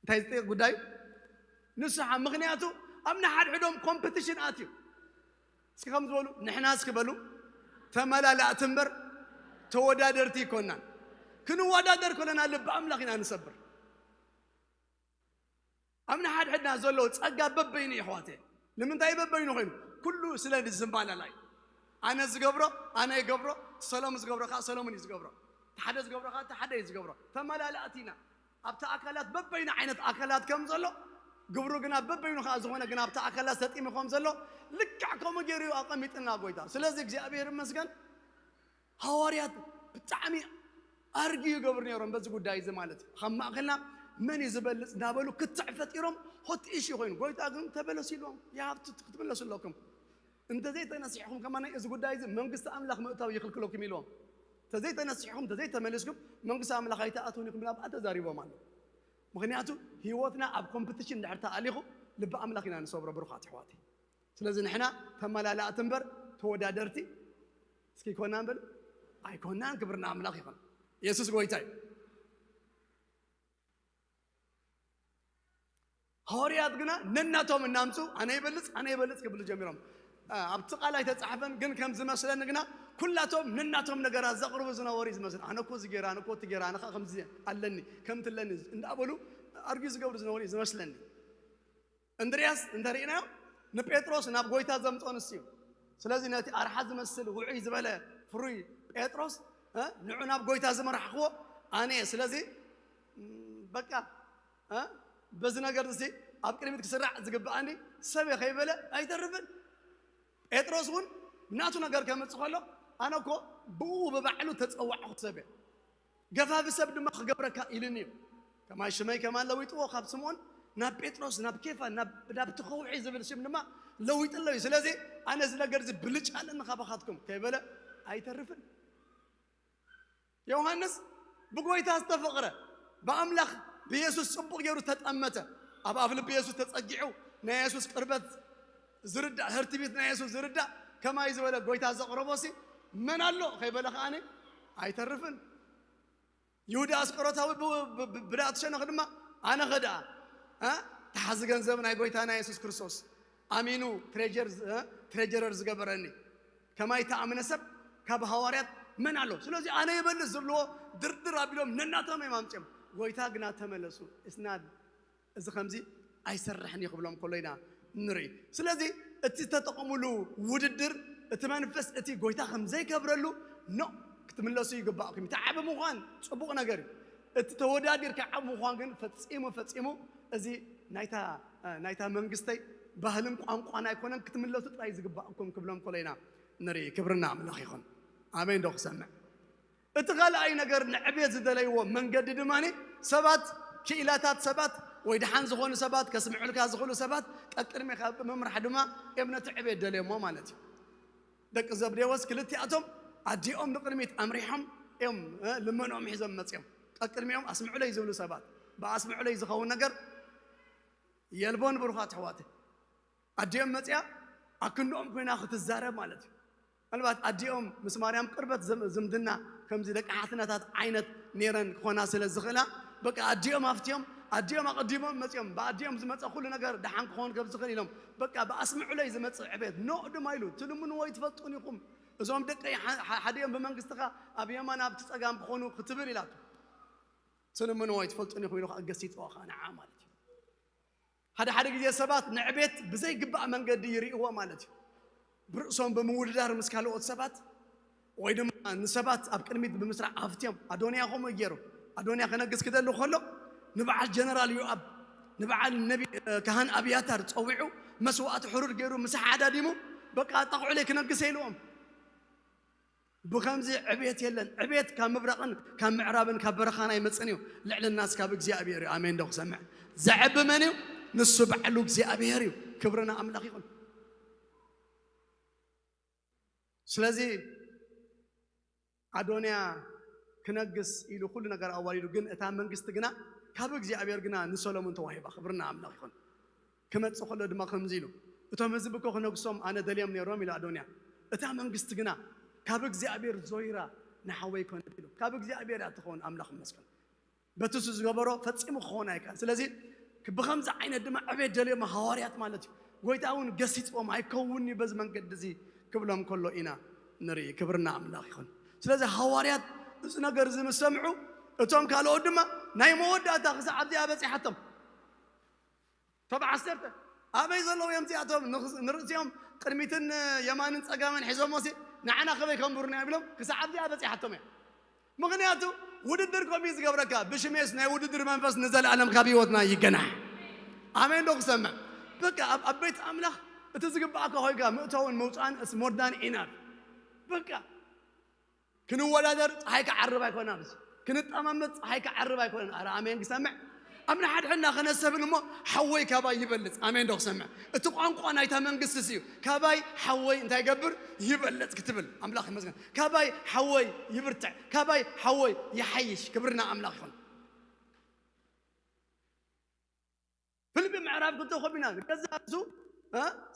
እንታይ ዝጥይቕ ጉዳይ እዩ? ንስሓ። ምኽንያቱ ኣብ ንሓድሕዶም ኮምፕቲሽን ኣትዩ። እስኪ ከም ዝበሉ ንሕና እስኪ በሉ ተመላላእቲ እምበር ተወዳደርቲ ይኮናን። ክንወዳደር ከለና ልቢ ኣምላኽ ኢና ንሰብር። ኣብ ንሓድሕድና ዘሎ ጸጋ በበይኑ እዩ ኣሕዋተ። ንምንታይ በበይኑ ኮይኑ? ኩሉ ስለ ዝመላላ እዩ። ኣነ ዝገብሮ ኣነ ይገብሮ፣ ሰሎም ዝገብሮ ከዓ ሰሎምን እዩ ዝገብሮ፣ ሓደ ዝገብሮ ከዓ ሓደ እዩ ዝገብሮ። ተመላላእቲ ኢና። ኣብቲ ኣካላት በበይኑ ዓይነት ኣካላት ከም ዘሎ ግብሩ ግና በበይኑ ከዓ ዝኾነ ግን ኣብቲ ኣካላት ሰጢሙ ከም ዘሎ ልክዕ ከምኡ ገይሩ እዩ ኣቐሚጥና ጎይታ። ስለዚ እግዚኣብሔር ይመስገን። ሃዋርያት ብጣዕሚ ኣርጊ ይገብሩ ነይሮም በዚ ጉዳይ እዚ ማለት እዩ። ካብ ማእከልና መን እዩ ዝበልፅ እናበሉ ክትዕ ፈጢሮም ሆት ኢሹ ኮይኑ ጎይታ ግን ተበለሱ ኢልዎም ይሃብቲ ክትምለሱ ኣለኩም። እንተዘይተነሲሕኹም ከማና እዚ ጉዳይ እዚ መንግስቲ ኣምላኽ ምእታው ይኽልክለኩም ኢልዎም። እንተዘይተነሲሕኹም እንተዘይተመሊስኩም መንግስቲ ኣምላኽ ኣይትኣትውን ኢኹም ኢሎም ተዛሪቦም ኣሎ። ምክንያቱ ህይወትና ኣብ ኮምፕቲሽን ድሕር ተኣሊኹ ልቢ ኣምላኽ ኢና ንሰብሮ ብሩኻት ኣሕዋተይ። ስለዚ ንሕና ተመላላእቲ እምበር ተወዳደርቲ እስኪ ይኮና ንበል ኣይኮናን። ክብርና ኣምላኽ ይኹን። የሱስ ጎይታ እዩ። ሃዋርያት ግና ነናቶም እናምፁ ኣነ ይበልፅ ኣነ ይበልፅ ክብሉ ጀሚሮም። ኣብቲ ቃል ኣይተጻሕፈን፣ ግን ከም ዝመስለኒ ግና ኩላቶም ነናቶም ነገራት ዘቕርቡ ዝነበሩ እዩ ዝመስል። ኣነ እኮ እዚ ገይረ፣ ኣነ እኮ እቲ ገይረ፣ ኣነ ኸዓ ከምዚ ኣለኒ፣ ከምቲ ኣለኒ እንዳበሉ ኣርጊዩ ዝገብሩ ዝነበሩ እዩ ዝመስለኒ። እንድርያስ እንተሪእናዮ ንጴጥሮስ ናብ ጎይታ ዘምጾ ንሱ እዩ። ስለዚ ነቲ ኣርሓ ዝመስል ውዑይ ዝበለ ፍሩይ ጴጥሮስ እ፣ ንዑ ናብ ጎይታ ዝመራሕክዎ ኣነ እየ። ስለዚ ም፣ በቃ እ፣ በዚ ነገር እዚ ኣብ ቅድሚት ክስራዕ ዝግብኣኒ ሰብ እየ ከይበለ ኣይተርፍን። ጴጥሮስ እውን ናቱ ነገር ከምጽእ ከሎ ኣነ እኮ ብኡ ብባዕሉ ተጸዋዕኩ ሰብ እየ። ገፋፊ ሰብ ድማ ክገብረካ ኢልኒ እዩ። ከማይ ሽመይ ከማን ለዊጥዎ ካብ ስምዖን ናብ ጴጥሮስ ናብ ኬፋ ናብ ናብቲ ከውሒ ዝብል ሽም ድማ ለዊጥሎ እዩ። ስለዚ ኣነ እዚ ነገር እዚ ብልጫ ኣለኒ ካባኻትኩም ከይበለ ኣይተርፍን። ዮሃንስ ብጎይታ ዝተፈቕረ ብኣምላኽ ብየሱስ ጽቡቕ ገይሩ ዝተጠመተ ኣብ ኣፍ ልቢ የሱስ ተጸጊዑ ናይ የሱስ ቅርበት ዝርዳእ ህርትቢት ናይ የሱስ ዝርዳእ ከማይ ዝበለ ጎይታ ዘቕረቦሲ መን ኣሎ ከይበለ ከኣኒ ኣይተርፍን። ይሁዳ ኣስቆሮታዊ ብ- ብ- ብ- ብድኣት ሸነኽ ድማ ኣነኸ ደኣ እ? ተሓዚ ገንዘብ ናይ ጎይታና የሱስ ክርስቶስ ኣሚኑ ትሬጀር እ? ትሬጀረር ዝገበረኒ ከማይ ተኣምነ ሰብ ካብ ሃዋርያት መን ኣሎ? ስለዚ ኣነ ይበልጽ ዝብልዎ ድርድር ኣቢሎም ነናቶም እዮም ኣምፅኦም። ጎይታ ግና ተመለሱ እስናድ እዚ ከምዚ ኣይሰርሕን እዩ ክብሎም ከሎ ኢና ንርኢ። ስለዚ እቲ ዝተጠቐሙሉ ውድድር እቲ መንፈስ እቲ ጎይታ ከም ዘይከብረሉ ኖ ክትምለሱ ይግባእኩም። እቲ ዓቢ ምዃን ጽቡቕ ነገር እዩ። እቲ ተወዳዲርካ ዓቢ ምዃን ግን ፈጺሙ ፈጺሙ እዚ ናይታ ናይታ መንግስተይ ባህልን ቋንቋን ኣይኮነን ክትምለሱ ጥራይ ዝግባእኩም ክብሎም ከሎ ኢና ንርኢ። ክብርና ኣምላኽ ይኹን። ኣሜን ዶ ክሰምዕ? እቲ ካልኣይ ነገር ንዕቤት ዝደለይዎ መንገዲ ድማ ሰባት ክኢላታት ሰባት ወይ ደሓን ዝኾኑ ሰባት ከስምዑልካ ዝኽእሉ ሰባት ቀቅድሜ ካብ ምምራሕ ድማ እዮም ነቲ ዕቤት ደልዮሞ ማለት እዩ። ደቂ ዘብዴዎስ ክልቲኣቶም ኣዲኦም ንቕድሚት ኣምሪሖም እዮም እ፣ ልመኖም ሒዞም መፅዮም ቀቅድሚኦም ኣስምዑለይ ዝብሉ ሰባት ብኣስምዑለይ ዝኸውን ነገር የልቦን ብሩኻት ኣሕዋት ኣዲኦም መፅያ ኣክንድኦም ኮይና ክትዛረብ ማለት እዩ። ምናልባት ኣዲኦም ምስ ማርያም ቅርበት ዝም- ዝምድና ከምዚ ደቂ ሓትነታት ዓይነት ነይረን ክኾና ስለ ዝኽእላ በቃ ኣዲኦም ሃፍትዮም ኣዲኦም ኣቐዲሞም መፅዮም ብኣዲኦም ዝመፀ ኩሉ ነገር ደሓን ክኸውን ከም ዝኽእል ኢሎም በቃ ብኣስምዑለይ ዝመፅእ ዕቤት ኖ ድማ ኢሉ ትልምንዎ ኣይትፈልጡን ኢኹም እዞም ደቀይ ሓ- ሓ- ሓዲኦም ብመንግስትኻ ኣብ የማን ኣብቲ ፀጋም ክኾኑ ክትብል ኢላቶ ትልምንዎ ኣይትፈልጡን ኢኹም ኢሉ ከዓ ገሲፅዋ ከዓ ንዓ ማለት እዩ ሓደ ሓደ ግዜ ሰባት ንዕቤት ብዘይግባእ መንገዲ ይርእይዎ ማለት እዩ። ብርእሶም ብምውድዳር ምስ ካልኦት ሰባት ወይ ድማ ንሰባት ኣብ ቅድሚት ብምስራሕ ኣፍትዮም ኣዶንያ ከምኡ ገይሩ ኣዶንያ ክነግስ ክደሊ ከሎ ንበዓል ጀነራል ዮኣብ ንበዓል ነቢ ካህን ኣብያታር ፀዊዑ መስዋእቲ ሕሩር ገይሩ ምስ ሓዳዲሙ በቃ ኣጣቕዑለይ ክነግሰ ኢልዎም ብኸምዚ ዕቤት የለን። ዕቤት ካብ ምብራቕን ካብ ምዕራብን ካብ በረኻን ኣይመፅን እዩ። ልዕልናስ ካብ እግዚኣብሔር እዩ። ኣሜን ዶ ክሰምዕ? ዘዕቢ መን እዩ? ንሱ ባዕሉ እግዚኣብሔር እዩ። ክብሪ ንኣምላኽ ይኹን። ስለዚ ኣዶንያ ክነግስ ኢሉ ኩሉ ነገር ኣዋሪዱ፣ ግን እታ መንግስቲ ግና ካብ እግዚኣብሔር ግና ንሰሎሞን ተዋሂባ። ክብሪ ንኣምላኽ ይኹን። ክመጽእ ከሎ ድማ ከምዚ ኢሉ፣ እቶም ህዝቢ እኮ ክነግሶም ኣነ ደልዮም ነይሮም ኢሉ ኣዶንያ። እታ መንግስቲ ግና ካብ እግዚኣብሔር ዞይራ ንሓወይ ኮነት ኢሉ። ካብ እግዚኣብሔር እያ ትኸውን፣ ኣምላኽ ይመስገን። በቲ እሱ ዝገበሮ ፈጺሙ ክኸውን ኣይከኣል። ስለዚ ብኸምዚ ዓይነት ድማ ዕቤት ደልዮም ሃዋርያት ማለት እዩ። ጎይታ እውን ገሲጽዎም ኣይከውንኒ በዚ መንገዲ እዚ ክብሎም ከሎ ኢና ንርኢ። ክብርና ኣምላኽ ይኹን። ስለዚ ሃዋርያት እዚ ነገር እዚ ምስ ሰምዑ እቶም ካልኦት ድማ ናይ መወዳእታ ክሳዕ ኣብዚኣ በጺሓቶም። ቶብ ዓሰርተ ኣበይ ዘለዉ እዮም እዚኣቶም ንርእሲኦም ቅድሚትን የማንን ጸጋምን ሒዞሞ ሲ ንዓና ከበይ ከንብሩና ይብሎም ክሳዕ ኣብዚኣ በጺሓቶም እዮም ምኽንያቱ ውድድር ከምኡ ዝገብረካ ብሽሜስ ናይ ውድድር መንፈስ ንዘለኣለም ካብ ህይወትና ይገናሕ ኣሜን ዶ ክሰምዕ በቃ ኣብ ቤት ኣምላኽ እቲ ዝግባኣካ ኮይንካ ምእታውን መውፃእን እስሞርዳን ኢና በቃ ክንወዳደር ፀሓይ ክዓርብ ኣይኮና ምስ ክንጠማመት ፀሓይ ክዓርብ ኣይኮነን። ኣረ ኣሜን ክሰምዕ ኣብ ንሓድሕድና ከነሰብን እሞ ሓወይ ካባይ ይበልፅ። ኣሜን ዶ ክሰምዕ? እቲ ቋንቋ ናይታ መንግስቲ እዩ። ካባይ ሓወይ እንታይ ገብር ይበልፅ ክትብል ኣምላኽ ይመስገን። ካባይ ሓወይ ይብርትዕ፣ ካባይ ሓወይ ይሓይሽ። ክብርና ኣምላኽ ይኹን። ፍልቢ ምዕራፍ ክልተ ኮሚና ንገዛእ ርእሱ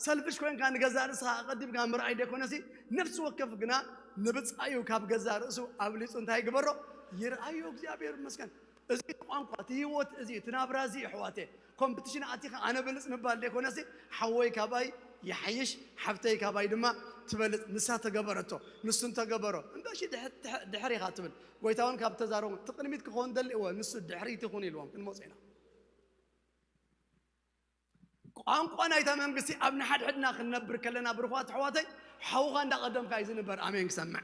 ሰልፍሽ ኮይንካ ንገዛእ ርእስኻ ኣቐዲምካ ምርኣይ ደይኮነሲ ነፍሲ ወከፍ ግና ንብጻዩ ካብ ገዛእ ርእሱ ኣብሊጹ እንታይ ይግበሮ ይርኣዮ እግዚኣብሔር ይመስገን እዚ ቋንቋ እቲ ህይወት እዚ እቲ ናብራ እዚ ኣሕዋተ ኮምፕቲሽን ኣቲኻ ኣነ ብልጽ ምባል ደይኮነሲ ሓወይ ካባይ ይሓይሽ፣ ሓፍተይ ካባይ ድማ ትበልጽ፣ ንሳ ተገበረቶ፣ ንሱ እንተገበሮ እምበሺ ድሕ- ድሕ- ድሕር ኢኻ ትብል። ጎይታ እውን ካብ ተዛረቡ ትቕድሚት ክኸውን ደሊ እወ ንሱ ድሕሪት ይኹን ኢልዎም ክንመፁ ኢና። ቋንቋ ናይታ መንግስቲ ኣብ ንሓድሕድና ክንነብር ከለና ብርኳት ኣሕዋተይ ሓውኻ እንዳቐደምካ እዩ ዝንበር። ኣሜን ክሰምዕ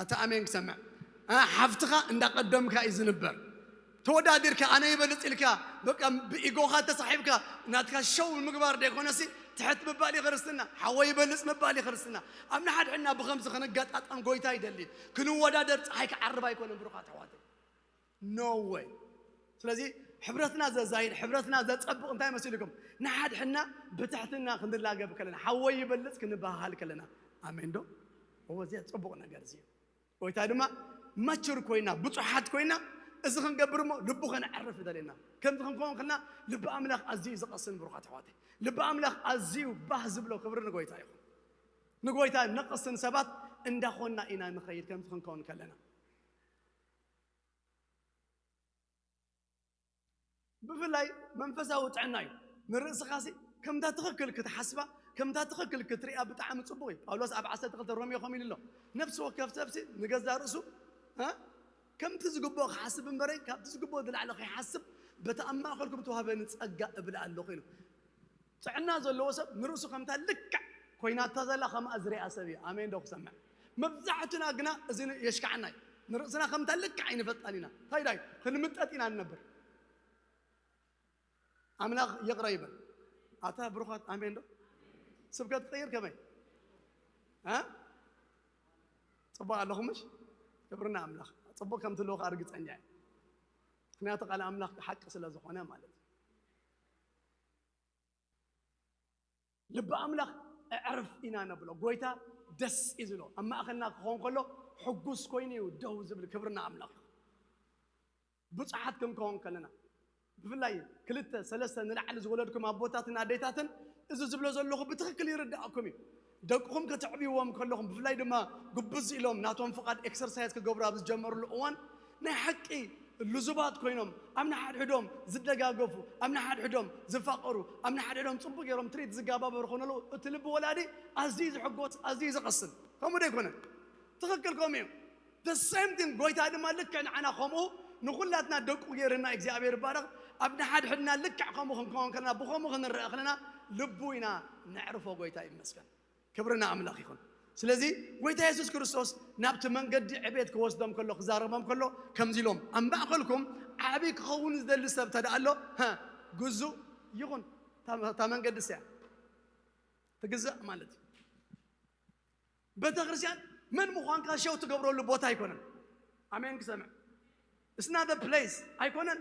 ኣታ ኣሜን ክሰምዕ ሓፍትኻ እንዳቐደምካ እዩ ዝንበር። ተወዳዲርካ ኣነ ይበልፅ ኢልካ በቃ ብኢጎኻ ተሳሒብካ ናትካ ሸው ምግባር ደይኮነሲ ትሕት ምባል እዩ ክርስትና። ሓወ ይበልፅ ምባል እዩ ክርስትና። ኣብ ንሓድሕድና ብኸምዚ ክንገጣጠም ጎይታ ይደሊ። ክንወዳደር ፀሓይ ክዓርብ ኣይኮነን ብሩኻት ኣሕዋተይ። No way። ስለዚ ሕብረትና ዘዛይድ ሕብረትና ዘፀብቕ እንታይ መሲልኩም? ንሓድሕድና ብትሕትና ክንላገብ ከለና ሓወይ ይበልፅ ክንበሃሃል ከለና ኣሜን ዶ? እወ እዚ ፅቡቕ ነገር እዚ ጎይታ ድማ መቹር ኮይና ብፁሓት ኮይና እዚ ክንገብር እሞ ልቡ ከነዕርፍ ይደልየና። ከምዚ ክንከውን ከልና ልቢ ኣምላኽ ኣዝዩ እዩ ዝቐስን ብሩኻት ኣሕዋተይ። ልቢ ኣምላኽ ኣዝዩ ባህ ዝብሎ ክብሪ ንጎይታ ይኹን። ንጎይታ ነቐስን ሰባት እንዳኾንና ኢና ንኸይድ ከምዚ ክንከውን ከለና። ብፍላይ መንፈሳዊ ጥዕና እዩ። ንርእስኻሲ ከምታ ትኽክል ክትሓስባ ከምታ ትኽክል ክትሪኣ ብጣዕሚ ጽቡቕ እዩ። ጳውሎስ ኣብ ዓሰርተ ክልተ ሮሜ ከምኡ ኢሉ ኣሎ። ነፍሲ ወከፍ ሰብሲ ንገዛ ርእሱ እ? ከምቲ ዝግብኦ ክሓስብ እምበረይ ካብቲ ዝግብኦ ዝላዕለ ከይሓስብ በቲ ኣብ ማእኸልኩም ተዋህበኒ ጸጋ እብል ኣለኹ ኢሉ። ጥዕና ዘለዎ ሰብ ንርእሱ ከምታ ልክዕ ኮይናታ ዘላ ከምኣ ዝሪኣ ሰብ እዩ። ኣሜን ዶ ክሰምዕ? መብዛሕቱና ግና እዚ የሽካዓና እዩ። ንርእስና ከምታ ልክዕ ኣይንፈልጣን ኢና። እንታይ ዳይ ክንምጠጥ ኢና ንነብር። ኣምላኽ ይቕረ ይበል። ኣታ ብሩኻት ኣሜን ዶ? ስብከት ክቕይር ከመይ? እ? ጽቡቕ ኣለኹም ምሽ? ክብርና ኣምላኽ። ጽቡቕ ከም ትህልዎ ከኣ ርግጸኛ እየ። ምክንያቱ ቃል ኣምላኽ ሓቂ ስለ ዝኾነ ማለት እዩ። ልቢ ኣምላኽ ኣዕርፍ ኢና ነብሎ። ጎይታ ደስ እዩ ዝብሎ። ኣብ ማእኸልና ክኸውን ከሎ ሕጉስ ኮይኑ እዩ ደው ዝብል። ክብርና ኣምላኽ። ብፁዓት ክንከውን ከለና ብፍላይ ክልተ ሰለስተ ንላዕሊ ዝወለድኩም ኣቦታትን ኣዴታትን እዚ ዝብሎ ዘለኹ ብትኽክል ይርዳእኩም እዩ። ደቅኹም ከተዕብይዎም ከለኹም ብፍላይ ድማ ግብዝ ኢሎም ናቶም ፍቓድ ኤክሰርሳይዝ ክገብሩ ኣብ ዝጀመሩሉ እዋን ናይ ሓቂ ልዙባት ኮይኖም ኣብ ንሓድሕዶም ዝደጋገፉ ኣብ ንሓድሕዶም ዝፋቐሩ ኣብ ንሓድሕዶም ጽቡቅ ገይሮም ትሪት ዝጋባበሩ ኮነሉ እቲ ልቢ ወላዲ ኣዝዩ ዝሕጎስ ኣዝዩ ዝቐስን ከምኡ ዶ ኣይኮነን? ትኽክል ከምኡ እዩ። The same thing ጎይታ ድማ ልክዕ ንዓና ከምኡ ንኹላትና ደቁ ገይርና እግዚኣብሔር ይባረኽ። ኣብ ንሓድሕድና ልክዕ ከምኡ ክንከውን ከለና ብኸምኡ ክንረአ ከለና ልቡ ኢና ነዕርፎ። ጎይታ ይመስገን። ክብርና ኣምላኽ ይኹን። ስለዚ ጎይታ የሱስ ክርስቶስ ናብቲ መንገዲ ዕቤት ክወስዶም ከሎ ክዛረቦም ከሎ ከምዚ ኢሎም ኣብ ማእኸልኩም ዓቢ ክኸውን ዝደሊ ሰብ ተደኣ ኣሎ ግዙእ ይኹን። እታ መንገዲ እያ ትግዛእ ማለት እዩ። ቤተ ክርስቲያን መን ምዃንካ ሸው ትገብረሉ ቦታ ኣይኮነን። ኣሜን ክሰምዕ እስና ደ ፕሌስ ኣይኮነን።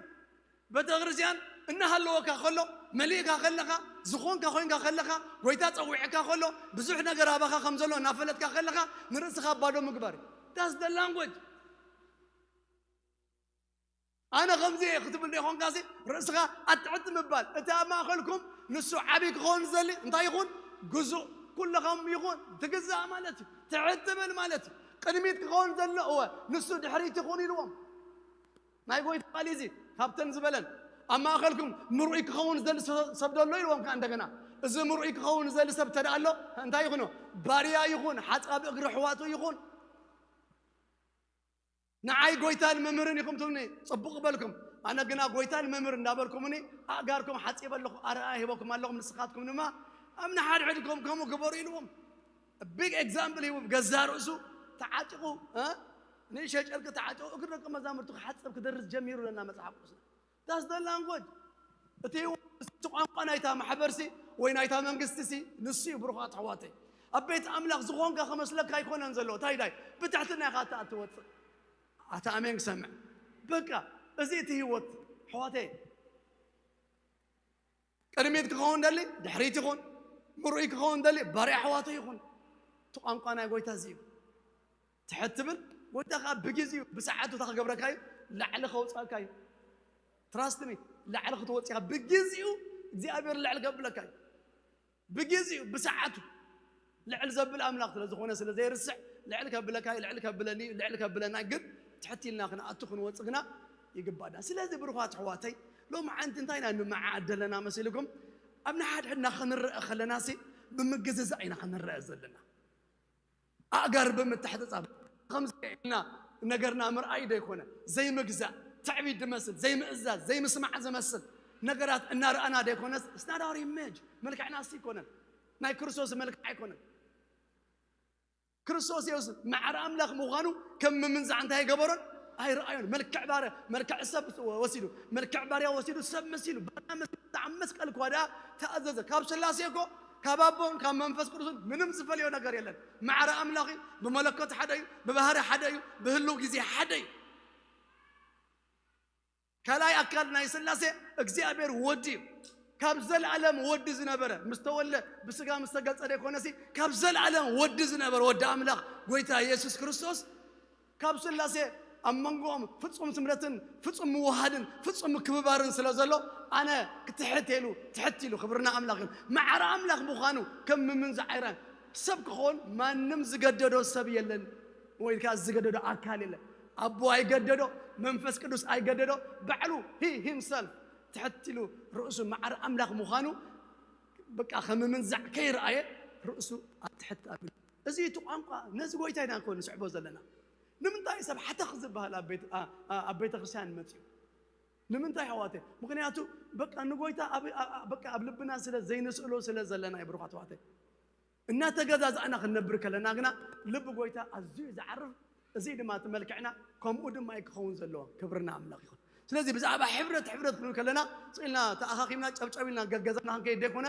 ቤተ ክርስቲያን እናሃለወካ ከሎ መሊእካ ከለኻ ዝኾንካ ኮይንካ ከለኻ ጎይታ ጸዊዕካ ከሎ ብዙሕ ነገር ኣባኻ ከም ዘሎ እናፈለጥካ ከለኻ ንርእስኻ ባዶ ምግባር እዩ። That's the language። ኣነ ከምዚ እየ ክትብል ዶ ይኾንካሲ ርእስኻ ኣትዕት ምባል እቲ ኣብ ማእኸልኩም ንሱ ዓብዪ ክኸውን ዝደሊ እንታይ ይኹን ግዙእ ኩልኸም ይኹን ትግዛእ ማለት እዩ። ትዕት ትብል ማለት እዩ። ቅድሚት ክኸውን ዘሎ እወ ንሱ ድሕሪት ይኹን ኢልዎም። ናይ ጎይታ ቃል እዚ ካብተን ዝበለን ኣብ ማእኸልኩም ምርኡይ ክኸውን ዝደሊ ሰብ ደሎ ኢልዎም ከዓ እንደገና እዚ ምርኡይ ክኸውን ዝደሊ ሰብ ተደኣ ኣሎ እንታይ ይኹኖ ባርያ ይኹን ሓፃቢ እግሪ ኣሕዋቱ ይኹን ንዓይ ጎይታን መምህርን ኢኹም ትብሉኒ፣ ጽቡቕ በልኩም። ኣነ ግና ጎይታን መምህር እንዳበልኩምኒ ኣእጋርኩም ሓጺበ ኣለኹ፣ ኣርኣያ ሂበኩም ኣለኹም። ንስኻትኩም ድማ ኣብ ንሓድሕድኩም ከምኡ ግበሩ ኢልዎም። ቢግ ኤግዛምፕል ሂቡ ገዛ ርእሱ ተዓጢቑ እ ንእሽተይ ጨርቂ ተዓጢቑ እግሪ ደቂ መዛሙርቱ ክሓጽብ ክደርስ ጀሚሩ ለና መጽሓፍ ቅዱስና። That's the language። እቲ እቲ ቋንቋ ናይታ ማሕበርሲ ወይ ናይታ መንግስቲሲ ንሱ እዩ። ብሩኻት ኣሕዋተይ ኣብ ቤት ኣምላኽ ዝኾንካ ክመስለካ ኣይኮነን ዘሎ። እንታይ ዳይ ብትሕትና ኢኻ እታ እትወፅእ። ኣታ ኣሜን ክሰምዕ በቃ እዚ እቲ ህይወት ኣሕዋተይ ቅድሚት ክኸውን ደሊ ድሕሪት ይኹን ምርኡይ ክኸውን ደሊ ባርያ ኣሕዋቱ ይኹን። እቲ ቋንቋ ናይ ጎይታ እዚ እዩ። ትሕት ትብል ጎይታ ከዓ ብግዜኡ ብሰዓቱ እታ ክገብረካ እዩ። ላዕሊ ከውፅኣካ እዩ። ትራስት ሚ ላዕሊ ክትወፅኻ ብግዜኡ እግዚኣብሔር ልዕል ከብለካ እዩ። ብግዜኡ ብሰዓቱ ልዕል ዘብል ኣምላኽ ስለ ዝኾነ ስለ ዘይርስዕ ልዕል ከብለካ እዩ። ልዕል ከብለኒ እዩ። ልዕል ከብለና እዩ። ግን ትሕት ኢልና ክንኣቱ ክንወፅእ ግና ይግባእና። ስለዚ ብሩኻት ኣሕዋተይ ሎሚ ዓንቲ እንታይ ኢና ንመዓድ ዘለና መሲልኩም? ኣብ ንሓድሕድና ክንረአ ከለና ሲ ብምግዝዛእ ኢና ክንረአ ዘለና። ኣእጋር ብምትሕጽጻብ ከምዚ ኢልና ነገርና ምርኣይ ዶ ይኮነ? ዘይምግዛእ፣ ትዕቢት ዝመስል፣ ዘይምእዛዝ፣ ዘይምስማዕ ዝመስል ነገራት እናረኣና ዶ ይኮነስ? It's not our image። መልክዕና እሱ ይኮነን። ናይ ክርስቶስ መልክዕ ኣይኮነን። ክርስቶስ የሱስ ማዕረ ኣምላኽ ምዃኑ ከም ምምንዛዕ እንታይ ገበሮን? ኣይረኣዮን። መልክዕ ባርያ፣ መልክዕ ሰብ ወሲዱ፣ መልክዕ ባርያ ወሲዱ ሰብ መሲሉ፣ ባርያ መሲሉ ኣብ መስቀል እኳ ደኣ ተኣዘዘ። ካብ ስላሴ እኮ፣ ካብ ኣቦን ካብ መንፈስ ቅዱስን ምንም ዝፈልዮ ነገር የለን። ማዕረ ኣምላኽ እዩ፣ ብመለኮት ሓደ እዩ፣ ብባህሪ ሓደ እዩ፣ ብህልው ግዜ ሓደ እዩ። ካልኣይ ኣካል ናይ ስላሴ እግዚኣብሔር ወዲ እዩ። ካብ ዘለዓለም ወዲ ዝነበረ፣ ምስ ተወልደ ብስጋ ምስ ተገልጸ ዘይኮነሲ፣ ካብ ዘለዓለም ወዲ ዝነበረ ወዲ ኣምላኽ ጎይታ የሱስ ክርስቶስ ካብ ስላሴ ኣብ መንጎኦም ፍጹም ስምረትን ፍጹም ምውሃድን ፍጹም ምክብባርን ስለ ዘሎ፣ ኣነ ክትሕት ኢሉ ትሕት ኢሉ፣ ክብርና ኣምላኽ እዩ። ማዕረ ኣምላኽ ምዃኑ ከም ምምንዛዕ ኣይረኣን። ሰብ ክኸውን ማንም ዝገደዶ ሰብ የለን፣ ወይ ከዓ ዝገደዶ ኣካል የለን። ኣቦ ኣይገደዶ፣ መንፈስ ቅዱስ ኣይገደዶ፣ ባዕሉ he himself ትሕት ኢሉ ርእሱ ማዕረ ኣምላኽ ምዃኑ በቃ ከም ምምንዛዕ ከይረኣየ ርእሱ ኣብ ትሕት ኣቢሉ። እዚ እቲ ቋንቋ ነዚ ጎይታ ኢና እኮ ንስዕቦ ዘለና። ንምንታይ ሰብ ሓተኽ ዝበሃል ኣብ ቤት-፣ ኣ-፣ ኣ-፣ ኣብ ቤተ ክርስቲያን መፅዩ? ንምንታይ ኣሕዋተይ? ምኽንያቱ በቃ ንጎይታ ኣብ፣ ኣ-፣ ኣ-፣ በቃ ኣብ ልብና ስለ ዘይንስእሎ ስለ ዘለና እዩ ብሩኻት ኣሕዋተይ። እናተገዛዛእና ክንነብር ከለና ግና ልቢ ጎይታ ኣዝዩ እዩ ዝዓርፍ። እዚ ድማ እቲ መልክዕና ከምኡ ድማ እዩ ክኸውን ዘለዎ። ክብርና ኣምላኽ ይኹን። ስለዚ ብዛዕባ ሕብረት፣ ሕብረት ክንብል ከለና ስቕ ኢልና ተኣኻኺብና ጨብጨብ ኢልና ገገዛና ክንከይድ ዘይኮነ፣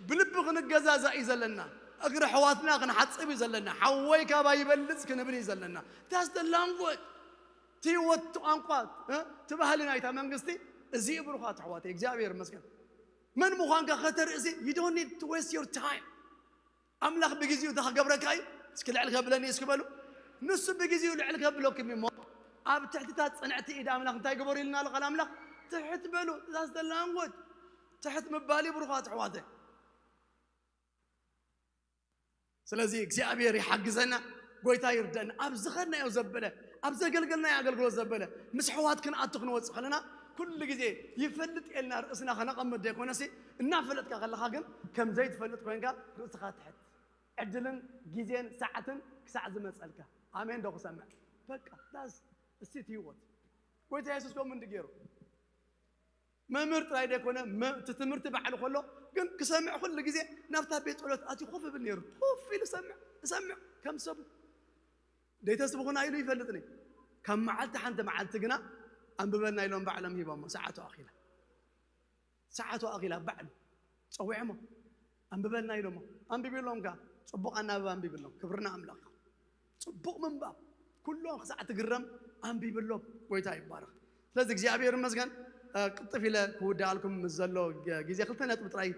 ብልቢ ክንገዛዛእ እዩ ዘለና። እግሪ ኣሕዋትና ክንሓጽብ እዩ ዘለና። ሓወይ ካባይ ይበልጽ ክንብል እዩ ዘለና። That's the language። እቲ ህይወት፣ እቲ ቋንቋ፣ እ፣ እቲ ባህሊ ናይታ መንግስቲ እዚ እዩ። ብሩኻት ኣሕዋተይ፣ እግዚኣብሔር ይመስገን። መን ምዃንካ ከተርእሲ፣ you don't need to waste your time። ኣምላኽ ብግዜኡ እንታይ ክገብረካ እዩ? እስኪ ልዕል ከብለኒ እስኪ በሉ። ንሱ ብግዜኡ ልዕል ከብለኩም እዩ እሞ፣ ኣብ ትሕትታት ጽንዕቲ ኢድ ኣምላኽ እንታይ ግበሩ ኢልና ኣሎ ቃል ኣምላኽ? ትሕት በሉ። That's the language። ትሕት ምባል እዩ ብሩኻት ኣሕዋተይ። ስለዚ እግዚኣብሔር ይሓግዘና፣ ጎይታ ይርደና። ኣብ ዝኸድናዮ ዘበለ፣ ኣብ ዘገልገልናዮ ኣገልግሎት ዘበለ፣ ምስ ኣሕዋት ክንኣቱ ክንወጽእ ከለና፣ ኩሉ ግዜ ይፈልጥ የልና ርእስና ከነቐምጥ ዘይኮነሲ፣ እናፈለጥካ ከለኻ ግን ከም ዘይትፈልጥ ኮይንካ ርእስኻ ትሕት። ዕድልን ግዜን ሰዓትን ክሳዕ ዝመጸልካ። ኣሜን ዶ ክሰምዕ? በቃ፣ that's፣ እስቲ እቲ ህይወት። ጎይታ የሱስ ከምኡ እንዲ ገይሩ። መምህር ጥራይ ዘይኮነ፣ መ-፣ እቲ ትምህርቲ ባዕሉ ከሎ ግን ክሰምዕ ኩሉ ግዜ ናብታ ቤት ጸሎት ኣትዩ ኮፍ ይብል ነይሩ። ኮፍ ኢሉ ይሰምዕ፣ ይሰምዕ ከም ሰቡ። ደይተስብኹና ኢሉ ይፈልጥኒ። ካብ መዓልቲ ሓንቲ መዓልቲ ግና ኣንብበልና ኢሎም ባዕሎም ሂቦሞ። ሰዓቱ ኣኺላ። ሰዓቱ ኣኺላ ባዕሉ ጸዊዖሞ። ኣንብበልና ኢሎሞ። ኣንብብሎም ከኣ። ጽቡቕ ኣናብባ ኣንብብሎም። ክብርና ኣምላኽ ይኹን። ጽቡቕ ምንባብ። ኩሎም ክሳዕ ትግረም ኣንቢብሎም። ጎይታ ይባረኽ። ስለዚ እግዚኣብሔር ይመስገን፣ እ፣ ቅልጥፍ ኢለ ክውድኣልኩም ምስ ዘሎ ገ-፣ ግዜ ክልተ ነጥቢ ጥራይ፣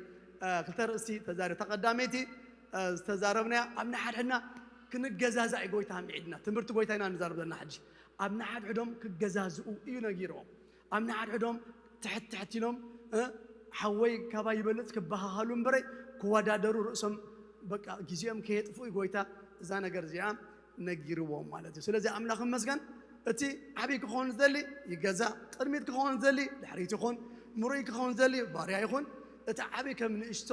እ፣ ክልተ ርእስቲ ተዛሪብ። ተቐዳመይቲ፣ እ፣ ዝተዛረብናያ ኣብ ንሓድሕድና ክንገዛዛእ እዩ ጎይታ ኣምዒድና። ትምህርቲ ጎይታ ኢና ንዛረብ ዘለና ሕጂ። ኣብ ንሓድሕዶም ክገዛዝኡ እዩ ነጊርዎም። ኣብ ንሓድሕዶም ትሕት ትሕት ኢሎም፣ እ፣ ሓወይ ካባይ ይበልጽ ክበሃሃሉ እምበረይ ክወዳደሩ ርእሶም በቃ ግዜኦም ከየጥፍኡ እዩ ጎይታ እዛ ነገር እዚኣ ነጊርዎም ማለት እዩ። ስለዚ ኣምላኽ ይመስገን። እቲ ዓብዪ ክኸውን ዝደሊ ይገዛእ፣ ቅድሚት ክኸውን ዝደሊ ድሕሪት ይኹን፣ ምሩይ ክኸውን ዝደሊ ባርያ ይኹን፣ እቲ ዓብዪ ከም ንእሽቶ፣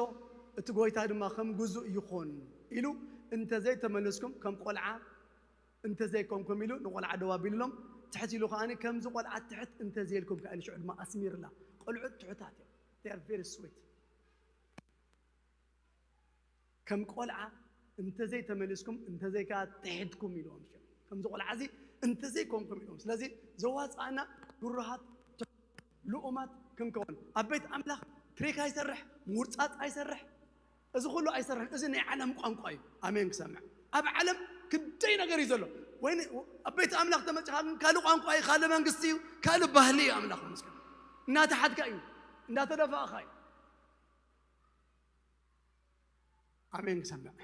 እቲ ጎይታ ድማ ከም ግዙእ ይኹን ኢሉ እንተዘይተመልስኩም ከም ቆልዓ እንተዘይኮንኩም ኢሉ ንቆልዓ ደው ኣቢልሎም፣ ትሕት ኢሉ ከኣ ከምዚ ቆልዓ ትሕት እንተዘይልኩም ከኣ ኢሉ ሽዑ ድማ ኣስሚርላ። ቆልዑት ትሑታት እዮም። They are very sweet። ከም ቆልዓ እንተዘይተመሊስኩም፣ እንተዘይከኣ ትሕትኩም ኢልዎም ሽዑ። ከምዚ ቆልዓ እዚ እንተዘይኮንኩም ኢልዎም። ስለዚ ዘዋጽኣና ግሩሃት ልኡማት ክንከውን። ኣብ ቤት ኣምላኽ ትሪክ ኣይሰርሕ፣ ምውርጻጽ ኣይሰርሕ፣ እዚ ኩሉ ኣይሰርሕን። እዚ ናይ ዓለም ቋንቋ እዩ። ኣሜን ክሰምዕ። ኣብ ዓለም ክንደይ ነገር እዩ ዘሎ። ወይ ን-፣ ኣብ ቤት ኣምላኽ ተመጺኻ ግን ካልእ ቋንቋ እዩ፣ ካልእ መንግስቲ እዩ፣ ካልእ ባህሊ እዩ። ኣምላኽ ይመስገን። እናተሓትካ እዩ፣ እናተደፋእኻ እዩ። ኣሜን ክሰምዕ።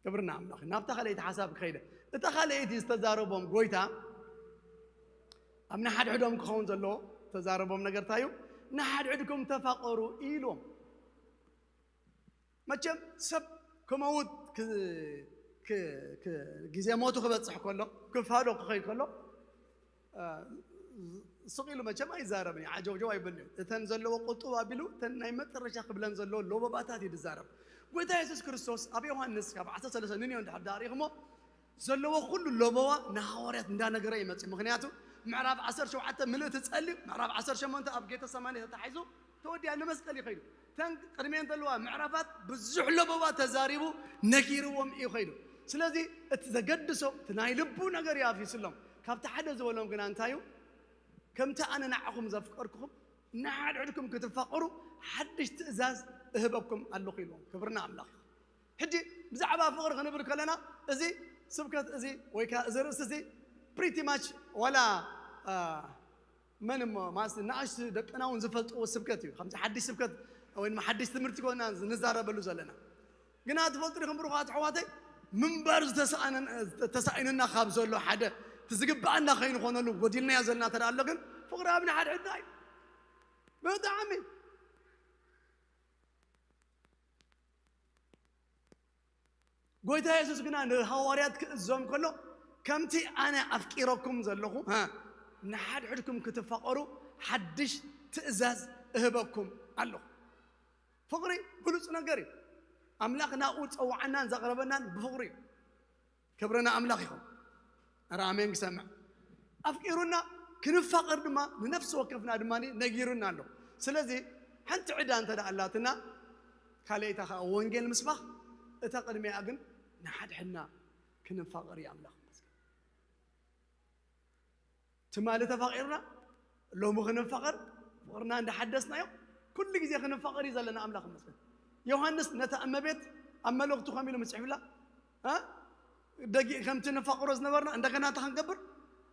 ክብርና ኣምላኽ። ናብታ ካልኣይቲ ሓሳብ ክኸይደ። እታ ካልኣይቲ ዝተዛረቦም ጎይታ ኣብ ንሓድሕዶም ክኸውን ዘለዎ ዝተዛረቦም ነገር እንታይ እዩ? "ንሓድሕድኩም ተፋቐሩ" ኢልዎም። መቸም ሰብ ክመውት ክ-፣ ክ-፣ ክ-፣ ግዜ ሞቱ ክበጽሕ ከሎ፣ ክፋዶ ክኸይድ ከሎ፣ እ፣ ስቕ ኢሉ መቸም ኣይዛረብን እዩ፣ ዓጀውጀው ኣይብልን እዩ። እተን ዘለዎ ቁጥብ ኣቢሉ፣ እተን ናይ መጨረሻ ክብለን ዘለዎ ሎበባታት እዩ ዝዛረብ። ጎይታ የሱስ ክርስቶስ ኣብ ዮሃንስ ካብ ዓሰርተ ሰለስተ ንንዮ እንድሕር ደኣ ርኢኹሞ ዘለዎ ኩሉ ለበዋ ንሃዋርያት እንዳነገረ ይመጽእ። ምኽንያቱ ምዕራፍ ዓሰርተ ሸውዓተ ምልእቲ ጸልዩ፣ ምዕራፍ ዓሰርተ ሸሞንተ ኣብ ጌተሰማኒ ተታሒዙ ተወዲኣ ንመስቀል እዩ ከይዱ። እተን ቅድሜን ዘለዋ ምዕራፋት ብዙሕ ለበዋ ተዛሪቡ ነጊርዎም እዩ ከይዱ። ስለዚ እቲ ዘገድሶ እቲ ናይ ልቡ ነገር እዩ ኣፍሲስሎም። ካብቲ ሓደ ዝበሎም ግና እንታይ እዩ? ከምቲ ኣነ ንዓኹም ዘፍቀርኩኹም ንሓድሕድኩም ክትፋቐሩ ሓድሽ ትእዛዝ እህበኩም ኣለኹ ኢልዎም። ክብርና ኣምላኽ ይኹን። ሕጂ ብዛዕባ ፍቕሪ ክንብል ከለና እዚ ስብከት እዚ ወይ ከዓ እዚ ርእሲ እዚ ፕሪቲ ማች ዋላ መን እሞ ማለት ንኣሽቱ ደቅና እውን ዝፈልጥዎ ስብከት እዩ። ከምዚ ሓድሽ ስብከት ወይ ድማ ሓድሽ ትምህርቲ ኮና ንዛረበሉ ዘለና። ግና ትፈልጡ ዲኹም ብሩኻት ኣሕዋተይ፣ ምንባር ዝተሳእነን- ዝተሳኢኑና ካብ ዘሎ ሓደ እቲ ዝግብኣና ከይንኾነሉ ጎዲልናዮ ዘለና ተደኣ ኣሎ ግን ፍቕሪ ኣብ ንሓድሕድና እዩ። ብጣዕሚ ጎይታ የሱስ ግና ንሃዋርያት ክእዞም ከሎ ከምቲ ኣነ ኣፍቂረኩም ዘለኹ ንሓድሕድኩም ክትፋቐሩ ሓድሽ ትእዛዝ እህበኩም ኣለኹ። ፍቕሪ ብሉፅ ነገር እዩ። ኣምላኽ ናብኡ ዝፀዋዓናን ዘቕረበናን ብፍቕሪ እዩ። ክብሪ ንኣምላኽ ይኹን። ኧረ ኣሜን ክሰምዕ። ኣፍቂሩና ክንፋቐር ድማ ንነፍሲ ወከፍና ድማ ነጊሩና ኣሎ። ስለዚ ሓንቲ ዕዳ እንተ ደኣ ኣላትና ካልኣይታ ከዓ ወንጌል ምስባኽ፣ እታ ቅድሚኣ ግን ንሓድሕድና ክንፋቐር እዩ ኣምላኽ ይመስገን። ትማሊ ተፋቒርና ሎሚ ክንፋቐር ፍቕርና እንዳሓደስናዮ ኩሉ ግዜ ክንፋቐር እዩ ዘለና ኣምላኽ ይመስገን። ዮሃንስ ነታ እመቤት ኣብ መልእኽቱ ከም ኢሉ ምጽሒፍላ እ ደጊ ከምቲ ንፋቕሮ ዝነበርና እንደገና እንታይ ክንገብር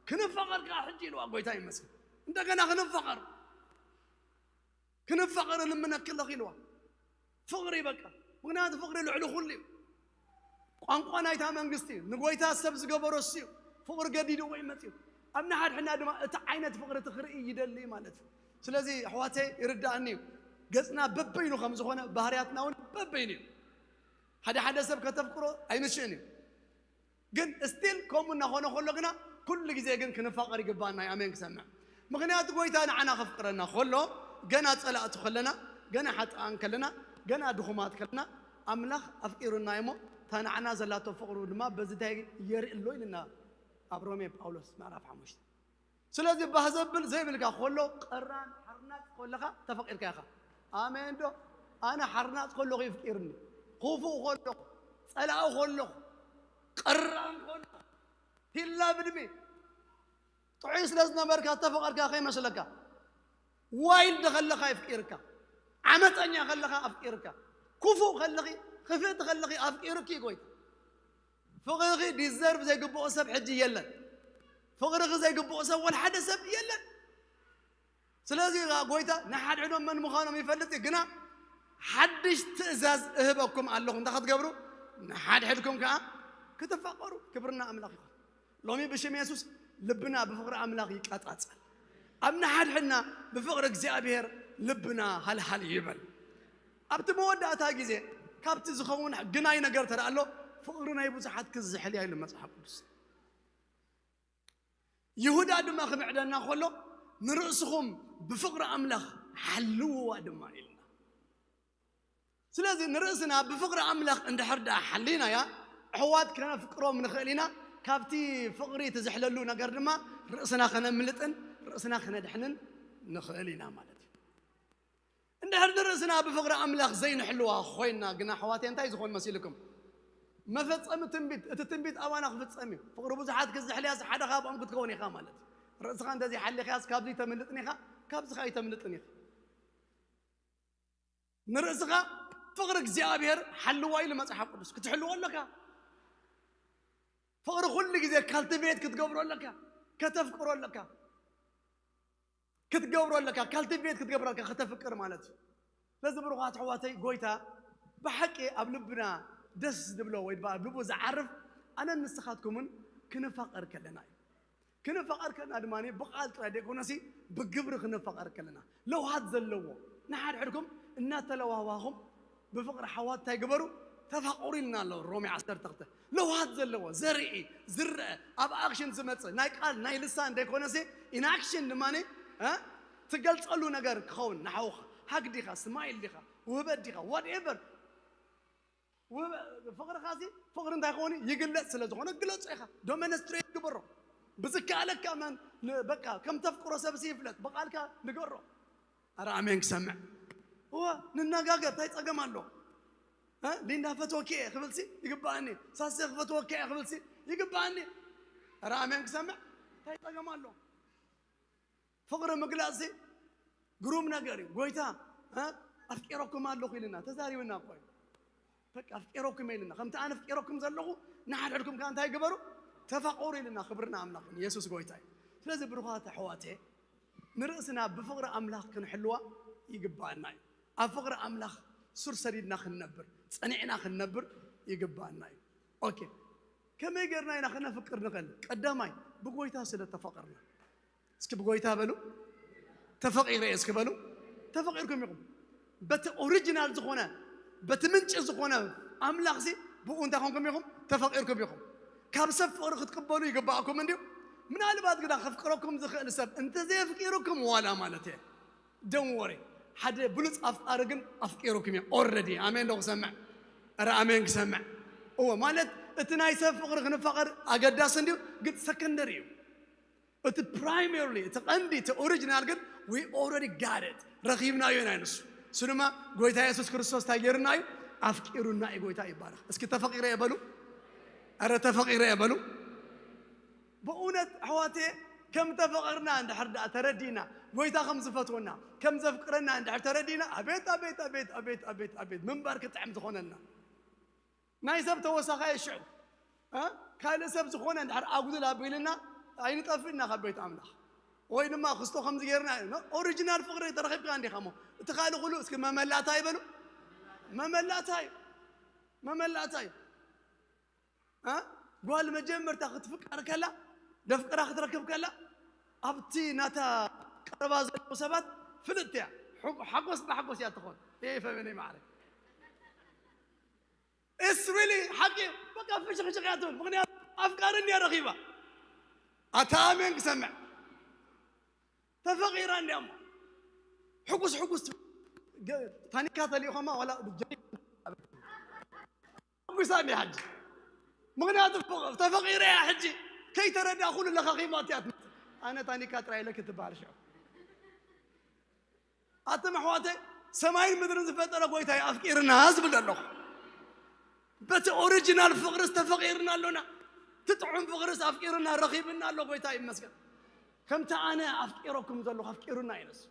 ክንፋቐር ከዓ ሕጂ ኢልዋ ጎይታ ይመስገን። እንደገና ክንፋቐር ክንፋቐር እልምነኪ ኣለኹ ኢልዋ። ፍቕሪ በቃ ምክንያቱ ፍቕሪ ልዕሊ ኩሉ እዩ። ቋንቋ ናይታ መንግስቲ እዩ። ንጎይታ ሰብ ዝገበሮ እሱ እዩ። ፍቕሪ ገዲድዎ እዩ መፅዩ። ኣብ ንሓድሕድና ድማ እቲ ዓይነት ፍቕሪ እቲ ክርኢ ይደሊ ማለት እዩ። ስለዚ ኣሕዋተይ ይርዳእኒ እዩ። ገፅና በበይኑ ከም ዝኾነ ባህርያትና እውን በበይኑ እዩ። ሓደ ሓደ ሰብ ከተፍቅሮ ኣይምችእን እዩ። ግን ስቲል ከምኡ እናኾነ ከሎ ግና ኩሉ ግዜ ግን ክንፋቐር ይግባና እዩ። ኣሜን ክሰምዕ። ምክንያቱ ጎይታ ንዓና ከፍቅረና ከሎ ገና ፀላእቱ ከለና፣ ገና ሓጥኣን ከለና፣ ገና ድኹማት ከለና ኣምላኽ ኣፍቂሩና እሞ እታ ንዓና ዘላቶ ፍቕሩ ድማ በዚ እንታይ የርኢ ኣሎ ኢልና ኣብ ሮሜ ጳውሎስ ምዕራፍ ሓሙሽተ። ስለዚ ባህ ዘብል ዘይብልካ ከሎ ቀራን ሓርናፅ ከለኻ ተፈቂርካ ኢኻ። ኣሜን ዶ? ኣነ ሓርናፅ ከለኹ ይፍቂርኒ። ክፉእ ከለኹ፣ ፀላኢ ከለኹ፣ ቀራን ከለኹ፣ ሂላ ብድሚ ጥዑይ ስለ ዝነበርካ ዝተፈቐርካ ከይመስለካ። ዋይልድ ከለኻ ይፍቂርካ። ዓመፀኛ ከለኻ ኣፍቂርካ። ክፉእ ከለኺ፣ ክፍእቲ ከለኺ ኣፍቂርኪ እዩ ጎይታ። ፍቕርኺ ዲዘርቭ ዘይግብኦ ሰብ ሕጂ የለን። ፍቕርኺ ዘይግብኦ ሰብ ወላ ሓደ ሰብ የለን። ስለዚ ኸዓ ጎይታ ንሓድሕዶም መን ምዃኖም ይፈልጥ እዩ፣ ግና ሓድሽ ትእዛዝ እህበኩም ኣለኹ እንታይ ክትገብሩ ንሓድሕድኩም ከዓ ክትፋቐሩ። ክብርና ኣምላኽ ይኹን። ሎሚ ብሽም የሱስ ልብና ብፍቕሪ ኣምላኽ ይቀጻጸል። ኣብ ንሓድሕድና ብፍቕሪ እግዚኣብሔር ልብና ሃልሃል ይበል። ኣብቲ መወዳእታ ግዜ ካብቲ ዝኸውን ግናይ ነገር ተደኣ ኣሎ ፍቕሪ ናይ ብዙሓት ክዝሕል እያ ኢሉ መጽሓፍ ቅዱስ። ይሁዳ ድማ ክምዕደና ከሎ ንርእስኹም ብፍቕሪ ኣምላኽ ሓልውዋ ድማ ኢልና። ስለዚ ንርእስና ብፍቕሪ ኣምላኽ እንድሕር ደኣ ሓሊናያ ኣሕዋት ከነፍቅሮም ንኽእል ኢና። ካብቲ ፍቕሪ ትዝሕለሉ ነገር ድማ ርእስና ከነምልጥን ርእስና ከነድሕንን ንኽእል ኢና ማለት እዩ። እንድሕር ንርእስና ብፍቕሪ ኣምላኽ ዘይንሕልዋ ኮይና ግና ኣሕዋትየ እንታይ ዝኾን መሲልኩም? መፈጸሚ ትንቢት፣ እቲ ትንቢት ኣባና ክፍጸም እዩ። ፍቕሪ ብዙሓት ክዝሕልያስ ሓደ ካብኦም ክትከውን ኢኻ ማለት እዩ። ርእስኻ እንተዘይሓሊኽያስ ካብዚ ተምልጥን ኢኻ፣ ካብዚ ኸኣ ኣይተምልጥን ኢኻ። ንርእስኻ ፍቕሪ እግዚኣብሔር ሓልዋ ኢሉ መጽሓፍ ቅዱስ ክትሕልዎ ኣለካ። ፍቕሪ ኩሉ ግዜ ካልቲቬት ክትገብሮ ኣለካ፣ ከተፍቅሮ ኣለካ፣ ክትገብሮ ኣለካ፣ ካልቲቬት ክትገብሮ ኣለካ፣ ከተፍቅር ማለት እዩ። ስለዚ ብሩኻት ኣሕዋተይ ጎይታ ብሓቂ ኣብ ልብና ደስ ዝብሎ ወይ ድማ ኣብ ልቡ ዝዓርፍ ኣነን ንስኻትኩምን ክንፋቐር ከለና እዩ። ክንፋቐር ከለና ድማ ብቓል ጥራይ ደይኮነሲ ብግብሪ ክንፋቐር ከለና ለውሃት ዘለዎ ንሓድሕድኩም እናተለዋዋኹም ብፍቕሪ ሓዋት እንታይ ግበሩ ተፋቐሩ ኢልና ኣሎ ሮሜ ዓሰርተ ክልተ። ለውሃት ዘለዎ ዘርኢ ዝረአ ኣብ ኣክሽን ዝመፅእ ናይ ቃል ናይ ልሳን ደይኮነሲ ኢን ኣክሽን ድማ እ ትገልፀሉ ነገር ክኸውን ንሓውኻ ሃግ ዲኻ ስማይል ዲኻ ውህበት ዲኻ ዋትኤቨር ፍቕርኻሲ ፍቕሪ እንታይ ክኾን ይግለጽ ስለ ዝኾነ ግለጾ ኢኻ። ዶመነስትሬት ግበሮ። ብዝከኣለካ መን በቃ ከም ተፍቅሮ ሰብሲ ይፍለጥ። ብቓልካ ንገሮ። ኣረ ኣሜን ክሰምዕ። እወ ንነጋገር፣ እንታይ ጸገም ኣሎ? እ? ሊንዳ ፈትወኪ እየ ክብልሲ ይግባኣኒ። ሳሴ ክፈትወኪ እየ ክብልሲ ይግባኣኒ። ኣረ ኣሜን ክሰምዕ፣ እንታይ ጸገም ኣሎ? ፍቕሪ ምግላጽሲ ግሩም ነገር እዩ። ጎይታ እ? ኣፍቂረኩም ኣለኹ ኢልና ተዛሪብና እኮ እዩ። በቃ ኣፍቂረኩም ኢልና፣ ከምቲ ኣነ ኣፍቂረኩም ዘለኹ ንሓድሕድኩም ከኣ እንታይ ግበሩ? ተፋቐሩ ኢልና። ክብርና ኣምላኽ ንየሱስ ጎይታ እዩ። ስለዚ ብሩኻት ኣሕዋተ ንርእስና ብፍቕሪ ኣምላኽ ክንሕልዋ ይግባኣና እዩ። ኣብ ፍቕሪ ኣምላኽ ሱር ሰዲድና ክንነብር፣ ጸኒዕና ክንነብር ይግባኣና እዩ። ኦኬ፣ ከመይ ጌርና ኢና ክነፍቅር ንኽእል? ቀዳማይ ብጎይታ ስለ ተፈቐርና። እስኪ ብጎይታ በሉ፣ ተፈቒረ እየ እስኪ በሉ። ተፈቒርኩም ኢኹም። በቲ ኦሪጂናል ዝኾነ፣ በቲ ምንጪ ዝኾነ ኣምላኽሲ ብኡ እንታይ ኮንኩም ኢኹም? ተፈቒርኩም ኢኹም። ካብ ሰብ ፍቕሪ ክትቅበሉ ይግባኣኩም እንድዩ። ምናልባት ግዳ ከፍቅረኩም ዝኽእል ሰብ እንተዘየፍቂሩኩም ዋላ ማለት እየ። ደንወሪ ሓደ ብሉፅ ኣፍቃሪ ግን ኣፍቂሩኩም እዩ ኦረዲ። ኣሜን ዶ ክሰምዕ? ረ ኣሜን ክሰምዕ። እዎ ማለት እቲ ናይ ሰብ ፍቕሪ ክንፋቐር ኣገዳሲ እንድዩ፣ ግን ሰከንደሪ እዩ። እቲ ፕራይመርሊ እቲ ቀንዲ እቲ ኦሪጂናል ግን we already got it፣ ረኺብናዮ ኢና። ንሱ እሱ ድማ ጎይታ የሱስ ክርስቶስ እንታይ ገይሩና እዩ? ኣፍቂሩና እዩ። ጎይታ ይባረኽ። እስኪ ተፈቒረ እየ በሉ። ኧረ ተፈቒረ እየ በሉ። በእውነት ኣሕዋቴ ከም ተፈቐርና እንድሕር ደኣ ተረዲእና፣ ጎይታ ከም ዝፈትወና፣ ከም ዘፍቅረና እንድሕር ተረዲእና፣ ኣቤት ኣቤት ኣቤት ኣቤት ኣቤት ኣቤት ምንባር ክጥዕም ዝኾነና። ናይ ሰብ ተወሳኻይ ሽዑ እ? ካልእ ሰብ ዝኾነ እንድሕር ኣጉድል ኣቢልና ኣይንጠፍእና ካብ ቤት ኣምላኽ። ወይ ድማ ክስቶ ከምዚ ጌርና ኦሪጂናል ፍቕሪ ተረኺብካ እንዲኻ እሞ እቲ ካልእ ኩሉ እስኪ መመላእታ ይበሉ። መመላእታ እዩ። መመላእታ እዩ። እ? ጓል መጀመርታ ክትፍቀር ከላ፣ ደፍቅራ ክትረክብ ከላ፣ ኣብቲ ናታ ቀረባ ዘለዉ ሰባት ፍልጥቲ እያ። ሕጉ-፣ ሓጎስ ብሓጎስ እያ ትኾን። ይሄ ፈመነይ ማዕረ። It's really ሓቂ እዩ። በቃ ፍሽኽሽኽ እያ ትብል። ምኽንያቱ ኣፍቃሪ እንድያ ረኺባ። ኣታ ኣሜን ክሰምዕ። ተፈቒራ እንድያ እሞ። ሕጉስ ሕጉስ ትብል። ገ-፣ ታኒካ ተሊእኾማ ዋላ ብጀ-፣ ሕጉሳ እንድያ ሕጂ። ምኽንያቱ ፍቕ-፣ ተፈቒረ እያ ሕጂ። ከይተረዳ ኩሉ ለኻኺማ እያ ትመጽእ። ኣነ ታኒካ ጥራይ ኢለ ክትበሃል ሽዑ። ኣቶም ኣሕዋተይ፣ ሰማይን ምድርን ዝፈጠረ ጎይታ እዩ ኣፍቂርና ዝብል ዘለኹ። በቲ ኦሪጂናል ፍቕርስ ተፈቒርና ኣሎና። እቲ ጥዑም ፍቕርስ ኣፍቂርና ረኺብና ኣሎ። ጎይታ ይመስገን። ከምቲ ኣነ ኣፍቂረኩም ዘለኹ ኣፍቂሩና እዩ ንሱ።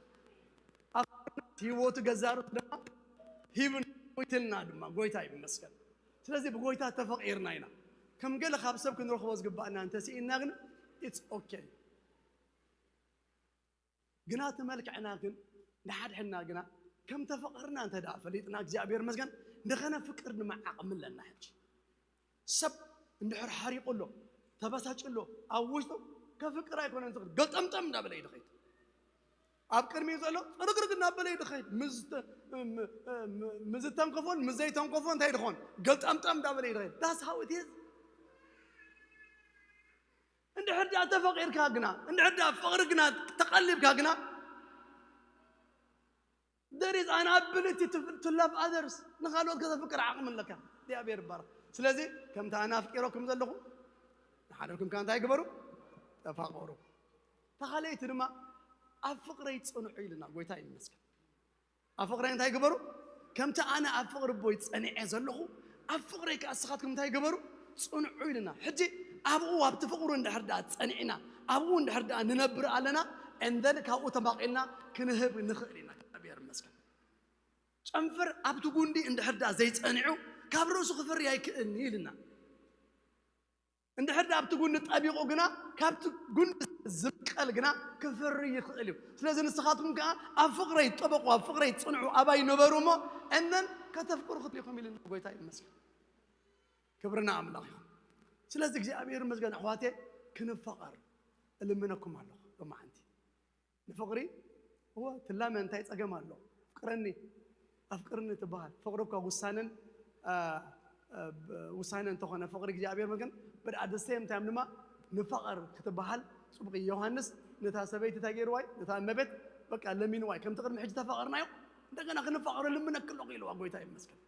ኣፍቂሩና ህይወቱ ገዛእ ርእሱ ድማ ሂብና፣ ሞይትልና ድማ። ጎይታ ይመስገን። ስለዚ ብጎይታ ተፈቒርና ኢና። ከም ገለ ካብ ሰብ ክንረኽቦ ዝግባእና እንተስኢና ግን it's okay። ግና እቲ መልክዕና ግን ንሓድሕድና ግና ከም ተፈቐርና እንተ ደኣ ፈሊጥና እግዚኣብሔር ይመስገን ንኸነፍቅር ድማ ዓቕሚ ኣለና። ሕጂ ሰብ እንድሕር ሓሪቑ ኣሎ፣ ተበሳጭ ኣሎ፣ ኣብ ውሽጡ ከፍቅር ኣይኮነን ዝኽእል። ገልጠምጠም እንዳበለ እዩ ዝኸይድ። ኣብ ቅድሚኡ ዘሎ ጥርግርግ እናበለ እዩ ዝኸይድ። ምስ ተ-፣ ም-፣ ም-፣ ምስ ዝተንከፎን ምስ ዘይተንከፎን እንታይ ድኾን ገልጠምጠም እንዳበለ እዩ ዝኸይድ። That's how it is። እንድሕር ደኣ ተፈቒርካ ግና፣ እንድሕር ደኣ ፍቕሪ ግና ተቐሊብካ ግና፣ there is an ability to, to love others። ንኻልኦት ከተፍቅር ዓቕሚ ኣለካ። እግዚኣብሔር ይባረኽ። ስለዚ ከምቲ ኣነ ኣፍቂረኩም ዘለኹ ንሓደርኩም ከኣ እንታይ ግበሩ? ተፋቐሩ። ተኻለይቲ ድማ ኣብ ፍቕረይ ጽንዑ ኢልና። ጎይታ ይመስገን። ኣብ ፍቕረይ እንታይ ግበሩ? ከምቲ ኣነ ኣብ ፍቕሪ ኣቦይ ጸኒዐ ዘለኹ፣ ኣብ ፍቕረይ ከኣ ንስኻትኩም እንታይ ግበሩ? ጽንዑ ኢልና። ሕጂ ኣብኡ ኣብቲ ፍቕሩ እንድሕር ደኣ ጸኒዕና፣ ኣብኡ እንድሕር ደኣ ንነብር ኣለና፣ and then ካብኡ ተማቒልና ክንህብ ንኽእል ኢና። እግዚኣብሔር ይመስገን። ጨንፈር ኣብቲ ጉንዲ እንድሕር ደኣ ዘይጸኒዑ፣ ካብ ርእሱ ክፈሪ ኣይክእልን እዩ ኢልና። እንድሕር ደኣ ኣብቲ ጉንዲ ጠቢቑ ግና፣ ካብቲ ጉንዲ ዝብቀል ግና ክፈሪ ይኽእል እዩ። ስለዚ ንስኻትኩም ከኣ ኣብ ፍቕረይ ጥበቑ፣ ኣብ ፍቕረይ ጽንዑ፣ ኣባይ ንበሩ እሞ፣ and then ከተፍቅሩ ክትልኢኹም ኢልና። ጎይታ ይመስገን። ክብሪ ንኣምላኽ ይኹን። ስለዚ እግዚኣብሔር ይመስገን ኣሕዋቴ፣ ክንፋቐር እልምነኩም ኣለኹ ሎማዓንቲ። ንፍቕሪ፣ እወ፣ ትላመ እንታይ ጸገም ኣሎ? ኣፍቅረኒ፣ ኣፍቅርኒ ትበሃል። ፍቕሪ እኳ ውሳነን፣ አ፣ አ፣ ብ-፣ ውሳነ እንተኾነ ፍቕሪ እግዚኣብሔር መገን፣ but at the same time ድማ ንፋቐር ክትበሃል ጽቡቕ እዩ። ዮሃንስ ነታ ሰበይቲ እንታይ ገይርዋ እዩ? ነታ እመቤት በቃ ለሚንዋ እዩ። ከምቲ ቅድሚ ሕጂ ተፋቐርናዮ፣ እንደገና ክንፋቐር ልምነኪ ኣለኹ ኢልዋ። ጎይታ ይመስገን።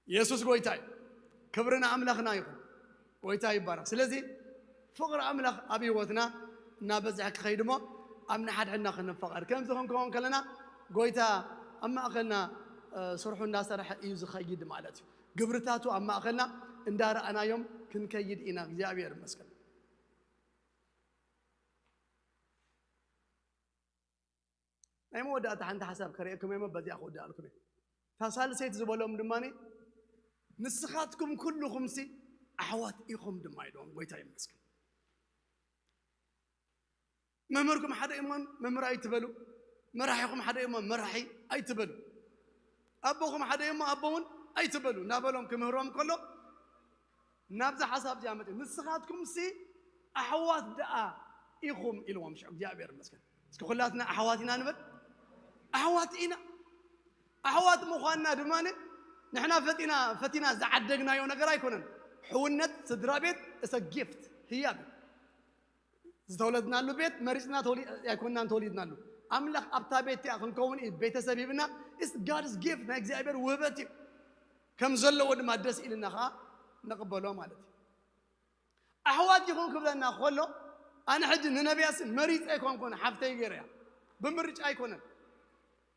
የሱስ ጎይታ እዩ። ክብሪ ንኣምላኽና ይኹን። ጎይታ ይባረኽ። ስለዚ ፍቕሪ ኣምላኽ ኣብ ህይወትና እናበዝሐ ክኸይድ እሞ ኣብ ንሓድሕድና ክንፋቐር። ከምዚ ክንከውን ከለና ጎይታ ኣብ ማእከልና፣ እ፣ ስርሑ እንዳሰርሐ እዩ ዝኸይድ ማለት እዩ። ግብርታቱ ኣብ ማእከልና እንዳረኣናዮም ክንከይድ ኢና። እግዚኣብሔር ይመስገን። ናይ መወዳእታ ሓንቲ ሓሳብ ከርእየኩም እየ፣ በዚኣ ክወድኣልኩም እየ። እታ ሳልሰይቲ ዝበሎም ድማ ንስኻትኩም ኩልኹምሲ ኣሕዋት ኢኹም ድማ ኢልዎም። ጎይታ ይመስገን። መምህርኩም ሓደ እሞ መምህር ኣይትበሉ፣ መራሒኹም ሓደ እሞ መራሒ ኣይትበሉ፣ ኣቦኹም ሓደ እሞ ኣቦ እውን ኣይትበሉ እናበሎም ክምህሮም ከሎ ናብዛ ሓሳብ እዚኣ መጽእ። ንስኻትኩምሲ ኣሕዋት ደኣ ኢኹም ኢልዎም። ሽዑ እግዚኣብሔር ይመስገን። እስኪ ኩላትና ኣሕዋት ኢና ንበል። ኣሕዋት ኢና። ኣሕዋት ምዃንና ድማ ንሕና ፈቲና፣ ፈቲና ዝዓደግናዮ ነገር ኣይኮነን። ሕውነት ስድራ ቤት እሰ ጊፍት ህያብ እዩ። ዝተወለድናሉ ቤት መሪጽና ተወሊ-፣ ኣይኮንናን ተወሊድናሉ። ኣምላኽ ኣብታ ቤት እቲኣ ክንከውን እዩ ቤተሰብ ሂብና። It's God's gift፣ ናይ እግዚኣብሔር ውህበት እዩ። ከም ዘለዎ ድማ ደስ ኢልና ኸዓ ንቕበሎ ማለት እዩ። ኣሕዋት ኢኹም ክብለና ከሎ፣ ኣነ ሕጂ ንነቢያስ መሪጸ ኣይኮንኩን፣ ሓፍተይ ገይረያ። ብምርጫ ኣይኮነን።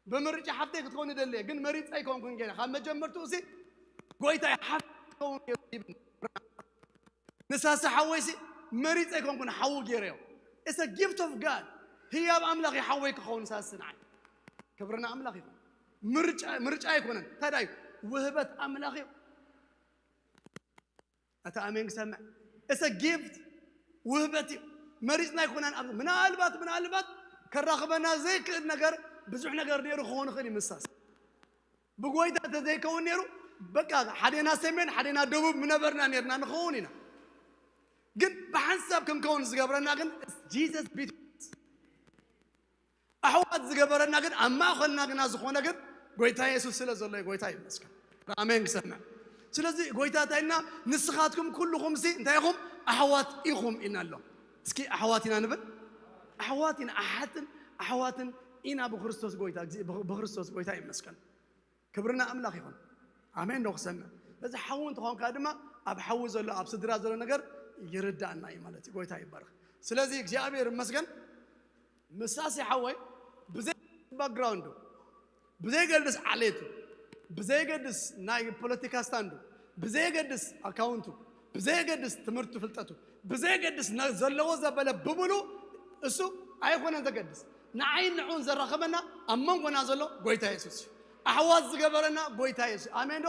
ብምርጫ ሓፍተይ ክትኮን ይደልየ፣ ግን መሪጸ ኣይኮንኩን ገይረ። ካብ መጀመርትኡ ሲ ጎይታይ ሓፍተይ ክትከውን ገይሩ ሂብኒ። ንሳሲ ሓወይሲ መሪጸ ኣይኮንኩን፣ ሓዉ ገይረዮ። It's a gift of God። ህያብ ኣምላኽ እዩ ሓወይ ክኸውን ሳሲ ንዓይ። ክብሪ ንኣምላኽ ይኹን። ምርጫ፣ ምርጫ ኣይኮነን። እንታይ ደኣ እዩ? ውህበት ኣምላኽ እዩ። ኣታ ኣሜን ክሰምዕ። It's a gift። ውህበት እዩ። መሪጽና ኣይኮናን። ኣብ ምናልባት፣ ምናልባት ከራኽበና ዘይክእል ነገር ብዙሕ ነገር ነይሩ ክኸውን ይኽእል እዩ። ምሳስ ብጎይታ ተዘይከውን ነይሩ፣ በቃ ሓዴና ሰሜን፣ ሓዴና ደቡብ ምነበርና ነይርና ንኸውን ኢና። ግን ብሓንሳብ ክንከውን ዝገብረና ግን Jesus between us። ኣሕዋት ዝገበረና ግን ኣብ ማእኸልና ግና ዝኾነ ግን ጎይታ የሱስ ስለ ዘሎ እዩ። ጎይታ ይመስገን። ኣሜን ክሰምዕ። ስለዚ ጎይታ እንታይ ኢልና? ንስኻትኩም ኩልኹምሲ እንታይ ኢኹም? ኣሕዋት ኢኹም ኢልና ኣሎ። እስኪ ኣሕዋት ኢና ንብል። ኣሕዋት ኢና፣ ኣሓትን ኣሕዋትን ኢና ብክርስቶስ ጎይታ፣ ብክርስቶስ ጎይታ ይመስገን። ክብርና ኣምላኽ ይኹን። ኣሜን ዶ ክሰምዕ? በዚ ሓዊ እንተኾንካ ድማ ኣብ ሓዊ ዘሎ፣ ኣብ ስድራ ዘሎ ነገር ይርዳእና እዩ ማለት እዩ። ጎይታ ይባረኽ። ስለዚ እግዚኣብሔር ይመስገን። ምሳሲ ሓወይ ብዘይ ባክግራውንዱ፣ ብዘይገድስ ዓሌቱ፣ ብዘይገድስ ናይ ፖለቲካ ስታንዱ፣ ብዘይገድስ ኣካውንቱ፣ ብዘይገድስ ትምህርቱ ፍልጠቱ፣ ብዘይገድስ ነ-፣ ዘለዎ ዘበለ ብምሉ እሱ ኣይኮነን ዘገድስ። ንዓይ ንዑን ዘራኸበና ኣብ መንጎና ዘሎ ጎይታ የሱስ እዩ። ኣሕዋት ዝገበረና ጎይታ የሱስ። ኣሜን ዶ?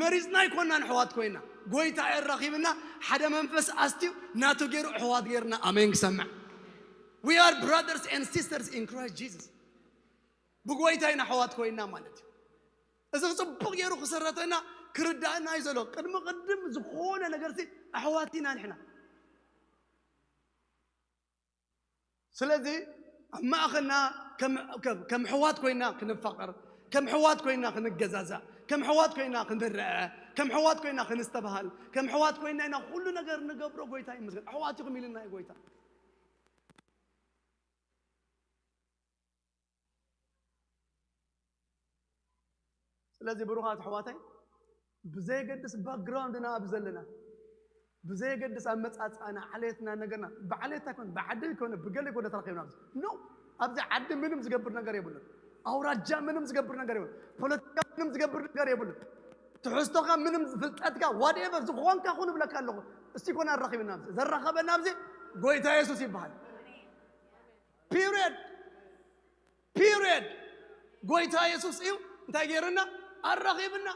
መሪጽና ኣይኮንናን ኣሕዋት ኮይና። ጎይታ ኣራኺብና፣ ሓደ መንፈስ ኣስትዩ ናቱ ገይሩ ኣሕዋት ገይርና። ኣሜን ክሰምዕ። We are brothers and sisters in Christ Jesus። ብጎይታ ኢና ኣሕዋት ኮይና ማለት እዩ። እዚ ጽቡቕ ገይሩ ክስረተና ክርዳእና እዩ ዘሎ። ቅድሚ ቅድም ዝኾነ ነገርሲ ኣሕዋት ኢና ንሕና። ስለዚ ኣብ ማእኸልና ከም፣ ከም፣ ከም ኣሕዋት ኮይና ክንፋቐር፣ ከም ኣሕዋት ኮይና ክንገዛዛእ፣ ከም ኣሕዋት ኮይና ክንረአ፣ ከም ኣሕዋት ኮይና ክንስተብሃል፣ ከም ኣሕዋት ኮይና ኢና ኩሉ ነገር ንገብሮ። ጎይታ ይመስገን። ኣሕዋት ኢኹም ኢልና እዩ ጎይታ። ስለዚ ብሩኻት ኣሕዋተይ፣ ብዘየገድስ ባክግራውንድና ኣብ ዘለና፣ ብዘየገድስ ኣመጻጽኣና፣ ዓሌትና፣ ነገርና፣ ብዓሌት ኣይኮነ፣ ብዓዲ ኣይኮነ፣ ብገለ ኣይኮነ ተረኺብና ኣብዚ። ኖ፣ ኣብዚ ዓዲ ምንም ዝገብር ነገር የብሉን። ኣውራጃ ምንም ዝገብር ነገር የብሉን። ፖለቲካ ምንም ዝገብር ነገር የብሉን። ትሕዝቶኻ ምንም፣ ፍልጠትካ፣ ዋትኤቨር ዝኾንካ ኩን እብለካ ኣለኹ። እስቲ ኮን ኣራኺብና ኣብዚ። ዘራኸበና ኣብዚ ጎይታ የሱስ ይበሃል። ፒሪየድ። ፒሪየድ። ጎይታ የሱስ እዩ እንታይ ገይርና? ኣራኺብና።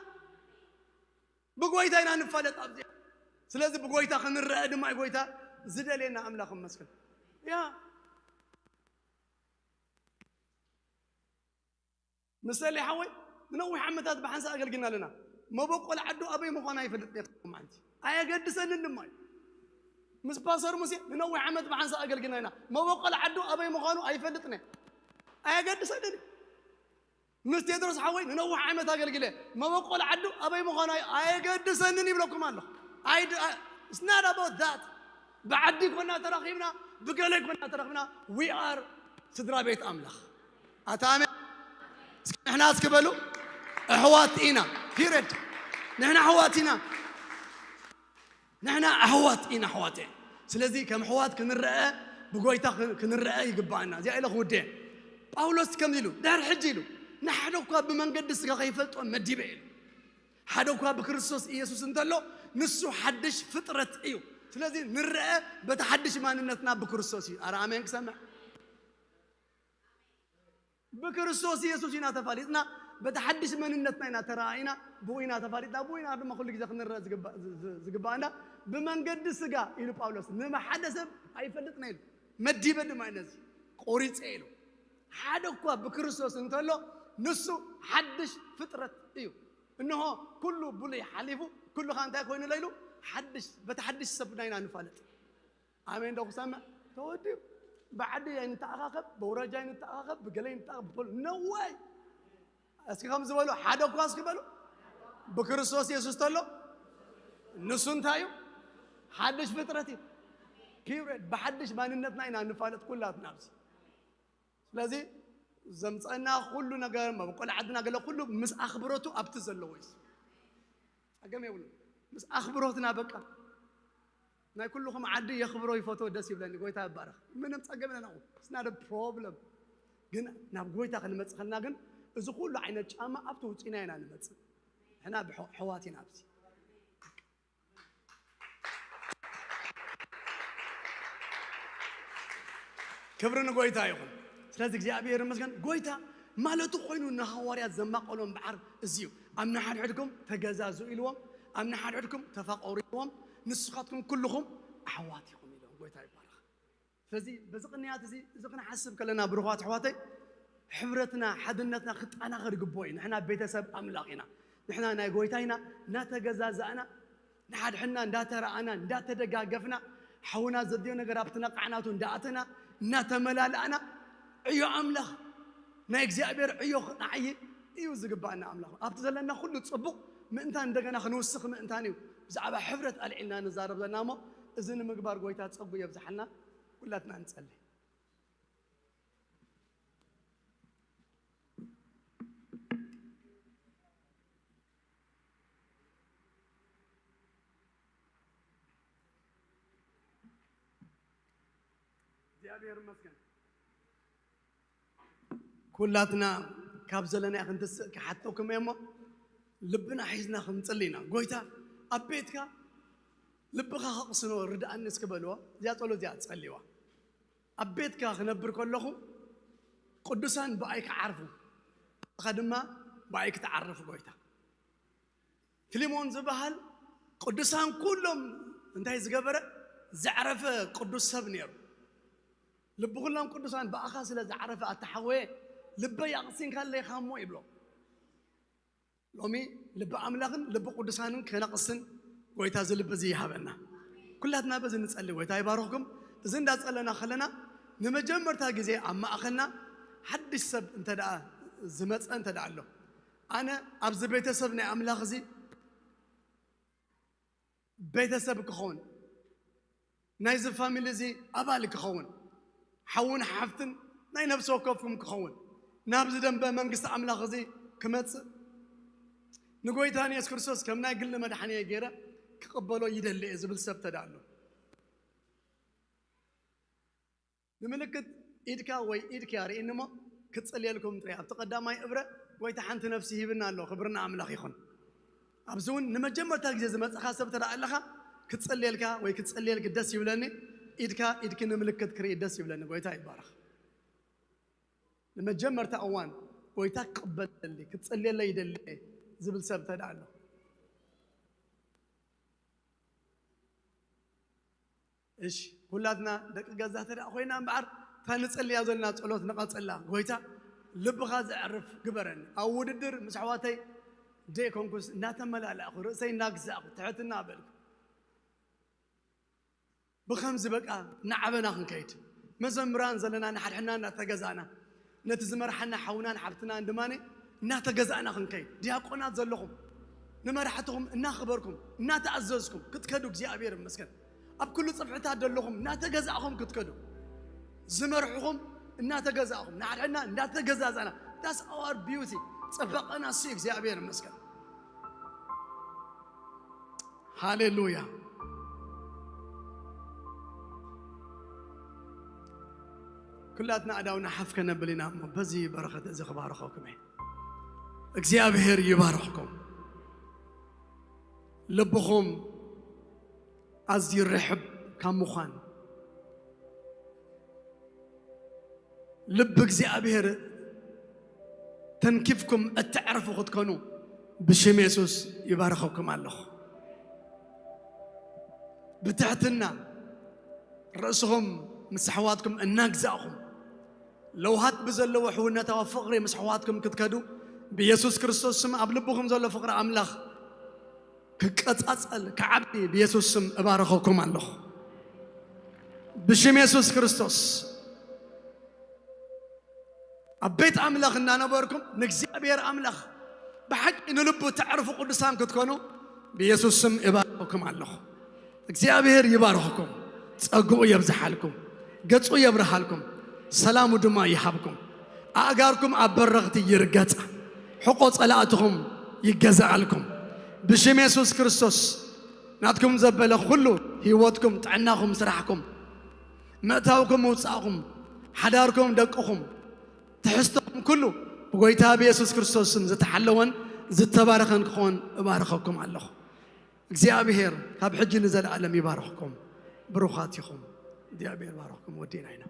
ብጎይታ ኢና ንፋለጥ ኣብዚ። ስለዚ ብጎይታ ክንረአ ድማ እዩ ጎይታ ዝደልየና። ኣምላኽ ይመስገን። ያ ምሰሊ ሓወይ ንነዊሕ ዓመታት ብሓንሳእ ኣገልጊልና ኣለና። መበቆል ዓዱ ኣበይ ምዃኑ ኣይፈልጥን እየ። ማዓንቲ ኣየገድሰንን ድማ እዩ። ምስ ፓስተር ሙሴ ንነዊሕ ዓመት ብሓንሳእ ኣገልጊልና ኢና። መበቆል ዓዱ ኣበይ ምዃኑ ኣይፈልጥን እየ። ኣየገድሰንን እዩ። ምስ ቴድሮስ ሓወይ ንነዊሕ ዓመት ኣገልጊለ። መበቆል ዓዱ ኣበይ ምዃኑ ኣይ-፣ ኣየገድሰንን ይብለኩም ኣለኹ። ኣይ ድ-፣ ኣ-፣ it's not about that። ብዓዲ ኮና ተራኺብና፣ ብገለ ኮና ተራኺብና፣ we are ስድራ ቤት ኣምላኽ። ኣታ ኣሜን። እስኪ ንሕና እስኪ በሉ፣ ኣሕዋት ኢና። ፒሪየድ። ንሕና ኣሕዋት ኢና። ንሕና ኣሕዋት ኢና፣ ኣሕዋት እየ። ስለዚ ከም ኣሕዋት ክንረአ፣ ብጎይታ ክን-፣ ክንረአ ይግባኣና። እዚኣ ኢለ ክውደ። ጳውሎስ ከምዚ ኢሉ፣ ድሕሪ ሕጂ ኢሉ፣ ንሓደ እኳ ብመንገዲ ስጋ ከይፈልጦ መዲበ ኢሉ። ሓደ እኳ ብክርስቶስ ኢየሱስ እንተሎ፣ ንሱ ሓድሽ ፍጥረት እዩ። ስለዚ ንረአ በቲ ሓድሽ ማንነትና ብክርስቶስ እዩ። ኣረ ኣሜን ክሰምዕ። ብክርስቶስ ኢየሱስ ኢና ተፋሊጥና፣ በቲ ሓድሽ መንነትና ኢና ተረኣኢና፣ ብኡ ኢና ተፋሊጥና፣ ብኡ ኢና ድማ ኩሉ ግዜ ክንረአ ዝግባ-፣ ዝ-፣ ዝ-፣ ዝግባኣና። ብመንገዲ ስጋ ኢሉ ጳውሎስ፣ ንመሓደ ሰብ ኣይፈልጥን ኢሉ፣ መዲበ ድማ ነዚ ቆሪጸ ኢሉ። ሓደ እኳ ብክርስቶስ እንተሎ፣ ንሱ ሓድሽ ፍጥረት እዩ። እንሆ፣ ኩሉ ብሉይ ሓሊፉ፣ ኩሉ ኸኣ እንታይ ኮይኑ ኣሎ ኢሉ፣ ሓድሽ፣ በቲ ሓድሽ ሰብና ኢና ንፋለጥ። ኣሜን ዶ ክሰምዕ? ተወዲኡ። ብዓዲ ኣይንተኣኻኸብ፣ በውረጃ ኣይንተኣኻኸብ፣ ብገለ ኣይንተኣኻኸብ፣ ብፖል-፣ no way። እስኪ ከም ዝበሉ፣ ሓደ እኳ እስኪ በሉ። ብክርስቶስ የሱስ ተሎ፣ ንሱ እንታይ እዩ? ሓድሽ ፍጥረት እዩ። ፒሪየድ። ብሓድሽ ማንነትና ኢና ንፋለጥ ኩላትና ኣብዚ። ስለዚ ዘምፀና ኩሉ ነገር፣ መበቆል ዓድና ገለ ኩሉ ምስ ኣኽብሮቱ ኣብቲ ዘለዎ እዩ። ጸገም የብሉን። ምስ ኣኽብሮትና በቃ ናይ ኩልኹም ዓዲ የኽብሮ ይፈቶ ደስ ይብለኒ። ጎይታ ይባረኽ። ምንም ጸገም የለን። It's not a problem። ግን ናብ ጎይታ ክንመጽእ ከለና ግን እዚ ኩሉ ዓይነት ጫማ ኣብቲ ውጺና ኢና ንመጽእ። ንሕና ብሕ-፣ ኣሕዋት ኢና ኣብዚ። ክብሪ ንጎይታ ይኹን። ስለዚ እግዚኣብሔር ይመስገን። ጎይታ ማለቱ ኮይኑ ንሃዋርያት ዘማቀሎም በዓር እዚ እዩ። ኣብ ንሓድሕድኩም ተገዛዙ ኢልዎም፣ ኣብ ንሓድሕድኩም ተፋቀሩ ኢልዎም፣ ንስኻትኩም ኩልኹም ኣሕዋት ኢኹም ኢልዎም። ጎይታ ይባረኽ። ስለዚ በዚ ቅንያት እዚ፣ እዚ ክንሓስብ ከለና ብሩኻት ኣሕዋተይ፣ ሕብረትና፣ ሓድነትና ክጠናኸር ይግብኦ እዩ። ንሕና ቤተሰብ ኣምላኽ ኢና። ንሕና ናይ ጎይታ ኢና። እናተገዛዛእና፣ ንሓድሕድና እንዳተረኣና፣ እንዳተደጋገፍና፣ ሓውና ዘድልዮ ነገር ኣብቲ ነቃዕናቱ እንዳኣተና፣ እናተመላላእና፣ ዕዮ ኣምላኽ ናይ እግዚኣብሔር ዕዮ ክንዓዪ እዩ ዝግባኣና። ኣምላኽ ኣብቲ ዘለና ኩሉ ጽቡቕ ምእንታን እንደገና ክንውስኽ ምእንታን እዩ። ብዛዕባ ሕብረት ኣልዒልና ንዛረብ ዘለና እሞ፣ እዚ ንምግባር ጎይታ ጸጉ የብዝሓልና። ኩላትና ንጸሊ። እግዚኣብሔር ይመስገን። ኩላትና ካብ ዘለና ክንትስእ ክሓተኩም እየ እሞ፣ ልብና ሒዝና ክንጽሊ ኢና። ጎይታ ኣብ ቤትካ ልብኻ ከቕስኖ ርድኣኒ እስኪ በልዎ። እዚኣ ጸሎት እዚኣ ጸልይዋ። ኣብ ቤትካ ክነብር ከለኹ ቅዱሳን ብኣይ ክዓርፉ፣ ንስኻ ድማ ብኣይ ክትዓርፍ ጎይታ። ፊልሞን ዝበሃል ቅዱሳን ኩሎም እንታይ ዝገበረ ዘዕረፈ ቅዱስ ሰብ ነይሩ። ልቢ ኩሎም ቅዱሳን ብኣኻ ስለ ዝዓረፈ ኣታ ሓወየ ልበይ ኣቕሲንካለይ ኻሞ ይብሎ። ሎሚ ልቢ ኣምላኽን ልቢ ቅዱሳንን ከነቕስን ጎይታ እዚ ልቢ እዚ ይሃበና። ኩላትና በዚ ንጸሊ። ጎይታ ይባርኽኩም። እዚ እንዳጸለና ከለና ንመጀመርታ ግዜ ኣብ ማእኸልና ሓድሽ ሰብ እንተ ደኣ ዝመጸ እንተ ደኣ ኣሎ፣ ኣነ ኣብዚ ቤተሰብ ናይ ኣምላኽ እዚ ቤተሰብ ክኸውን፣ ናይዚ ፋሚሊ እዚ ኣባል ክኸውን፣ ሓውን ሓፍትን ናይ ነፍሲ ወከፍኩም ክኸውን፣ ናብዚ ደንበ መንግስቲ ኣምላኽ እዚ ክመጽእ፣ ንጎይታ ንየሱስ ክርስቶስ ከም ናይ ግሊ መድሓኒየ ገይረ ክቕበሎ ይደሊ እየ ዝብል ሰብ ተዳ ኣሎ። ንምልክት ኢድካ ወይ ኢድኪ ኣርእኒ እሞ ክጽልየልኩም ጥራይ። ኣብቲ ቀዳማይ እብረ ጎይታ ሓንቲ ነፍሲ ሂብና ኣሎ። ክብርና ኣምላኽ ይኹን። ኣብዚ እውን ንመጀመርታ ግዜ ዝመጽኻ ሰብ ተደኣ ኣለኻ፣ ክጸልየልካ ወይ ክጸልየልኪ ደስ ይብለኒ። ኢድካ ኢድኪ ንምልክት ክርኢ ደስ ይብለኒ። ጎይታ ይባረኽ። ንመጀመርታ እዋን ጎይታ ክቕበል ይደሊ፣ ክጸልየለይ ይደሊ ዝብል ሰብ ተደኣ ኣሎ። እሺ፣ ኩላትና ደቂ ገዛ ተደኣ ኮይና እምበኣር፣ እታ ንጸልያ ዘለና ጸሎት ንቐጽላ። ጎይታ፣ ልብኻ ዘዕርፍ ግበረኒ። ኣብ ውድድር ምስ ኣሕዋተይ ደይኮንኩስ፣ እናተመላለእኹ፣ ርእሰይ እናግዛእኩ፣ ትሕትና በልኩ። ብኸምዚ በቃ፣ እናዓበና ክንከይድ። መዘምራን ዘለና፣ ንሓድሕድና እናተገዛእና፣ ነቲ ዝመርሓና ሓውናን ሓብትናን ድማ እናተገዛእና ክንከይድ፣ ዲያቆናት ዘለኹም ንመራሕትኹም እናኽበርኩም እናተኣዘዝኩም ክትከዱ እግዚኣብሔር ይመስገን። ኣብ ኩሉ ጽፍሕታት ዘለኹም እናተገዛእኹም ክትከዱ፣ ዝመርሕኹም እናተገዛእኹም፣ ንሓድሕድና እናተገዛዛእና፣ that's our beauty፣ ጽባቐና እሱ እዩ። እግዚኣብሔር ይመስገን። ሃሌሉያ። ኩላትና ኣእዳውና ሓፍ ከነብል ኢና እሞ በዚ በረኸት እዚ ክባርኸኩም እየ። እግዚኣብሔር ይባርኽኩም። ልብኹም ኣዝዩ ርሕብ ካብ ምዃን ልቢ እግዚኣብሔር ተንኪፍኩም እተዕርፉ ክትኮኑ ብሽም የሱስ ይባርኸኩም ኣለኹ። ብትሕትና ርእስኹም ምስ ኣሕዋትኩም እናግዛእኹም ለውሃት ብዘለዎ ሕውነታዊ ፍቕሪ ምስ ኣሕዋትኩም ክትከዱ ብየሱስ ክርስቶስ ስም ኣብ ልብኹም ዘሎ ፍቕሪ ኣምላኽ ክቀጻጸል ክዓቢ ብየሱስ ስም እባርኸኩም ኣለኹ። ብሽም የሱስ ክርስቶስ ኣብ ቤት ኣምላኽ እናነበርኩም ንእግዚኣብሔር ኣምላኽ ብሓቂ ንልቡ ተዕርፉ ቅዱሳን ክትኮኑ ብየሱስ ስም እባርኸኩም ኣለኹ። እግዚኣብሔር ይባርኽኩም፣ ጸግኡ የብዝሓልኩም፣ ገጹ የብርሃልኩም፣ ሰላሙ ድማ ይሃብኩም። ኣእጋርኩም ኣብ በረኽቲ ይርገጻ፣ ሕቆ ጸላእትኹም ይገዛኣልኩም። ብሽም የሱስ ክርስቶስ ናትኩም ዘበለ ኩሉ ህይወትኩም፣ ጥዕናኹም፣ ስራሕኩም፣ ምእታውኩም፣ ምውጻእኹም፣ ሓዳርኩም፣ ደቅኹም፣ ትሕዝቶኹም ኩሉ ብጎይታ ብየሱስ ክርስቶስ ስም ዝተሓለወን ዝተባረኸን ክኾን እባርኸኩም ኣለኹ። እግዚኣብሔር ካብ ሕጂ ንዘለኣለም ይባርኽኩም። ብሩኻት ኢኹም። እግዚኣብሔር ባርኽኩም። ወዲእና ኢና።